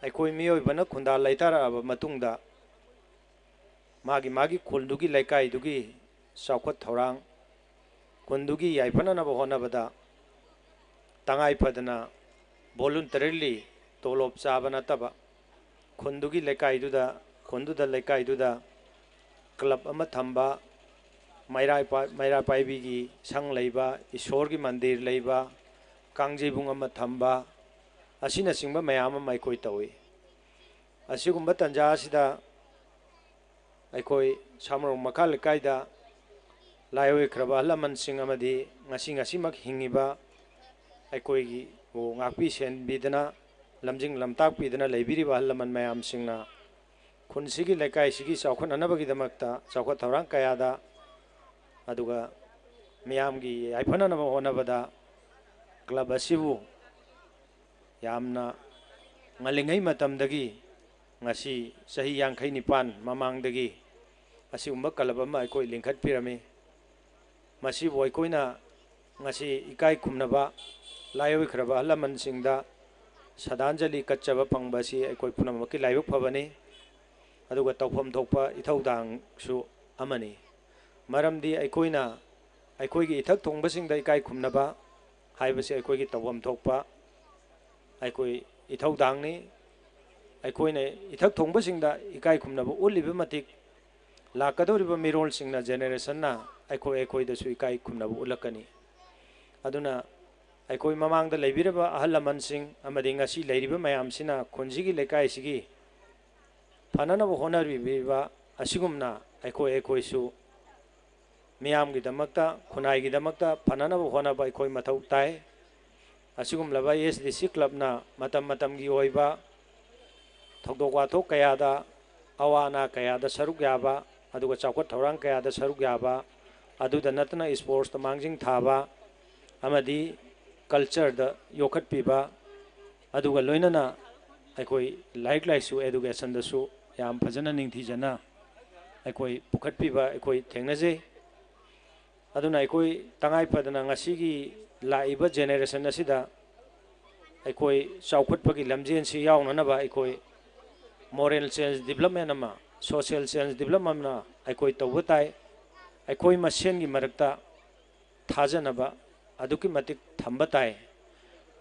ꯑꯩꯈꯣꯏ ꯃꯤꯑꯣꯏꯕꯅ ꯈꯨꯟꯗꯥ ꯂꯩꯇꯥꯔꯛꯑꯕ ꯃꯇꯨꯡꯗ ꯃꯥꯒꯤ ꯃꯥꯒꯤ ꯈꯨꯜꯗꯨꯒꯤ ꯂꯩꯀꯥꯏꯗꯨꯒꯤ ꯆꯥꯎꯈꯠ ꯊꯧꯔꯥꯡ, ꯈꯨꯟꯗꯨꯒꯤ ꯌꯥꯏꯐꯅꯅꯕ ꯍꯣꯠꯅꯕꯗ ꯇꯉꯥꯏ ꯐꯗꯅ voluntarily ꯇꯣꯂꯣꯞ ꯆꯥꯕ ꯅꯠꯇꯕ ꯈꯨꯟꯗꯨꯒꯤ ꯂꯩꯀꯥꯏꯗꯨꯗ, ꯈꯨꯟꯗꯨꯗ ꯂꯩꯀꯥꯏꯗꯨꯗ club ꯑꯃ ꯊꯝꯕ, ꯃꯩꯔꯥ ꯄꯥ-, ꯃꯩꯔꯥ ꯄꯥꯏꯕꯤꯒꯤ ꯁꯪ ꯂꯩꯕ, ꯏꯁꯣꯔꯒꯤ ꯃꯟꯗꯤꯔ ꯂꯩꯕ, ꯀꯥꯡꯖꯩꯕꯨꯡ ꯑꯃ ꯊꯝꯕ ꯑꯁꯤꯅꯆꯤꯡꯕ ꯃꯌꯥꯝ ꯑꯃ ꯑꯩꯈꯣꯏ ꯇꯧꯏ꯫ ꯑꯁꯤꯒꯨꯝꯕ ꯇꯥꯟꯖꯥ ꯑꯁꯤꯗ ꯑꯩꯈꯣꯏ ꯁꯥꯃꯔꯣꯡ ꯃꯈꯥ ꯂꯩꯀꯥꯏꯗ ꯂꯥꯏ ꯑꯣꯏꯈ꯭ꯔꯕ ꯑꯍꯜ ꯂꯃꯟꯁꯤꯡ ꯑꯃꯗꯤ ꯉꯁꯤ ꯉꯁꯤꯃꯛ ꯍꯤꯡꯉꯤꯕ ꯑꯩꯈꯣꯏꯒꯤꯕꯨ ꯉꯥꯛꯄꯤ ꯁꯦꯟꯕꯤꯗꯅ, ꯂꯝꯖꯤꯡ ꯂꯝꯇꯥꯛꯄꯤꯗꯅ ꯂꯩꯕꯤꯔꯤꯕ ꯑꯍꯜ ꯂꯃꯟ ꯃꯌꯥꯝꯁꯤꯡꯅ ꯈꯨꯟꯁꯤꯒꯤ, ꯂꯩꯀꯥꯏꯁꯤꯒꯤ ꯆꯥꯎꯈꯠꯅꯅꯕꯒꯤꯗꯃꯛꯇ ꯆꯥꯎꯈꯠ ꯊꯧꯔꯥꯡ ꯀꯌꯥꯗ, ꯑꯗꯨꯒ ꯃꯤꯌꯥꯝꯒꯤ ꯌꯥꯏꯐꯅꯅꯕ ꯍꯣꯠꯅꯕꯗ club ꯑꯁꯤꯕꯨ ꯌꯥꯝꯅ ꯉꯜꯂꯤꯉꯩ ꯃꯇꯝꯗꯒꯤ, ꯉꯁꯤ ꯆꯍꯤ ꯌꯥꯡꯈꯩ ꯅꯤꯄꯥꯟ ꯃꯃꯥꯡꯗꯒꯤ ꯑꯁꯤꯒꯨꯝꯕ club ꯑꯃ ꯑꯩꯈꯣꯏ ꯂꯤꯡꯈꯠꯄꯤꯔꯝꯃꯤ꯫ ꯃꯁꯤꯕꯨ ꯑꯩꯈꯣꯏꯅ ꯉꯁꯤ ꯏꯀꯥꯏ ꯈꯨꯝꯅꯕ ꯂꯥꯏ ꯑꯣꯏꯈ꯭ꯔꯕ ꯑꯍꯜ ꯂꯃꯟꯁꯤꯡꯗ ꯁ꯭ꯔꯗꯥꯟꯖꯂꯤ ꯀꯠꯆꯕ ꯐꯪꯕ ꯑꯁꯤ ꯑꯩꯈꯣꯏ ꯄꯨꯝꯅꯃꯛꯀꯤ ꯂꯥꯏꯕꯛ ꯐꯕꯅꯤ, ꯑꯗꯨꯒ ꯇꯧꯐꯝ ꯊꯣꯛꯄ ꯏꯊꯧꯗꯥꯡꯁꯨ ꯑꯃꯅꯤ꯫ ꯃꯔꯝꯗꯤ ꯑꯩꯈꯣꯏꯅ ꯑꯩꯈꯣꯏꯒꯤ ꯏꯊꯛ ꯊꯣꯡꯕꯁꯤꯡꯗ ꯏꯀꯥꯏ ꯈꯨꯝꯅꯕ ꯍꯥꯏꯕꯁꯤ ꯑꯩꯈꯣꯏꯒꯤ ꯇꯧꯐꯝ ꯊꯣꯛꯄ ꯑꯩꯈꯣꯏ ꯏꯊꯧꯗꯥꯡꯅꯤ꯫ ꯑꯩꯈꯣꯏꯅ ꯏꯊꯛ ꯊꯣꯡꯕꯁꯤꯡꯗ ꯏꯀꯥꯏ ꯈꯨꯝꯅꯕ ꯎꯠꯂꯤꯕ ꯃꯇꯤꯛ ꯂꯥꯛꯀꯗꯧꯔꯤꯕ ꯃꯤꯔꯣꯜꯁꯤꯡꯅ, generationꯅ ꯑꯩꯈꯣꯏ ꯑꯩꯈꯣꯏꯗꯁꯨ ꯏꯀꯥꯏ ꯈꯨꯝꯅꯕ ꯎꯠꯂꯛꯀꯅꯤ꯫ ꯑꯗꯨꯅ ꯑꯩꯈꯣꯏ ꯃꯃꯥꯡꯗ ꯂꯩꯕꯤꯔꯕ ꯑꯍꯜ ꯂꯃꯟꯁꯤꯡ ꯑꯃꯗꯤ ꯉꯁꯤ ꯂꯩꯔꯤꯕ ꯃꯌꯥꯝꯁꯤꯅ ꯈꯨꯟꯁꯤꯒꯤ, ꯂꯩꯀꯥꯏꯁꯤꯒꯤ ꯐꯅꯅꯕ ꯍꯣꯠꯅꯕꯤꯕ ꯑꯁꯤꯒꯨꯝꯅ ꯑꯩꯈꯣꯏ ꯑꯩꯈꯣꯏꯁꯨ ꯃꯤꯌꯥꯝꯒꯤꯗꯃꯛꯇ, ꯈꯨꯟꯅꯥꯏꯒꯤꯗꯃꯛꯇ ꯐꯅꯅꯕ ꯍꯣꯠꯅꯕ ꯑꯩꯈꯣꯏ ꯃꯊꯧ ꯇꯥꯏ꯫ ꯑꯁꯤꯒꯨꯝꯂꯕ S D C clubꯅ ꯃꯇꯝ ꯃꯇꯝꯒꯤ ꯑꯣꯏꯕ ꯊꯧꯗꯣꯛ ꯋꯥꯊꯣꯛ ꯀꯌꯥꯗ, ꯑꯋꯥ ꯑꯅꯥ ꯀꯌꯥꯗ ꯁꯔꯨꯛ ꯌꯥꯕ, ꯑꯗꯨꯒ ꯆꯥꯎꯈꯠ ꯊꯧꯔꯥꯡ ꯀꯌꯥꯗ ꯁꯔꯨꯛ ꯌꯥꯕ ꯑꯗꯨꯗ ꯅꯠꯇꯅ sportsꯇ ꯃꯥꯡꯖꯤꯜ ꯊꯥꯕ ꯑꯃꯗꯤ cultureꯗ ꯌꯣꯛꯈꯠꯄꯤꯕ, ꯑꯗꯨꯒ ꯂꯣꯏꯅꯅ ꯑꯩꯈꯣꯏ ꯂꯥꯏꯔꯤꯛ ꯂꯥꯏꯁꯨ educationꯗꯁꯨ ꯌꯥꯝ ꯐꯖꯅ ꯅꯤꯡꯊꯤꯖꯅ ꯑꯩꯈꯣꯏ ꯄꯨꯈꯠꯄꯤꯕ ꯑꯩꯈꯣꯏ ꯊꯦꯡꯅꯖꯩ꯫ ꯑꯗꯨꯅ ꯑꯩꯈꯣꯏ ꯇꯉꯥꯏ ꯐꯗꯅ ꯉꯁꯤꯒꯤ ꯂꯥꯛꯏꯕ generation ꯑꯁꯤꯗ ꯑꯩꯈꯣꯏ ꯆꯥꯎꯈꯠꯄꯒꯤ ꯂꯝꯖꯦꯟꯁꯤ ꯌꯥꯎꯅꯅꯕ ꯑꯩꯈꯣꯏ moral change development ꯑꯃ, social change development ꯑꯃ ꯑꯩꯈꯣꯏ ꯇꯧꯕ ꯇꯥꯏ꯫ ꯑꯩꯈꯣꯏ ꯃꯁꯦꯟꯒꯤ ꯃꯔꯛꯇ ꯊꯥꯖꯅꯕ ꯑꯗꯨꯛꯀꯤ ꯃꯇꯤꯛ ꯊꯝꯕ ꯇꯥꯏ꯫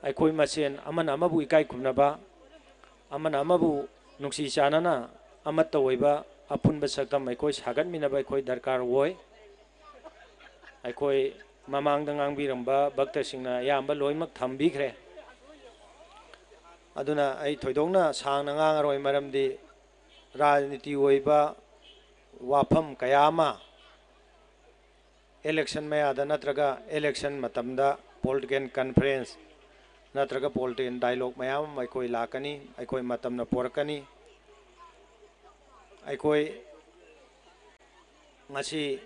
ꯑꯩꯈꯣꯏ ꯃꯁꯦꯟ ꯑꯃꯅ ꯑꯃꯕꯨ ꯏꯀꯥꯏ ꯈꯨꯝꯅꯕ, ꯑꯃꯅ ꯑꯃꯕꯨ ꯅꯨꯡꯁꯤ ꯆꯥꯟꯅꯅ ꯑꯃꯠꯇ ꯑꯣꯏꯕ ꯑꯄꯨꯟꯕ ꯁꯛꯇꯝ ꯑꯩꯈꯣꯏ ꯁꯥꯒꯠꯃꯤꯟꯅꯕ ꯑꯩꯈꯣꯏ ꯗꯔꯀꯥꯔ ꯑꯣꯏ꯫ ꯑꯩꯈꯣꯏ ꯃꯃꯥꯡꯗ ꯉꯥꯡꯕꯤꯔꯝꯕ ꯚꯛꯇꯁꯤꯡꯅ ꯑꯌꯥꯝꯕ ꯂꯣꯏꯅꯃꯛ ꯊꯝꯕꯤꯈ꯭ꯔꯦ꯫ ꯑꯗꯨꯅ ꯑꯩ ꯊꯣꯏꯗꯣꯛꯅ ꯁꯥꯡꯅ ꯉꯥꯡꯉꯔꯣꯏ, ꯃꯔꯝꯗꯤ ꯔꯥꯖꯅꯤꯇꯤ ꯑꯣꯏꯕ ꯋꯥꯐꯝ ꯀꯌꯥ ꯑꯃ election ꯃꯌꯥꯗ ꯅꯠꯇ꯭ꯔꯒ election ꯃꯇꯝꯗ political conference ꯅꯠꯇ꯭ꯔꯒ political dialogue ꯃꯌꯥꯝ ꯑꯃ ꯑꯩꯈꯣꯏ ꯂꯥꯛꯀꯅꯤ, ꯑꯩꯈꯣꯏ ꯃꯇꯝꯅ ꯄꯣꯔꯛꯀꯅꯤ꯫ ꯑꯩꯈꯣꯏ ꯉꯁꯤ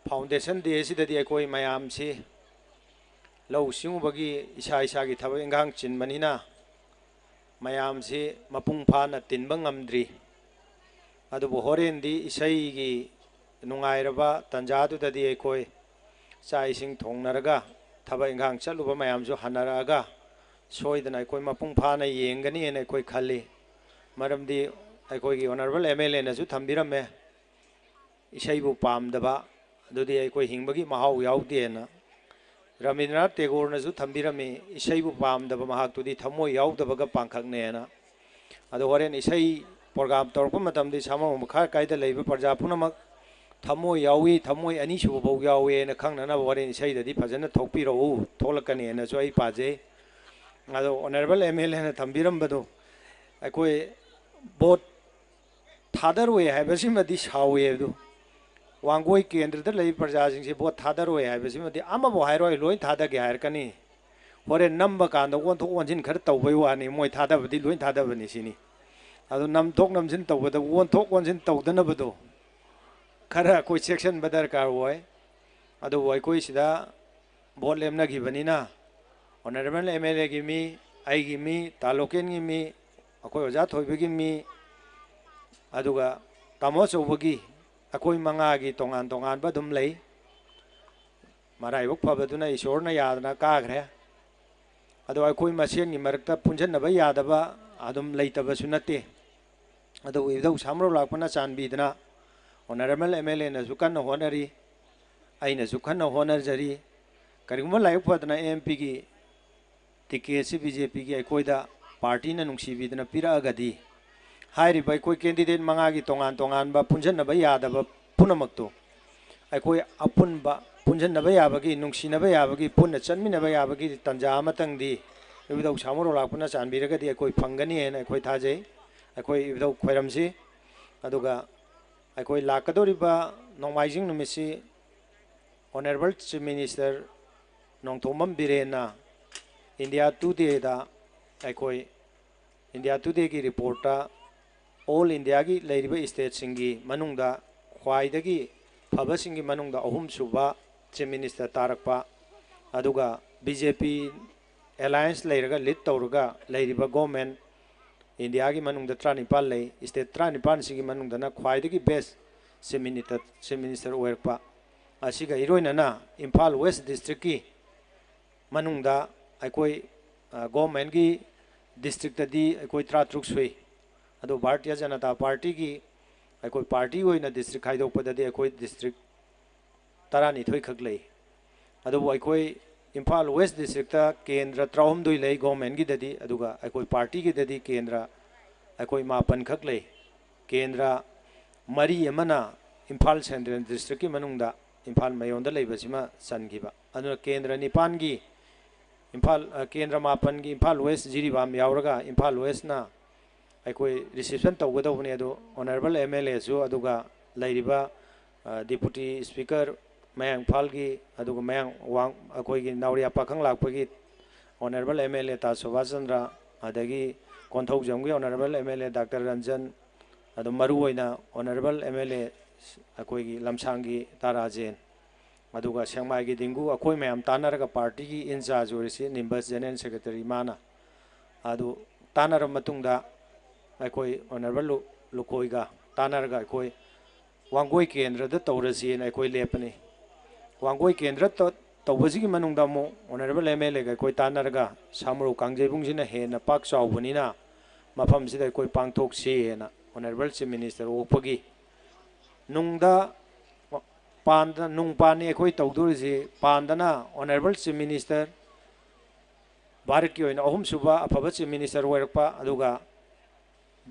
foundation day ꯑꯁꯤꯗꯗꯤ ꯑꯩꯈꯣꯏ ꯃꯌꯥꯝꯁꯤ ꯂꯧ ꯁꯤꯡꯎꯕꯒꯤ ꯏꯁꯥ ꯏꯁꯥꯒꯤ ꯊꯕꯛ ꯏꯟꯈꯥꯡ ꯆꯤꯟꯕꯅꯤꯅ ꯃꯌꯥꯝꯁꯤ ꯃꯄꯨꯡ ꯐꯥꯅ ꯇꯤꯟꯕ ꯉꯝꯗ꯭ꯔꯤ꯫ ꯑꯗꯨꯕꯨ ꯍꯣꯔꯦꯟꯗꯤ ꯏꯁꯩꯒꯤ ꯅꯨꯡꯉꯥꯏꯔꯕ ꯇꯥꯟꯖꯥꯗꯨꯗꯗꯤ ꯑꯩꯈꯣꯏ ꯆꯥꯛ ꯏꯁꯤꯡ ꯊꯣꯡꯅꯔꯒ ꯊꯕꯛ ꯏꯟꯈꯥꯡ ꯆꯠꯂꯨꯕ ꯃꯌꯥꯝꯁꯨ ꯍꯟꯅꯔꯛꯑꯒ ꯁꯣꯏꯗꯅ ꯑꯩꯈꯣꯏ ꯃꯄꯨꯡ ꯐꯥꯅ ꯌꯦꯡꯒꯅꯤ ꯍꯥꯏꯅ ꯑꯩꯈꯣꯏ ꯈꯜꯂꯤ꯫ ꯃꯔꯝꯗꯤ ꯑꯩꯈꯣꯏꯒꯤ honourable MLAꯅꯁꯨ ꯊꯝꯕꯤꯔꯝꯃꯦ, ꯏꯁꯩꯕꯨ ꯄꯥꯝꯗꯕ ꯑꯗꯨꯗꯤ ꯑꯩꯈꯣꯏ ꯍꯤꯡꯕꯒꯤ ꯃꯍꯥꯎ ꯌꯥꯎꯗꯦꯅ꯫ ꯔꯕꯤꯟꯗ꯭ꯔꯅꯥꯊ ꯇꯦꯒꯣꯔꯅꯁꯨ ꯊꯝꯕꯤꯔꯝꯃꯤ, ꯏꯁꯩꯕꯨ ꯄꯥꯝꯗꯕ ꯃꯍꯥꯛꯇꯨꯗꯤ ꯊꯃꯣꯏ ꯌꯥꯎꯗꯕꯒ ꯄꯥꯡꯈꯛꯅꯦꯅ꯫ ꯑꯗꯣ ꯍꯣꯔꯦꯟ ꯏꯁꯩ program ꯇꯧꯔꯛꯄ ꯃꯇꯝꯗ ꯏꯁꯥꯃꯛ ꯃꯈꯥ ꯀꯥꯏꯗ ꯂꯩꯕ ꯄ꯭ꯔꯖꯥ ꯄꯨꯝꯅꯃꯛ ꯊꯃꯣꯏ ꯌꯥꯎꯏ, ꯊꯃꯣꯏ ꯑꯅꯤꯁꯨꯕ ꯐꯥꯎ ꯌꯥꯎꯏꯅ ꯈꯪꯅꯅꯕ ꯍꯣꯔꯦꯟ ꯏꯁꯩꯗꯗꯤ ꯐꯖꯅ ꯊꯣꯛꯄꯤꯔꯛꯎ, ꯊꯣꯛꯂꯛꯀꯅꯤꯅꯁꯨ ꯑꯩ ꯄꯥꯖꯩ꯫ ꯑꯗꯣ honourable MLAꯅ ꯊꯝꯕꯤꯔꯝꯕꯗꯣ ꯑꯩꯈꯣꯏ vote ꯊꯥꯗꯔꯣꯏ ꯍꯥꯏꯕꯁꯤꯃꯗꯤ ꯁꯥꯎꯏ꯫ ꯑꯗꯨ ꯋꯥꯡꯒꯣꯏ ꯀꯦꯟꯗ꯭ꯔꯗ ꯂꯩꯔꯤꯕ ꯄ꯭ꯔꯖꯥꯁꯤꯡꯁꯤ vote ꯊꯥꯗꯔꯣꯏ ꯍꯥꯏꯕꯁꯤꯃꯗꯤ ꯑꯃꯕꯨ ꯍꯥꯏꯔꯣꯏ, ꯂꯣꯏ ꯊꯥꯗꯒꯦ ꯍꯥꯏꯔꯛꯀꯅꯤ꯫ ꯍꯣꯔꯦꯟ ꯅꯝꯕ ꯀꯥꯟꯗ ꯑꯣꯟꯊꯣꯛ ꯑꯣꯟꯁꯤꯟ ꯈꯔ ꯇꯧꯕꯩ ꯋꯥꯅꯤ, ꯃꯣꯏ ꯊꯥꯗꯕꯗꯤ ꯂꯣꯏ ꯊꯥꯗꯕꯅꯤ ꯁꯤꯅꯤ꯫ ꯑꯗꯨ ꯅꯝꯊꯣꯛ ꯅꯝꯁꯤꯟ ꯇꯧꯕꯗ ꯑꯣꯟꯊꯣꯛ ꯑꯣꯟꯁꯤꯟ ꯇꯧꯗꯅꯕꯗꯣ ꯈꯔ ꯑꯩꯈꯣꯏ ꯆꯦꯛꯁꯤꯟꯕ ꯗꯔꯀꯥꯔ ꯑꯣꯏ꯫ ꯑꯗꯨꯕꯨ ꯑꯩꯈꯣꯏ ꯁꯤꯗ ꯚꯣꯠ ꯂꯦꯞꯅꯈꯤꯕꯅꯤꯅ, ꯑꯣꯅꯔꯦꯕꯜ ꯑꯦꯝ ꯑꯦꯜ ꯑꯦꯒꯤ ꯃꯤ, ꯑꯩꯒꯤ ꯃꯤ, ꯇꯥ ꯂꯣꯀꯦꯟꯒꯤ ꯃꯤ, ꯑꯩꯈꯣꯏ ꯑꯣꯖꯥ ꯊꯣꯏꯕꯒꯤ ꯃꯤ, ꯑꯗꯨꯒ ꯇꯥꯃꯣ ꯑꯆꯧꯕꯒꯤ, ꯑꯩꯈꯣꯏ ꯃꯉꯥꯒꯤ ꯇꯣꯉꯥꯟ ꯇꯣꯉꯥꯟꯕ ꯑꯗꯨꯝ ꯂꯩ꯫ ꯃꯔꯥꯏꯕꯛ ꯐꯕꯗꯨꯅ ꯏꯁꯣꯔꯅ ꯌꯥꯗꯅ ꯀꯥꯈ꯭ꯔꯦ꯫ ꯑꯗꯣ ꯑꯩꯈꯣꯏ ꯃꯁꯦꯟꯒꯤ ꯃꯔꯛꯇ ꯄꯨꯟꯁꯤꯟꯅꯕ ꯌꯥꯗꯕ ꯑꯗꯨꯝ ꯂꯩꯇꯕꯁꯨ ꯅꯠꯇꯦ꯫ ꯑꯗꯨꯕꯨ ꯏꯙꯧ ꯁꯥꯃꯔꯧ ꯂꯥꯛꯄꯅ ꯆꯥꯟꯕꯤꯗꯅ ꯑꯣꯅꯔꯦꯕꯜ ꯑꯦꯝ ꯑꯦꯜ ꯑꯦꯅꯁꯨ ꯀꯟꯅ ꯍꯣꯠꯅꯔꯤ, ꯑꯩꯅꯁꯨ ꯀꯟꯅ ꯍꯣꯠꯅꯖꯔꯤ꯫ ꯀꯔꯤꯒꯨꯝꯕ ꯂꯥꯏꯕꯛ ꯐꯗꯅ ꯑꯦꯝ ꯄꯤꯒꯤ ꯇꯤꯀꯦꯠꯁꯤ ꯕꯤ ꯖꯦ ꯄꯤꯒꯤ ꯑꯩꯈꯣꯏꯗ ꯄꯥꯔꯇꯤꯅ ꯅꯨꯡꯁꯤꯕꯤꯗꯅ ꯄꯤꯔꯛꯑꯒꯗꯤ, ꯍꯥꯏꯔꯤꯕ ꯑꯩꯈꯣꯏ ꯀꯦꯟꯗꯤꯗꯦꯠ ꯃꯉꯥꯒꯤ ꯇꯣꯉꯥꯟ ꯇꯣꯉꯥꯟꯕ ꯄꯨꯟꯁꯤꯟꯅꯕ ꯌꯥꯗꯕ ꯄꯨꯝꯅꯃꯛꯇꯣ ꯑꯩꯈꯣꯏ ꯑꯄꯨꯟꯕ ꯄꯨꯟꯁꯤꯟꯅꯕ ꯌꯥꯕꯒꯤ, ꯅꯨꯡꯁꯤꯅꯕ ꯌꯥꯕꯒꯤ, ꯄꯨꯟꯅ ꯆꯠꯃꯤꯟꯅꯕ ꯌꯥꯕꯒꯤ ꯇꯥꯟꯖꯥ ꯑꯃꯇꯪꯗꯤ ꯏꯕꯨꯙꯧ ꯁꯥꯃꯔꯣ ꯂꯥꯛꯄꯅ ꯆꯥꯟꯕꯤꯔꯒꯗꯤ ꯑꯩꯈꯣꯏ ꯐꯪꯒꯅꯤ ꯍꯥꯏꯅ ꯑꯩꯈꯣꯏ ꯊꯥꯖꯩ꯫ ꯑꯩꯈꯣꯏ ꯏꯕꯨꯙꯧ ꯈꯣꯏꯔꯝꯁꯤ꯫ ꯑꯗꯨꯒ ꯑꯩꯈꯣꯏ ꯂꯥꯛꯀꯗꯧꯔꯤꯕ ꯅꯣꯡꯃꯥꯏꯖꯤꯡ ꯅꯨꯃꯤꯠꯁꯤ ꯑꯣꯅꯔꯦꯕꯜ ꯆꯤꯐ ꯃꯤꯅꯤꯁꯇꯔ ꯅꯣꯡꯊꯣꯝꯕꯝ ꯕꯤꯔꯦꯟꯅ ꯏꯟꯗꯤꯌꯥ ꯇꯨꯗꯦꯗ ꯑꯩꯈꯣꯏ ꯏꯟꯗꯤꯌꯥ ꯇꯨꯗꯦꯒꯤ ꯔꯤꯄꯣꯔꯠꯇ ꯑꯣꯜ ꯏꯟꯗꯤꯌꯥꯒꯤ ꯂꯩꯔꯤꯕ ꯁ꯭ꯇꯦꯠꯁꯤꯡꯒꯤ ꯃꯅꯨꯡꯗ ꯈ꯭ꯋꯥꯏꯗꯒꯤ ꯐꯕꯁꯤꯡꯒꯤ ꯃꯅꯨꯡꯗ ꯑꯍꯨꯝꯁꯨꯕ ꯆꯤꯐ ꯃꯤꯅꯤꯁꯇꯔ ꯇꯥꯔꯛꯄ, ꯑꯗꯨꯒ ꯕꯤ ꯖꯦ ꯄꯤ ꯑꯦꯂꯥꯏꯟꯁ ꯂꯩꯔꯒ ꯂꯤꯗ ꯇꯧꯔꯒ ꯂꯩꯔꯤꯕ ꯒꯣꯔꯃꯦꯟ ꯏꯟꯗꯤꯌꯥꯒꯤ ꯃꯅꯨꯡꯗ ꯇꯔꯥꯅꯤꯄꯥꯜ ꯂꯩ, ꯁ꯭ꯇꯦꯠ ꯇꯔꯥꯅꯤꯄꯥꯜꯁꯤꯒꯤ ꯃꯅꯨꯡꯗꯅ ꯈ꯭ꯋꯥꯏꯗꯒꯤ ꯕꯦꯁ ꯆꯤꯐ ꯃꯤꯅꯤꯇꯔ, ꯆꯤꯐ ꯃꯤꯅꯤꯁꯇꯔ ꯑꯣꯏꯔꯛꯄ ꯑꯁꯤꯒ ꯏꯔꯣꯏꯅꯅ ꯏꯝꯐꯥꯜ ꯋꯦꯁ ꯗꯤꯁꯇ꯭ꯔꯤꯛꯀꯤ ꯃꯅꯨꯡꯗ ꯑꯩꯈꯣꯏ, ꯑ, ꯒꯣꯔꯃꯦꯟꯒꯤ ꯗꯤꯁꯇ꯭ꯔꯤꯛꯇꯗꯤ ꯑꯩꯈꯣꯏ ꯇꯔꯥꯇꯔꯨꯛ ꯁꯨꯏ꯫ ꯑꯗꯨ ꯚꯥꯔꯇꯤꯌ ꯖꯅꯇꯥ ꯄꯥꯔꯇꯤꯒꯤ ꯑꯩꯈꯣꯏ ꯄꯥꯔꯇꯤ ꯑꯣꯏꯅ ꯗꯤꯁꯇ꯭ꯔꯤꯛ ꯈꯥꯏꯗꯣꯛꯄꯗꯗꯤ ꯑꯩꯈꯣꯏ ꯗꯤꯁꯇ꯭ꯔꯤꯛ ꯇꯔꯥꯅꯤꯊꯣꯏ ꯈꯛ ꯂꯩ꯫ ꯑꯗꯨꯕꯨ ꯑꯩꯈꯣꯏ ꯏꯝꯐꯥꯜ ꯋꯦꯁ ꯗꯤꯁꯇ꯭ꯔꯤꯛꯇ ꯀꯦꯟꯗ꯭ꯔ ꯇꯔꯥꯍꯨꯝꯗꯣꯏ ꯂꯩ ꯒꯣꯔꯃꯦꯟꯒꯤꯗꯗꯤ, ꯑꯗꯨꯒ ꯑꯩꯈꯣꯏ ꯄꯥꯔꯇꯤꯒꯤꯗꯗꯤ ꯀꯦꯟꯗ꯭ꯔ ꯑꯩꯈꯣꯏ ꯃꯥꯄꯟ ꯈꯛ ꯂꯩ꯫ ꯀꯦꯟꯗ꯭ꯔ ꯃꯔꯤ ꯑꯃꯅ ꯏꯝꯐꯥꯜ ꯁꯦꯟꯇ꯭ꯔꯦꯜ ꯗꯤꯁꯇ꯭ꯔꯤꯛꯀꯤ ꯃꯅꯨꯡꯗ ꯏꯝꯐꯥꯜ ꯃꯌꯣꯟꯗ ꯂꯩꯕꯁꯤꯃ ꯆꯟꯈꯤꯕ꯫ ꯑꯗꯨꯅ ꯀꯦꯟꯗ꯭ꯔ ꯅꯤꯄꯥꯟꯒꯤ ꯏꯝꯐꯥꯜ, ꯑ, ꯀꯦꯟꯗ꯭ꯔ ꯃꯥꯄꯟꯒꯤ ꯏꯝꯐꯥꯜ ꯋꯦꯁ ꯖꯤꯔꯤꯕꯥꯝ ꯌꯥꯎꯔꯒ ꯏꯝꯐꯥꯜ ꯋꯦꯁꯅ ꯑꯩꯈꯣꯏ ꯔꯤꯁꯤꯞꯁꯟ ꯇꯧꯒꯗꯧꯕꯅꯤ꯫ ꯑꯗꯨ ꯑꯣꯅꯔꯦꯕꯜ ꯑꯦꯝ ꯑꯦꯜ ꯑꯦꯁꯨ, ꯑꯗꯨꯒ ꯂꯩꯔꯤꯕ, ꯑ, ꯗꯤꯄꯨꯇꯤ ꯁ꯭ꯄꯤꯀꯔ ꯃꯌꯥꯡ ꯏꯝꯐꯥꯜꯒꯤ, ꯑꯗꯨꯒ ꯃꯌꯥꯡ ꯋꯥꯡ-, ꯑꯩꯈꯣꯏꯒꯤ ꯅꯥꯎꯔꯤꯌꯥ ꯄꯥꯈꯪ ꯂꯥꯛꯄꯒꯤ ꯑꯣꯅꯔꯦꯕꯜ ꯑꯦꯝ ꯑꯦꯜ ꯑꯦ ꯇꯥ ꯁꯨꯕꯥꯁ ꯆꯟꯗ꯭ꯔ, ꯑꯗꯒꯤ ꯀꯣꯟꯊꯧꯖꯝꯒꯤ honourable M L A doctor Ranjan, ꯑꯗꯨ ꯃꯔꯨꯑꯣꯏꯅ ꯑꯣꯅꯔꯦꯕꯜ ꯑꯦꯝ ꯑꯦꯜ ꯑꯦ ꯑꯩꯈꯣꯏꯒꯤ ꯂꯝꯁꯥꯡꯒꯤ ꯇꯥꯔꯥꯖꯦꯟ, ꯑꯗꯨꯒ ꯁꯦꯛꯃꯥꯏꯒꯤ ꯗꯤꯡꯒꯨ, ꯑꯩꯈꯣꯏ ꯃꯌꯥꯝ ꯇꯥꯟꯅꯔꯒ party ꯒꯤ in charge ꯑꯣꯏꯔꯤꯁꯤ ꯅꯤꯝꯕꯁ general secretary ꯃꯥꯅ꯫ ꯑꯗꯨ ꯇꯥꯟꯅꯔꯕ ꯃꯇꯨꯡꯗ ꯑꯩꯈꯣꯏ Honourable ꯂꯨ-, ꯂꯨꯈꯣꯏꯒ ꯇꯥꯟꯅꯔꯒ ꯑꯩꯈꯣꯏ ꯋꯥꯡꯒꯣꯏ ꯀꯦꯟꯗ꯭ꯔꯗ ꯇꯧꯔꯁꯤꯅ ꯑꯩꯈꯣꯏ ꯂꯦꯞꯄꯅꯤ꯫ ꯋꯥꯡꯒꯣꯏ ꯀꯦꯟꯗ꯭ꯔ ꯇ-, ꯇꯧꯕꯁꯤꯒꯤ ꯃꯅꯨꯡꯗ ꯑꯃꯨꯛ Honourable MLA ꯒ ꯑꯩꯈꯣꯏ ꯇꯥꯟꯅꯔꯒ ꯁꯥꯃꯔꯧ ꯀꯥꯡꯖꯩꯕꯨꯡꯁꯤꯅ ꯍꯦꯟꯅ ꯄꯥꯛ ꯆꯥꯎꯕꯅꯤꯅ ꯃꯐꯝꯁꯤꯗ ꯑꯩꯈꯣꯏ ꯄꯥꯡꯊꯣꯛꯁꯤꯅ Honourable Chief Minister ꯑꯣꯛꯄꯒꯤ ꯅꯨꯡꯗ ꯄꯥꯟꯗ-, ꯅꯨꯡ ꯄꯥꯟꯅꯤ ꯑꯩꯈꯣꯏ ꯇꯧꯗꯣꯔꯤꯁꯤ꯫ ꯄꯥꯟꯗꯅ Honourable Chief Minister, ꯚꯥꯔꯠꯀꯤ ꯑꯣꯏꯅ ꯑꯍꯨꯝꯁꯨꯕ ꯑꯐꯕ Chief Minister ꯑꯣꯏꯔꯛꯄ, ꯑꯗꯨꯒ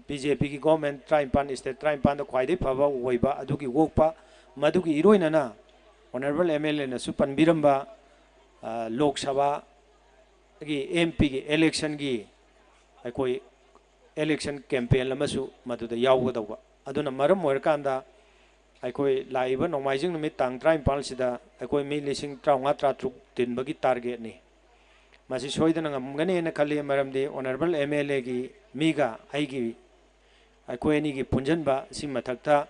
BJP ꯒꯤ government ꯇꯔꯥꯅꯤꯄꯥꯟ, state ꯇꯔꯥꯅꯤꯄꯥꯟꯗ ꯈ꯭ꯋꯥꯏꯗꯒꯤ ꯐꯕ ꯑꯣꯏꯕ ꯑꯗꯨꯒꯤ ꯑꯣꯛꯄ, ꯃꯗꯨꯒꯤ ꯏꯔꯣꯏꯅꯅ Honourable MLA ꯅꯁꯨ ꯄꯟꯕꯤꯔꯝꯕ, ꯑ, ꯂꯣꯛ ꯁꯚꯥꯒꯤ MP ꯒꯤ election ꯒꯤ ꯑꯩꯈꯣꯏ election campaign ꯑꯃꯁꯨ ꯃꯗꯨꯗ ꯌꯥꯎꯒꯗꯧꯕ꯫ ꯑꯗꯨꯅ ꯃꯔꯝ ꯑꯣꯏꯔꯀꯥꯟꯗ ꯑꯩꯈꯣꯏ ꯂꯥꯛꯏꯕ ꯅꯣꯡꯃꯥꯏꯖꯤꯡ ꯅꯨꯃꯤꯠ ꯇꯥꯡ ꯇꯔꯥꯅꯤꯄꯥꯜꯁꯤꯗ ꯑꯩꯈꯣꯏ ꯃꯤ ꯂꯤꯁꯤꯡ ꯇꯔꯥꯃꯉꯥ ꯇꯔꯥꯇꯔꯨꯛ ꯇꯤꯟꯕꯒꯤ target ꯅꯤ꯫ ꯃꯁꯤ ꯁꯣꯏꯗꯅ ꯉꯝꯒꯅꯦꯅ ꯈꯜꯂꯤ, ꯃꯔꯝꯗꯤ Honourable MLA ꯒꯤ ꯃꯤꯒ ꯑꯩꯒꯤ, ꯑꯩꯈꯣꯏ ꯑꯅꯤꯒꯤ ꯄꯨꯟꯁꯤꯟꯕ ꯑꯁꯤ ꯃꯊꯛꯇ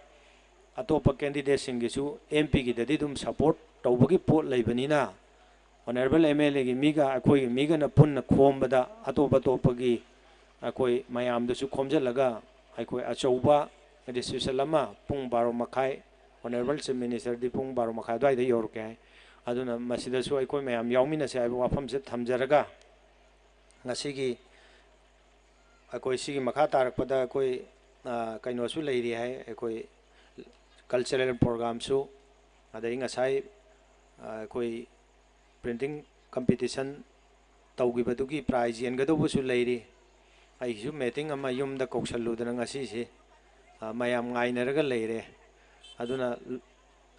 ꯑꯇꯣꯞꯄ candidate ꯁꯤꯡꯒꯤꯁꯨ MP ꯒꯤꯗꯗꯤ ꯑꯗꯨꯝ support ꯇꯧꯕꯒꯤ ꯄꯣꯠ ꯂꯩꯕꯅꯤꯅ, Honourable MLA ꯒꯤ ꯃꯤꯒ ꯑꯩꯈꯣꯏꯒꯤ ꯃꯤꯒꯅ ꯄꯨꯟꯅ ꯈꯣꯝꯕꯗ ꯑꯇꯣꯞ ꯑꯇꯣꯞꯄꯒꯤ ꯑꯩꯈꯣꯏ ꯃꯌꯥꯝꯗꯁꯨ ꯈꯣꯝꯖꯤꯜꯂꯒ ꯑꯩꯈꯣꯏ ꯑꯆꯧꯕ reception ꯑꯃ ꯄꯨꯡ ꯕꯥꯔꯣ ꯃꯈꯥꯏ, Honourable Chief Minister ꯗꯤ ꯄꯨꯡ ꯕꯥꯔꯣ ꯃꯈꯥꯏ ꯑꯗꯨꯋꯥꯏꯗ ꯌꯧꯔꯛꯀꯦ ꯍꯥꯏ꯫ ꯑꯗꯨꯅ ꯃꯁꯤꯗꯁꯨ ꯑꯩꯈꯣꯏ ꯃꯌꯥꯝ ꯌꯥꯎꯃꯤꯟꯅꯁꯦ ꯍꯥꯏꯕ ꯋꯥꯐꯝꯁꯦ ꯊꯝꯖꯔꯒ, ꯉꯁꯤꯒꯤ ꯑꯩꯈꯣꯏ ꯁꯤꯒꯤ ꯃꯈꯥ ꯇꯥꯔꯛꯄꯗ ꯑꯩꯈꯣꯏ, ꯑ, ꯀꯩꯅꯣꯁꯨ ꯂꯩꯔꯤ ꯍꯥꯏ, ꯑꯩꯈꯣꯏ cultural program ꯁꯨ, ꯑꯗꯩ ꯉꯁꯥꯏ, ꯑ, ꯑꯩꯈꯣꯏ printing competition ꯇꯧꯈꯤꯕꯗꯨꯒꯤ prize ꯌꯦꯟꯒꯗꯧꯕꯁꯨ ꯂꯩꯔꯤ꯫ ꯑꯩꯒꯤꯁꯨ meeting ꯑꯃ ꯌꯨꯝꯗ ꯀꯧꯁꯜꯂꯨꯗꯅ ꯉꯁꯤꯁꯤ, ꯑ, ꯃꯌꯥꯝ ꯉꯥꯏꯅꯔꯒ ꯂꯩꯔꯦ꯫ ꯑꯗꯨꯅ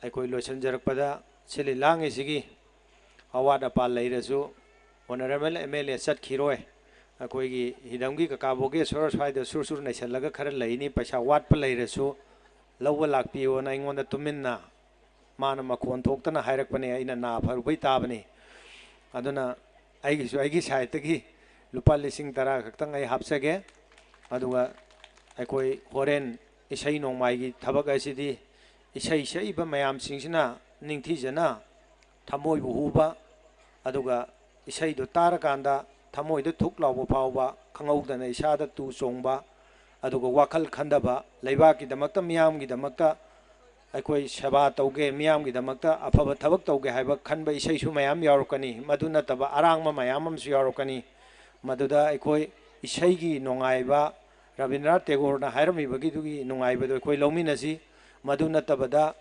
ꯑꯩꯈꯣꯏ ꯂꯣꯏꯁꯤꯟꯖꯔꯛꯄꯗ ꯁꯤꯜꯂꯤ ꯂꯥꯡꯉꯤꯁꯤꯒꯤ ꯑꯋꯥꯠ ꯑꯄꯥ ꯂꯩꯔꯁꯨ Honourable MLA ꯆꯠꯈꯤꯔꯣꯏ, ꯑꯩꯈꯣꯏꯒꯤ ꯍꯤꯗꯝꯒꯤ ꯀꯀꯥ ꯚꯣꯒꯦꯁꯣꯔ ꯁ꯭ꯋꯥꯏꯗ ꯁꯨꯔ ꯁꯨꯔ ꯅꯩꯁꯜꯂꯒ ꯈꯔ ꯂꯩꯅꯤ, ꯄꯩꯁꯥ ꯋꯥꯠꯄ ꯂꯩꯔꯁꯨ ꯂꯧꯕ ꯂꯥꯛꯄꯤꯌꯣꯅ ꯑꯩꯉꯣꯟꯗ ꯇꯨꯃꯤꯟꯅ ꯃꯥꯅ ꯃꯈꯣꯟ ꯊꯣꯛꯇꯅ ꯍꯥꯏꯔꯛꯄꯅꯦ, ꯑꯩꯅ ꯅꯥ ꯐꯔꯨꯕꯩ ꯇꯥꯕꯅꯤ꯫ ꯑꯗꯨꯅ ꯑꯩꯒꯤꯁꯨ ꯑꯩꯒꯤ side ꯇꯒꯤ ꯂꯨꯄꯥ ꯂꯤꯁꯤꯡ ꯇꯔꯥ ꯈꯛꯇꯪ ꯑꯩ ꯍꯥꯞꯆꯒꯦ꯫ ꯑꯗꯨꯒ ꯑꯩꯈꯣꯏ ꯍꯣꯔꯦꯟ ꯏꯁꯩ ꯅꯣꯡꯃꯥꯏꯒꯤ ꯊꯕꯛ ꯑꯁꯤꯗꯤ ꯏꯁꯩ ꯁꯛꯏꯕ ꯃꯌꯥꯝꯁꯤꯡꯁꯤꯅ ꯅꯤꯡꯊꯤꯖꯅ ꯊꯃꯣꯏꯕꯨ ꯍꯨꯕ, ꯑꯗꯨꯒ ꯏꯁꯩꯗꯨ ꯇꯥꯔꯀꯥꯟꯗ ꯊꯃꯣꯏꯗ ꯊꯨꯛ ꯂꯥꯎꯕ ꯐꯥꯎꯕ, ꯈꯪꯍꯧꯗꯅ ꯏꯁꯥꯗ ꯇꯨ ꯆꯣꯡꯕ, ꯑꯗꯨꯒ ꯋꯥꯈꯜ ꯈꯟꯊꯕ, ꯂꯩꯕꯥꯛꯀꯤꯗꯃꯛꯇ, ꯃꯤꯌꯥꯝꯒꯤꯗꯃꯛꯇ ꯑꯩꯈꯣꯏ ꯁꯦꯕꯥ ꯇꯧꯒꯦ, ꯃꯤꯌꯥꯝꯒꯤꯗꯃꯛꯇ ꯑꯐꯕ ꯊꯕꯛ ꯇꯧꯒꯦ ꯍꯥꯏꯕ ꯈꯟꯕ ꯏꯁꯩꯁꯨ ꯃꯌꯥꯝ ꯌꯥꯎꯔꯛꯀꯅꯤ꯫ ꯃꯗꯨ ꯅꯠꯇꯕ ꯑꯔꯥꯡꯕ ꯃꯌꯥꯝ ꯑꯃꯁꯨ ꯌꯥꯎꯔꯛꯀꯅꯤ꯫ ꯃꯗꯨꯗ ꯑꯩꯈꯣꯏ ꯏꯁꯩꯒꯤ ꯅꯨꯡꯉꯥꯏꯕ, ꯔꯕꯤꯟꯗ꯭ꯔꯅꯥꯊ ꯇꯦꯒꯣꯔꯅ ꯍꯥꯏꯔꯝꯃꯤꯕꯒꯤꯗꯨꯒꯤ ꯅꯨꯡꯉꯥꯏꯕꯗꯣ ꯑꯩꯈꯣꯏ ꯂꯧꯃꯤꯟꯅꯁꯤ꯫ ꯃꯗꯨ ꯅꯠꯇꯕꯗ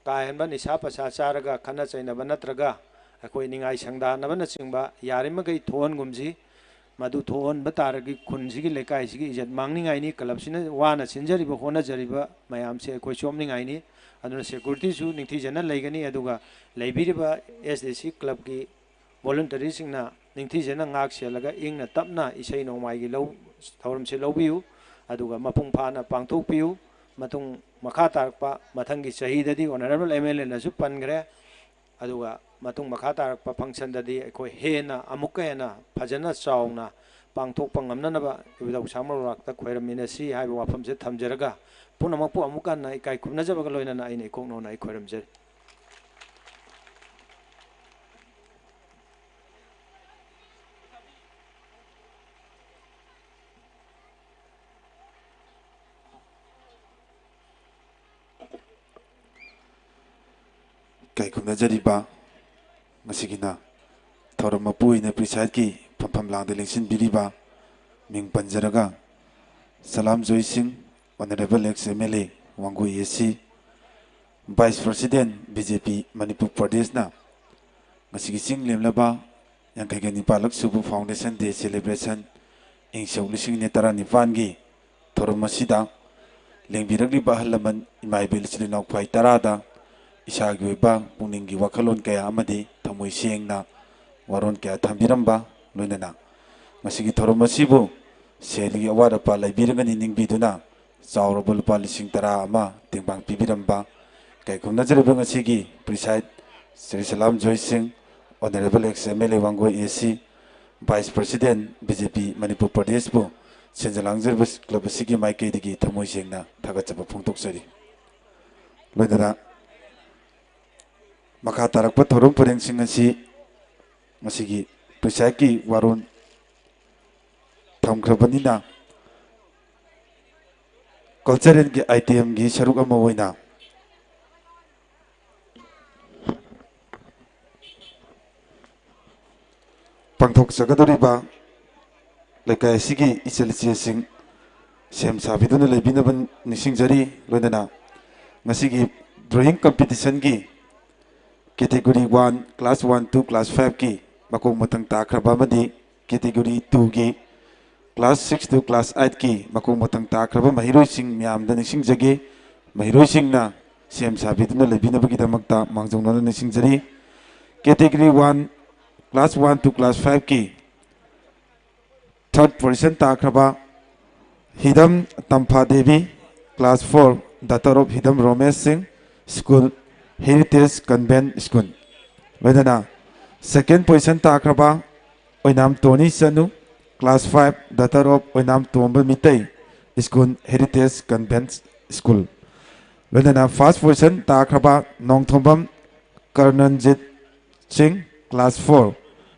ꯀꯥ ꯍꯦꯟꯕ ꯅꯤꯁꯥ ꯄꯁꯥ ꯆꯥꯔꯒ ꯈꯠꯅ ꯆꯩꯅꯕ ꯅꯠꯇ꯭ꯔꯒ ꯑꯩꯈꯣꯏ ꯅꯤꯡꯉꯥꯏ ꯁꯪꯗꯥꯅꯕꯅꯆꯤꯡꯕ ꯌꯥꯔꯤꯃꯈꯩ ꯊꯣꯛꯍꯟꯒꯨꯝꯁꯤ꯫ ꯃꯗꯨ ꯊꯣꯛꯍꯟꯕ ꯇꯥꯔꯒꯗꯤ ꯈꯨꯟꯁꯤꯒꯤ, ꯂꯩꯀꯥꯏꯁꯤꯒꯤ ꯏꯖꯠ ꯃꯥꯡꯅꯤꯡꯉꯥꯏꯅꯤ꯫ ꯀ꯭ꯂꯕꯁꯤꯅ ꯋꯥꯅ ꯁꯤꯟꯖꯔꯤꯕ, ꯍꯣꯠꯅꯖꯔꯤꯕ ꯃꯌꯥꯝꯁꯦ ꯑꯩꯈꯣꯏ ꯆꯣꯞꯅꯤꯡꯉꯥꯏꯅꯤ꯫ ꯑꯗꯨꯅ ꯁꯦꯀ꯭ꯌꯨꯔꯤꯇꯤꯁꯨ ꯅꯤꯡꯊꯤꯖꯅ ꯂꯩꯒꯅꯤ, ꯑꯗꯨꯒ ꯂꯩꯕꯤꯔꯤꯕ ꯑꯦꯁ ꯗꯤ ꯁꯤ ꯀ꯭ꯂꯕꯀꯤ ꯚꯣꯂꯨꯟꯇꯔꯤꯁꯤꯡꯅ ꯅꯤꯡꯊꯤꯖꯅ ꯉꯥꯛ ꯁꯦꯜꯂꯒ ꯏꯪꯅ ꯇꯞꯅ ꯏꯁꯩ ꯅꯣꯡꯃꯥꯏꯒꯤ ꯂꯧ, ꯊꯧꯔꯝꯁꯤ ꯂꯧꯕꯤꯌꯨ, ꯑꯗꯨꯒ ꯃꯄꯨꯡ ꯐꯥꯅ ꯄꯥꯡꯊꯣꯛꯄꯤꯌꯨ꯫ ꯃꯇꯨꯡ ꯃꯈꯥ ꯇꯥꯔꯛꯄ ꯃꯊꯪꯒꯤ ꯆꯍꯤꯗꯗꯤ ꯑꯣꯅꯔꯦꯕꯜ ꯑꯦꯝ ꯑꯦꯜ ꯑꯦꯅꯁꯨ ꯄꯟꯈ꯭ꯔꯦ, ꯑꯗꯨꯒ ꯃꯇꯨꯡ ꯃꯈꯥ ꯇꯥꯔꯛꯄ ꯐꯪꯁꯟꯗꯗꯤ ꯑꯩꯈꯣꯏ ꯍꯦꯟꯅ, ꯑꯃꯨꯛꯀ ꯍꯦꯟꯅ ꯐꯖꯅ ꯆꯥꯎꯅ ꯄꯥꯡꯊꯣꯛꯄ ꯉꯝꯅꯅꯕ ꯏꯕꯨꯙꯧ ꯁꯥꯃꯔꯣꯔꯥꯛꯇ ꯈꯣꯏꯔꯝꯃꯤꯟꯅꯁꯤ ꯍꯥꯏꯕ ꯋꯥꯐꯝꯁꯦ ꯊꯝꯖꯔꯒ, ꯄꯨꯝꯅꯃꯛꯄꯨ ꯑꯃꯨꯛꯀ ꯍꯟꯅ ꯏꯀꯥꯏ ꯈꯨꯝꯅꯖꯕꯒ ꯂꯣꯏꯅꯅ ꯑꯩꯅ ꯏꯀꯣꯛ ꯅꯧꯅ ꯑꯩ ꯈꯣꯏꯔꯝꯖꯔꯤ꯫ ꯏꯀꯥꯏ ꯈꯨꯝꯅꯖꯔꯤꯕ, ꯉꯁꯤꯒꯤꯅ ꯊꯧꯔꯝ ꯃꯄꯨ ꯑꯣꯏꯅ ꯄ꯭ꯔꯤꯁꯥꯏꯠꯀꯤ ꯐꯝꯐꯝ ꯂꯥꯡꯗ ꯂꯦꯡꯁꯤꯟꯕꯤꯔꯤꯕ, ꯃꯤꯡ ꯄꯟꯖꯔꯒ, Salam Joy Singh, honourable ex M L A, Wangoi A C, vice president, B J P Manipur ꯄ꯭ꯔꯗꯦꯁꯅ ꯉꯁꯤꯒꯤ ꯆꯤꯡ ꯂꯦꯝꯂꯕ ꯌꯥꯡꯈꯩꯒ ꯅꯤꯄꯥꯜꯂꯛ ꯁꯨꯕ ꯐꯥꯎꯟꯗꯦꯁꯟ ꯗꯦ ꯁꯦꯂꯦꯕ꯭ꯔꯦꯁꯟ, ꯏꯪ ꯁꯣꯛ ꯂꯤꯁꯤꯡ ꯑꯅꯤ ꯇꯔꯥꯅꯤꯄꯥꯟꯒꯤ ꯊꯧꯔꯝ ꯑꯁꯤꯗ ꯂꯦꯡꯕꯤꯔꯛꯂꯤꯕ ꯑꯍꯜ ꯂꯃꯟ, ꯏꯃꯥ ꯏꯕꯦꯜ, ꯏꯆꯤꯜ ꯏꯅꯥꯎ ꯈ꯭ꯋꯥꯏ ꯇꯔꯥꯗ ꯏꯁꯥꯒꯤ ꯑꯣꯏꯕ ꯄꯨꯛꯅꯤꯡꯒꯤ ꯋꯥꯈꯜꯂꯣꯟ ꯀꯌꯥ ꯑꯃꯗꯤ ꯊꯃꯣꯏ ꯁꯦꯡꯅ ꯋꯥꯔꯣꯜ ꯀꯌꯥ ꯊꯝꯕꯤꯔꯝꯕ, ꯂꯣꯏꯅꯅ ꯉꯁꯤꯒꯤ ꯊꯧꯔꯝ ꯑꯁꯤꯕꯨ ꯁꯦꯜꯒꯤ ꯑꯋꯥꯠ ꯑꯄꯥ ꯂꯩꯕꯤꯔꯒꯅꯤ ꯅꯤꯡꯕꯤꯗꯨꯅ ꯆꯥꯎꯔꯕ ꯂꯨꯄꯥ ꯂꯤꯁꯤꯡ ꯇꯔꯥ ꯑꯃ ꯇꯦꯡꯕꯥꯡ ꯄꯤꯕꯤꯔꯝꯕ, ꯏꯀꯥꯏ ꯈꯨꯝꯅꯖꯔꯤꯕ ꯉꯁꯤꯒꯤ ꯄ꯭ꯔꯤꯁꯥꯏꯠ Shri Salam Joy Singh, honourable ex M L A Wangoi A C, vice president, B J P Manipur ꯄ꯭ꯔꯗꯦꯁꯄꯨ ꯁꯤꯟꯖ ꯂꯥꯡꯖꯔꯤꯕ ꯀ꯭ꯂꯕ ꯑꯁꯤꯒꯤ ꯃꯥꯏꯀꯩꯗꯒꯤ ꯊꯃꯣꯏ ꯁꯦꯡꯅ ꯊꯥꯒꯠꯆꯕ ꯐꯣꯡꯗꯣꯛꯆꯔꯤ꯫ ꯂꯣꯏꯅꯅ ꯃꯈꯥ ꯇꯥꯔꯛꯄ ꯊꯧꯔꯝ ꯄꯔꯦꯡꯁꯤꯡ ꯑꯁꯤ ꯉꯁꯤꯒꯤ ꯄ꯭ꯔꯤꯁꯥꯏꯠꯀꯤ ꯋꯥꯔꯣꯜ ꯊꯝꯈ꯭ꯔꯕꯅꯤꯅ, ꯀꯜꯆꯔꯦꯜꯒꯤ ꯑꯥꯏꯇꯦꯝꯒꯤ ꯁꯔꯨꯛ ꯑꯃ ꯑꯣꯏꯅ ꯄꯥꯡꯊꯣꯛꯆꯒꯗꯧꯔꯤꯕ ꯂꯩꯀꯥꯏ ꯑꯁꯤꯒꯤ ꯏꯆꯜ ꯏꯆꯦꯁꯤꯡ ꯁꯦꯝ ꯁꯥꯕꯤꯗꯨꯅ ꯂꯩꯕꯤꯅꯕ ꯅꯤꯡꯁꯤꯡꯖꯔꯤ꯫ ꯂꯣꯏꯅꯅ ꯉꯁꯤꯒꯤ ꯗ꯭ꯔꯣꯌꯤꯡ ꯀꯝꯄꯤꯇꯤꯁꯟꯒꯤ category one, class one to class ꯐꯥꯏꯚꯀꯤ ꯃꯈꯣꯡ ꯃꯊꯪ ꯇꯥꯈ꯭ꯔꯕ ꯑꯃꯗꯤ ꯀꯦꯇꯦꯒꯣꯔꯤ ꯇꯨꯒꯤ ꯀ꯭ꯂꯥꯁ ꯁꯤꯛꯁ ꯇꯨ ꯀ꯭ꯂꯥꯁ ꯑꯩꯠꯀꯤ ꯃꯈꯣꯡ ꯃꯊꯪ ꯇꯥꯈ꯭ꯔꯕ ꯃꯍꯩꯔꯣꯏꯁꯤꯡ ꯃꯌꯥꯝꯗ ꯅꯤꯡꯁꯤꯡꯖꯒꯦ꯫ ꯃꯍꯩꯔꯣꯏꯁꯤꯡꯅ ꯁꯦꯝ ꯁꯥꯕꯤꯗꯨꯅ ꯂꯩꯕꯤꯅꯕꯒꯤꯗꯃꯛꯇ ꯃꯥꯡꯖꯧꯅꯅ ꯅꯤꯡꯁꯤꯡꯖꯔꯤ꯫ Category one, class one to class ꯐꯥꯏꯚꯀꯤ ꯊꯥꯔꯠ ꯄꯣꯖꯤꯁꯟ ꯇꯥꯈ꯭ꯔꯕ Hidam Tampha Devi, class four, daughter of Hidam Romesh Singh, school heritage convent school. ꯂꯣꯏꯅꯅ ꯁꯦꯀꯦꯟ ꯄꯣꯖꯤꯁꯟ ꯇꯥꯈ꯭ꯔꯕ Oinam Toni Chanu, class five, daughter of Oinam Tomba Meitei, school heritage convent school. ꯂꯣꯏꯅꯅ ꯐꯥꯔꯁ ꯄꯣꯖꯤꯁꯟ ꯇꯥꯈ꯭ꯔꯕ Nongthombam Karanjit Singh, class four,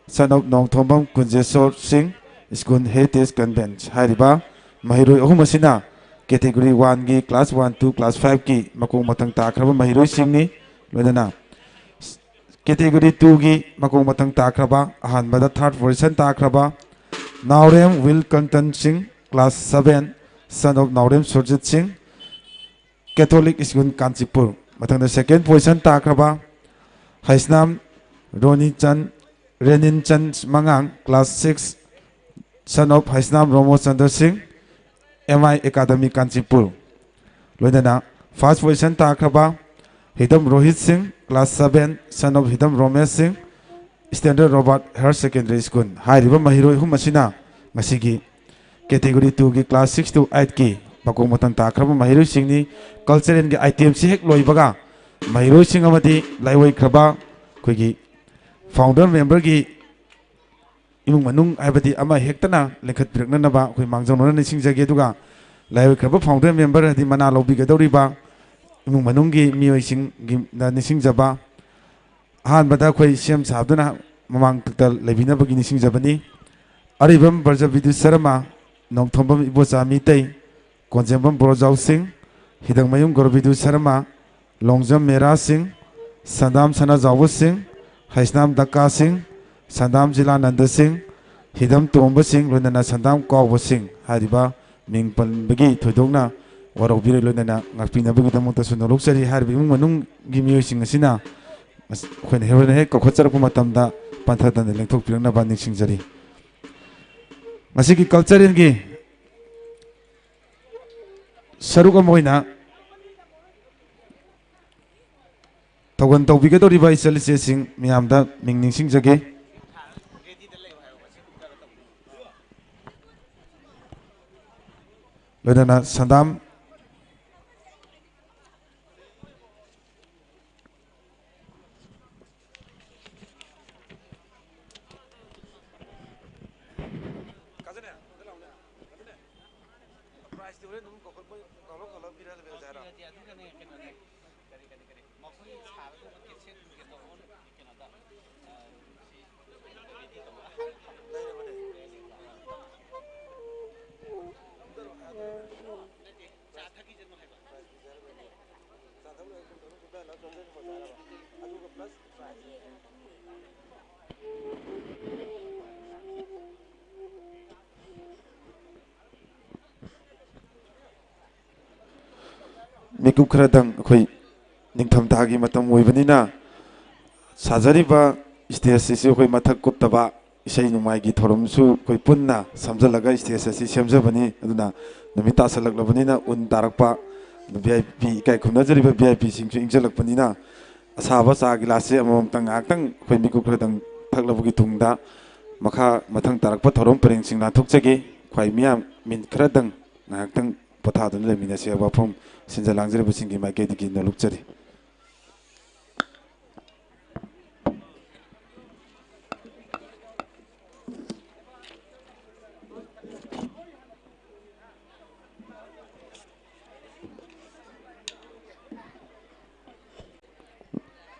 son of Nongthombam Kunjeshor Singh, school heritage ꯀꯟꯚꯦꯟꯠ꯫ ꯍꯥꯏꯔꯤꯕ ꯃꯍꯩꯔꯣꯏ ꯑꯍꯨꯝ ꯑꯁꯤꯅ ꯀꯦꯇꯦꯒꯣꯔꯤ ꯋꯥꯟꯒꯤ ꯀ꯭ꯂꯥꯁ ꯋꯥꯟ ꯇꯨ ꯀ꯭ꯂꯥꯁ ꯐꯥꯏꯚꯀꯤ ꯃꯈꯣꯡ ꯃꯊꯪ ꯇꯥꯈ꯭ꯔꯕ ꯃꯍꯩꯔꯣꯏꯁꯤꯡꯅꯤ꯫ ꯂꯣꯏꯅꯅ ꯀꯦꯇꯦꯒꯣꯔꯤ ꯇꯨꯒꯤ ꯃꯈꯣꯡ ꯃꯊꯪ ꯇꯥꯈ꯭ꯔꯕ, ꯑꯍꯥꯟꯕꯗ ꯊꯥꯔꯠ position ꯇꯥꯈ꯭ꯔꯕ Naorem Wilkanton Singh, class seven, son of Naorem Surjit Singh, Catholic school Kanchipur. ꯃꯊꯪꯗ ꯁꯦꯀꯦꯟ ꯄꯣꯖꯤꯁꯟ ꯇꯥꯈ꯭ꯔꯕ ꯍꯩꯁꯅꯥꯝ ꯔꯣꯅꯤꯆꯟ, ꯔꯦꯅꯤꯟꯆꯟ ꯃꯉꯥꯡ, class six, son of Heisnam Romochandra Singh, M I academy Kanchipur. ꯂꯣꯏꯅꯅ ꯐꯥꯔꯁ ꯄꯣꯖꯤꯁꯟ ꯇꯥꯈ꯭ꯔꯕ Hidam Rohit Singh, class seven, son of Hidam Romesh Singh, standard Robert higher secondary school. ꯍꯥꯏꯔꯤꯕ ꯃꯍꯩꯔꯣꯏ ꯑꯍꯨꯝ ꯑꯁꯤꯅ ꯉꯁꯤꯒꯤ ꯀꯦꯇꯦꯒꯣꯔꯤ ꯇꯨꯒꯤ ꯀ꯭ꯂꯥꯁ ꯁꯤꯛꯁ ꯇꯨ ꯑꯩꯠꯀꯤ ꯃꯈꯣꯡ ꯃꯊꯪ ꯇꯥꯈ꯭ꯔꯕ ꯃꯍꯩꯔꯣꯏꯁꯤꯡꯅꯤ꯫ ꯀꯜꯆꯔꯦꯜꯒꯤ ꯑꯥꯏꯇꯦꯝꯁꯤ ꯍꯦꯛ ꯂꯣꯏꯕꯒ ꯃꯍꯩꯔꯣꯏꯁꯤꯡ ꯑꯃꯗꯤ ꯂꯥꯏꯑꯣꯏꯈ꯭ꯔꯕ ꯑꯩꯈꯣꯏꯒꯤ ꯐꯥꯎꯟꯗꯔ ꯃꯦꯝꯕꯔꯒꯤ ꯏꯃꯨꯡ ꯃꯅꯨꯡ ꯍꯥꯏꯕꯗꯤ ꯑꯃ ꯍꯦꯛꯇꯅ ꯂꯤꯡꯈꯠꯄꯤꯔꯛꯅꯅꯕ ꯑꯩꯈꯣꯏ ꯃꯥꯡꯖꯧꯅꯅ ꯅꯤꯡꯁꯤꯡꯖꯒꯦ꯫ ꯑꯗꯨꯒ ꯂꯥꯏꯑꯣꯏꯈ꯭ꯔꯕ ꯐꯥꯎꯟꯗꯔ ꯃꯦꯝꯕꯔ ꯍꯥꯏꯗꯤ ꯃꯅꯥ ꯂꯧꯕꯤꯒꯗꯧꯔꯤꯕ ꯏꯃꯨꯡ ꯃꯅꯨꯡꯒꯤ ꯃꯤꯑꯣꯏꯁꯤꯡꯒꯤ ꯅꯤꯡꯁꯤꯡꯖꯕ꯫ ꯑꯍꯥꯟꯕꯗ ꯑꯩꯈꯣꯏ ꯁꯦꯝ ꯁꯥꯗꯨꯅ ꯃꯃꯥꯡ ꯊꯛꯇ ꯂꯩꯕꯤꯅꯕꯒꯤ ꯅꯤꯡꯁꯤꯡꯖꯕꯅꯤ꯫ ꯑꯔꯤꯕꯝ ꯕ꯭ꯔꯖꯕꯤꯗꯨ ꯁꯔꯃ, ꯅꯣꯡꯊꯣꯝꯕꯝ ꯏꯕꯣꯆꯥ ꯃꯤꯇꯩ, ꯀꯣꯟꯖꯦꯝꯕꯝ ꯕꯣꯔꯣꯖꯥꯎ ꯁꯤꯡ, ꯍꯤꯗꯪꯃꯌꯨꯝ ꯒꯣꯔꯕꯤꯗꯨ ꯁꯔꯃ, ꯂꯣꯡꯖꯝ ꯃꯦꯔꯥ ꯁꯤꯡ, ꯁꯟꯗꯥꯝ ꯁꯅꯥꯖꯥꯎꯕ ꯁꯤꯡ, ꯍꯩꯁꯅꯥꯝ ꯗꯛꯀꯥ ꯁꯤꯡ, ꯁꯟꯗꯥꯝ ꯖꯤꯂꯥꯅꯟꯗ ꯁꯤꯡ, ꯍꯤꯗꯝ ꯇꯣꯝꯕ ꯁꯤꯡ, ꯂꯣꯏꯅꯅ ꯁꯟꯗꯥꯝ ꯀꯥꯎꯕ ꯁꯤꯡ ꯍꯥꯏꯔꯤꯕ ꯃꯤꯡ ꯄꯟꯕꯒꯤ ꯊꯣꯏꯗꯣꯛꯅ ꯋꯥꯔꯧꯕꯤꯔꯣꯏ, ꯂꯣꯏꯅꯅ ꯉꯥꯛꯄꯤꯅꯕꯒꯤꯗꯃꯛꯇꯁꯨ ꯅꯣꯂꯨꯛꯆꯔꯤ꯫ ꯍꯥꯏꯔꯤꯕ ꯏꯃꯨꯡ ꯃꯅꯨꯡꯒꯤ ꯃꯤꯑꯣꯏꯁꯤꯡ ꯑꯁꯤꯅ ꯑꯩꯈꯣꯏꯅ ꯍꯦꯔꯣꯏꯟ ꯍꯦꯛ ꯀꯧꯈꯠꯆꯔꯛꯄ ꯃꯇꯝꯗ ꯄꯟꯊꯗꯅ ꯂꯦꯡꯊꯣꯛꯄꯤꯔꯛꯅꯕ ꯅꯤꯡꯁꯤꯡꯖꯔꯤ꯫ ꯉꯁꯤꯒꯤ ꯀꯜꯆꯔꯦꯜꯒꯤ ꯁꯔꯨꯛ ꯑꯃ ꯑꯣꯏꯅ ꯊꯧꯒꯜ ꯇꯧꯕꯤꯒꯗꯧꯔꯤꯕ ꯏꯆꯜ ꯏꯆꯦꯁꯤꯡ ꯃꯌꯥꯝꯗ ꯃꯤꯡ ꯅꯤꯡꯁꯤꯡꯖꯒꯦ꯫ ꯂꯣꯏꯅꯅ ꯁꯟꯗꯥꯝ ꯃꯤꯀꯨꯞ ꯈꯔꯗꯪ ꯑꯩꯈꯣꯏ ꯅꯤꯡꯊꯝꯊꯥꯒꯤ ꯃꯇꯝ ꯑꯣꯏꯕꯅꯤꯅ ꯁꯥꯖꯔꯤꯕ ꯁ꯭ꯇꯦꯖ ꯑꯁꯤꯁꯨ ꯑꯩꯈꯣꯏ ꯃꯊꯛ ꯀꯨꯞꯇꯕ ꯏꯁꯩ ꯅꯣꯡꯃꯥꯏꯒꯤ ꯊꯧꯔꯝꯁꯨ ꯑꯩꯈꯣꯏ ꯄꯨꯟꯅ ꯁꯝꯖꯜꯂꯒ ꯁ꯭ꯇꯦꯖ ꯑꯁꯤ ꯁꯦꯝꯖꯕꯅꯤ꯫ ꯑꯗꯨꯅ ꯅꯨꯃꯤꯠ ꯇꯥꯁꯜꯂꯛꯂꯕꯅꯤꯅ ꯎꯟ ꯇꯥꯔꯛꯄ, ꯚꯤ ꯑꯥꯏ ꯄꯤ, ꯏꯀꯥꯏ ꯈꯨꯝꯅꯖꯔꯤꯕ ꯚꯤ ꯑꯥꯏ ꯄꯤꯁꯤꯡꯁꯨ ꯏꯪꯖꯜꯂꯛꯄꯅꯤꯅ ꯑꯁꯥꯕ ꯆꯥ ꯒꯤꯂꯥꯁꯁꯦ ꯑꯃꯃꯝꯇꯪ ꯉꯥꯏꯍꯥꯛꯇꯪ ꯑꯩꯈꯣꯏ ꯃꯤꯀꯨꯞ ꯈꯔꯗꯪ ꯊꯛꯂꯕꯒꯤ ꯇꯨꯡꯗ ꯃꯈꯥ ꯃꯊꯪ ꯇꯥꯔꯛꯄ ꯊꯧꯔꯝ ꯄꯔꯦꯡꯁꯤꯡ ꯂꯥꯟꯊꯣꯛꯆꯒꯦ꯫ ꯈ꯭ꯋꯥꯏ ꯃꯤꯌꯥꯝ ꯃꯤꯅꯤꯠ ꯈꯔꯗꯪ ꯉꯥꯏꯍꯥꯛꯇꯪ ꯄꯣꯊꯥꯗꯨꯅ ꯂꯩꯃꯤꯟꯅꯁꯤ ꯍꯥꯏꯕ ꯋꯥꯐꯝ ꯁꯤꯟꯖ ꯂꯥꯡꯖꯔꯤꯕꯁꯤꯡꯒꯤ ꯃꯥꯏꯀꯩꯗꯒꯤ ꯅꯣꯂꯨꯛꯆꯔꯤ꯫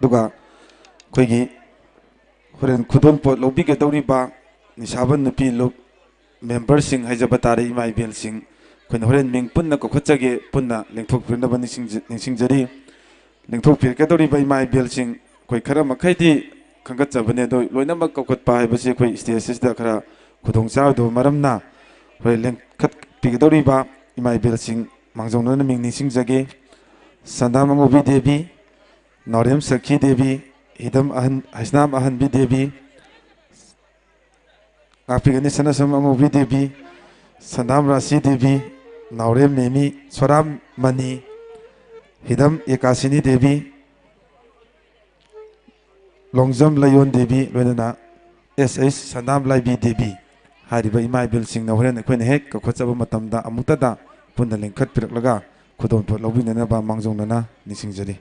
ꯑꯗꯨꯒ ꯑꯩꯈꯣꯏꯒꯤ ꯍꯣꯔꯦꯟ ꯈꯨꯗꯣꯜꯄꯣꯠ ꯂꯧꯕꯤꯒꯗꯧꯔꯤꯕ ꯅꯤꯁꯥꯕꯟ ꯅꯨꯄꯤ ꯂꯨꯞ ꯃꯦꯝꯕꯔꯁꯤꯡ ꯍꯥꯏꯖꯕ ꯇꯥꯔꯦ, ꯏꯃꯥ ꯏꯕꯦꯜꯁꯤꯡ, ꯑꯩꯈꯣꯏꯅ ꯍꯣꯔꯦꯟ ꯃꯤꯡ ꯄꯨꯟꯅ ꯀꯧꯈꯠꯆꯒꯦ, ꯄꯨꯟꯅ ꯂꯦꯡꯊꯣꯛꯄꯤꯅꯕ ꯅꯤꯡꯁꯤꯡꯖ-, ꯅꯤꯡꯁꯤꯡꯖꯔꯤ꯫ ꯂꯦꯡꯊꯣꯛꯄꯤꯔꯛꯀꯗꯧꯔꯤꯕ ꯏꯃꯥ ꯏꯕꯦꯜꯁꯤꯡ ꯑꯩꯈꯣꯏ ꯈꯔ ꯃꯈꯩꯗꯤ ꯈꯟꯒꯠꯆꯕꯅꯦ, ꯑꯗꯣ ꯂꯣꯏꯅꯃꯛ ꯀꯧꯈꯠꯄ ꯍꯥꯏꯕꯁꯤ ꯑꯩꯈꯣꯏ ꯁ꯭ꯇꯦꯖ ꯑꯁꯤꯗ ꯈꯔ ꯈꯨꯗꯣꯡ ꯆꯥꯔꯣꯏꯗꯕ ꯃꯔꯝꯅ, ꯍꯣꯔꯦꯟ ꯂꯦꯡꯈꯠꯄꯤꯒꯗꯧꯔꯤꯕ ꯏꯃꯥ ꯏꯕꯦꯜꯁꯤꯡ ꯃꯥꯡꯖꯧꯅꯅ ꯃꯤꯡ ꯅꯤꯡꯁꯤꯡꯖꯒꯦ꯫ ꯁꯟꯗꯥꯝ ꯑꯉꯧꯕꯤ ꯗꯦꯕꯤ, ꯅꯥꯎꯔꯦꯝ ꯁꯈꯤ ꯗꯦꯕꯤ, ꯍꯤꯗꯝ ꯑꯍꯟ, ꯍꯩꯁꯅꯥꯝ ꯑꯍꯟꯕꯤ ꯗꯦꯕꯤ, ꯉꯥꯛꯄꯤꯒꯅꯤ ꯁꯅꯥꯁꯝ ꯑꯉꯧꯕꯤ ꯗꯦꯕꯤ, ꯁꯟꯗꯥꯝ ꯔꯥꯁꯤ ꯗꯦꯕꯤ, ꯅꯥꯎꯔꯦꯝ ꯃꯦꯃꯤ, ꯁꯣꯔꯥꯝ ꯃꯅꯤ, ꯍꯤꯗꯝ ꯑꯦꯀꯥꯁꯤꯅꯤ ꯗꯦꯕꯤ, ꯂꯣꯡꯖꯝ ꯂꯩꯌꯣꯟ ꯗꯦꯕꯤ, ꯂꯣꯏꯅꯅ ꯑꯦꯁ ꯑꯩꯆ ꯁꯟꯗꯥꯝ ꯂꯥꯏꯕꯤ ꯗꯦꯕꯤ ꯍꯥꯏꯔꯤꯕ ꯏꯃꯥ ꯏꯕꯦꯜꯁꯤꯡꯅ ꯍꯣꯔꯦꯟ ꯑꯩꯈꯣꯏꯅ ꯍꯦꯛ ꯀꯧꯈꯠꯆꯕ ꯃꯇꯝꯗ ꯑꯃꯨꯛꯇꯗ ꯄꯨꯟꯅ ꯂꯤꯡꯈꯠꯄꯤꯔꯛꯂꯒ ꯈꯨꯗꯣꯜꯄꯣꯠ ꯂꯧꯕꯤꯅꯅꯕ ꯃꯥꯡꯖꯧꯅꯅ ꯅꯤꯡꯁꯤꯡꯖꯔꯤ꯫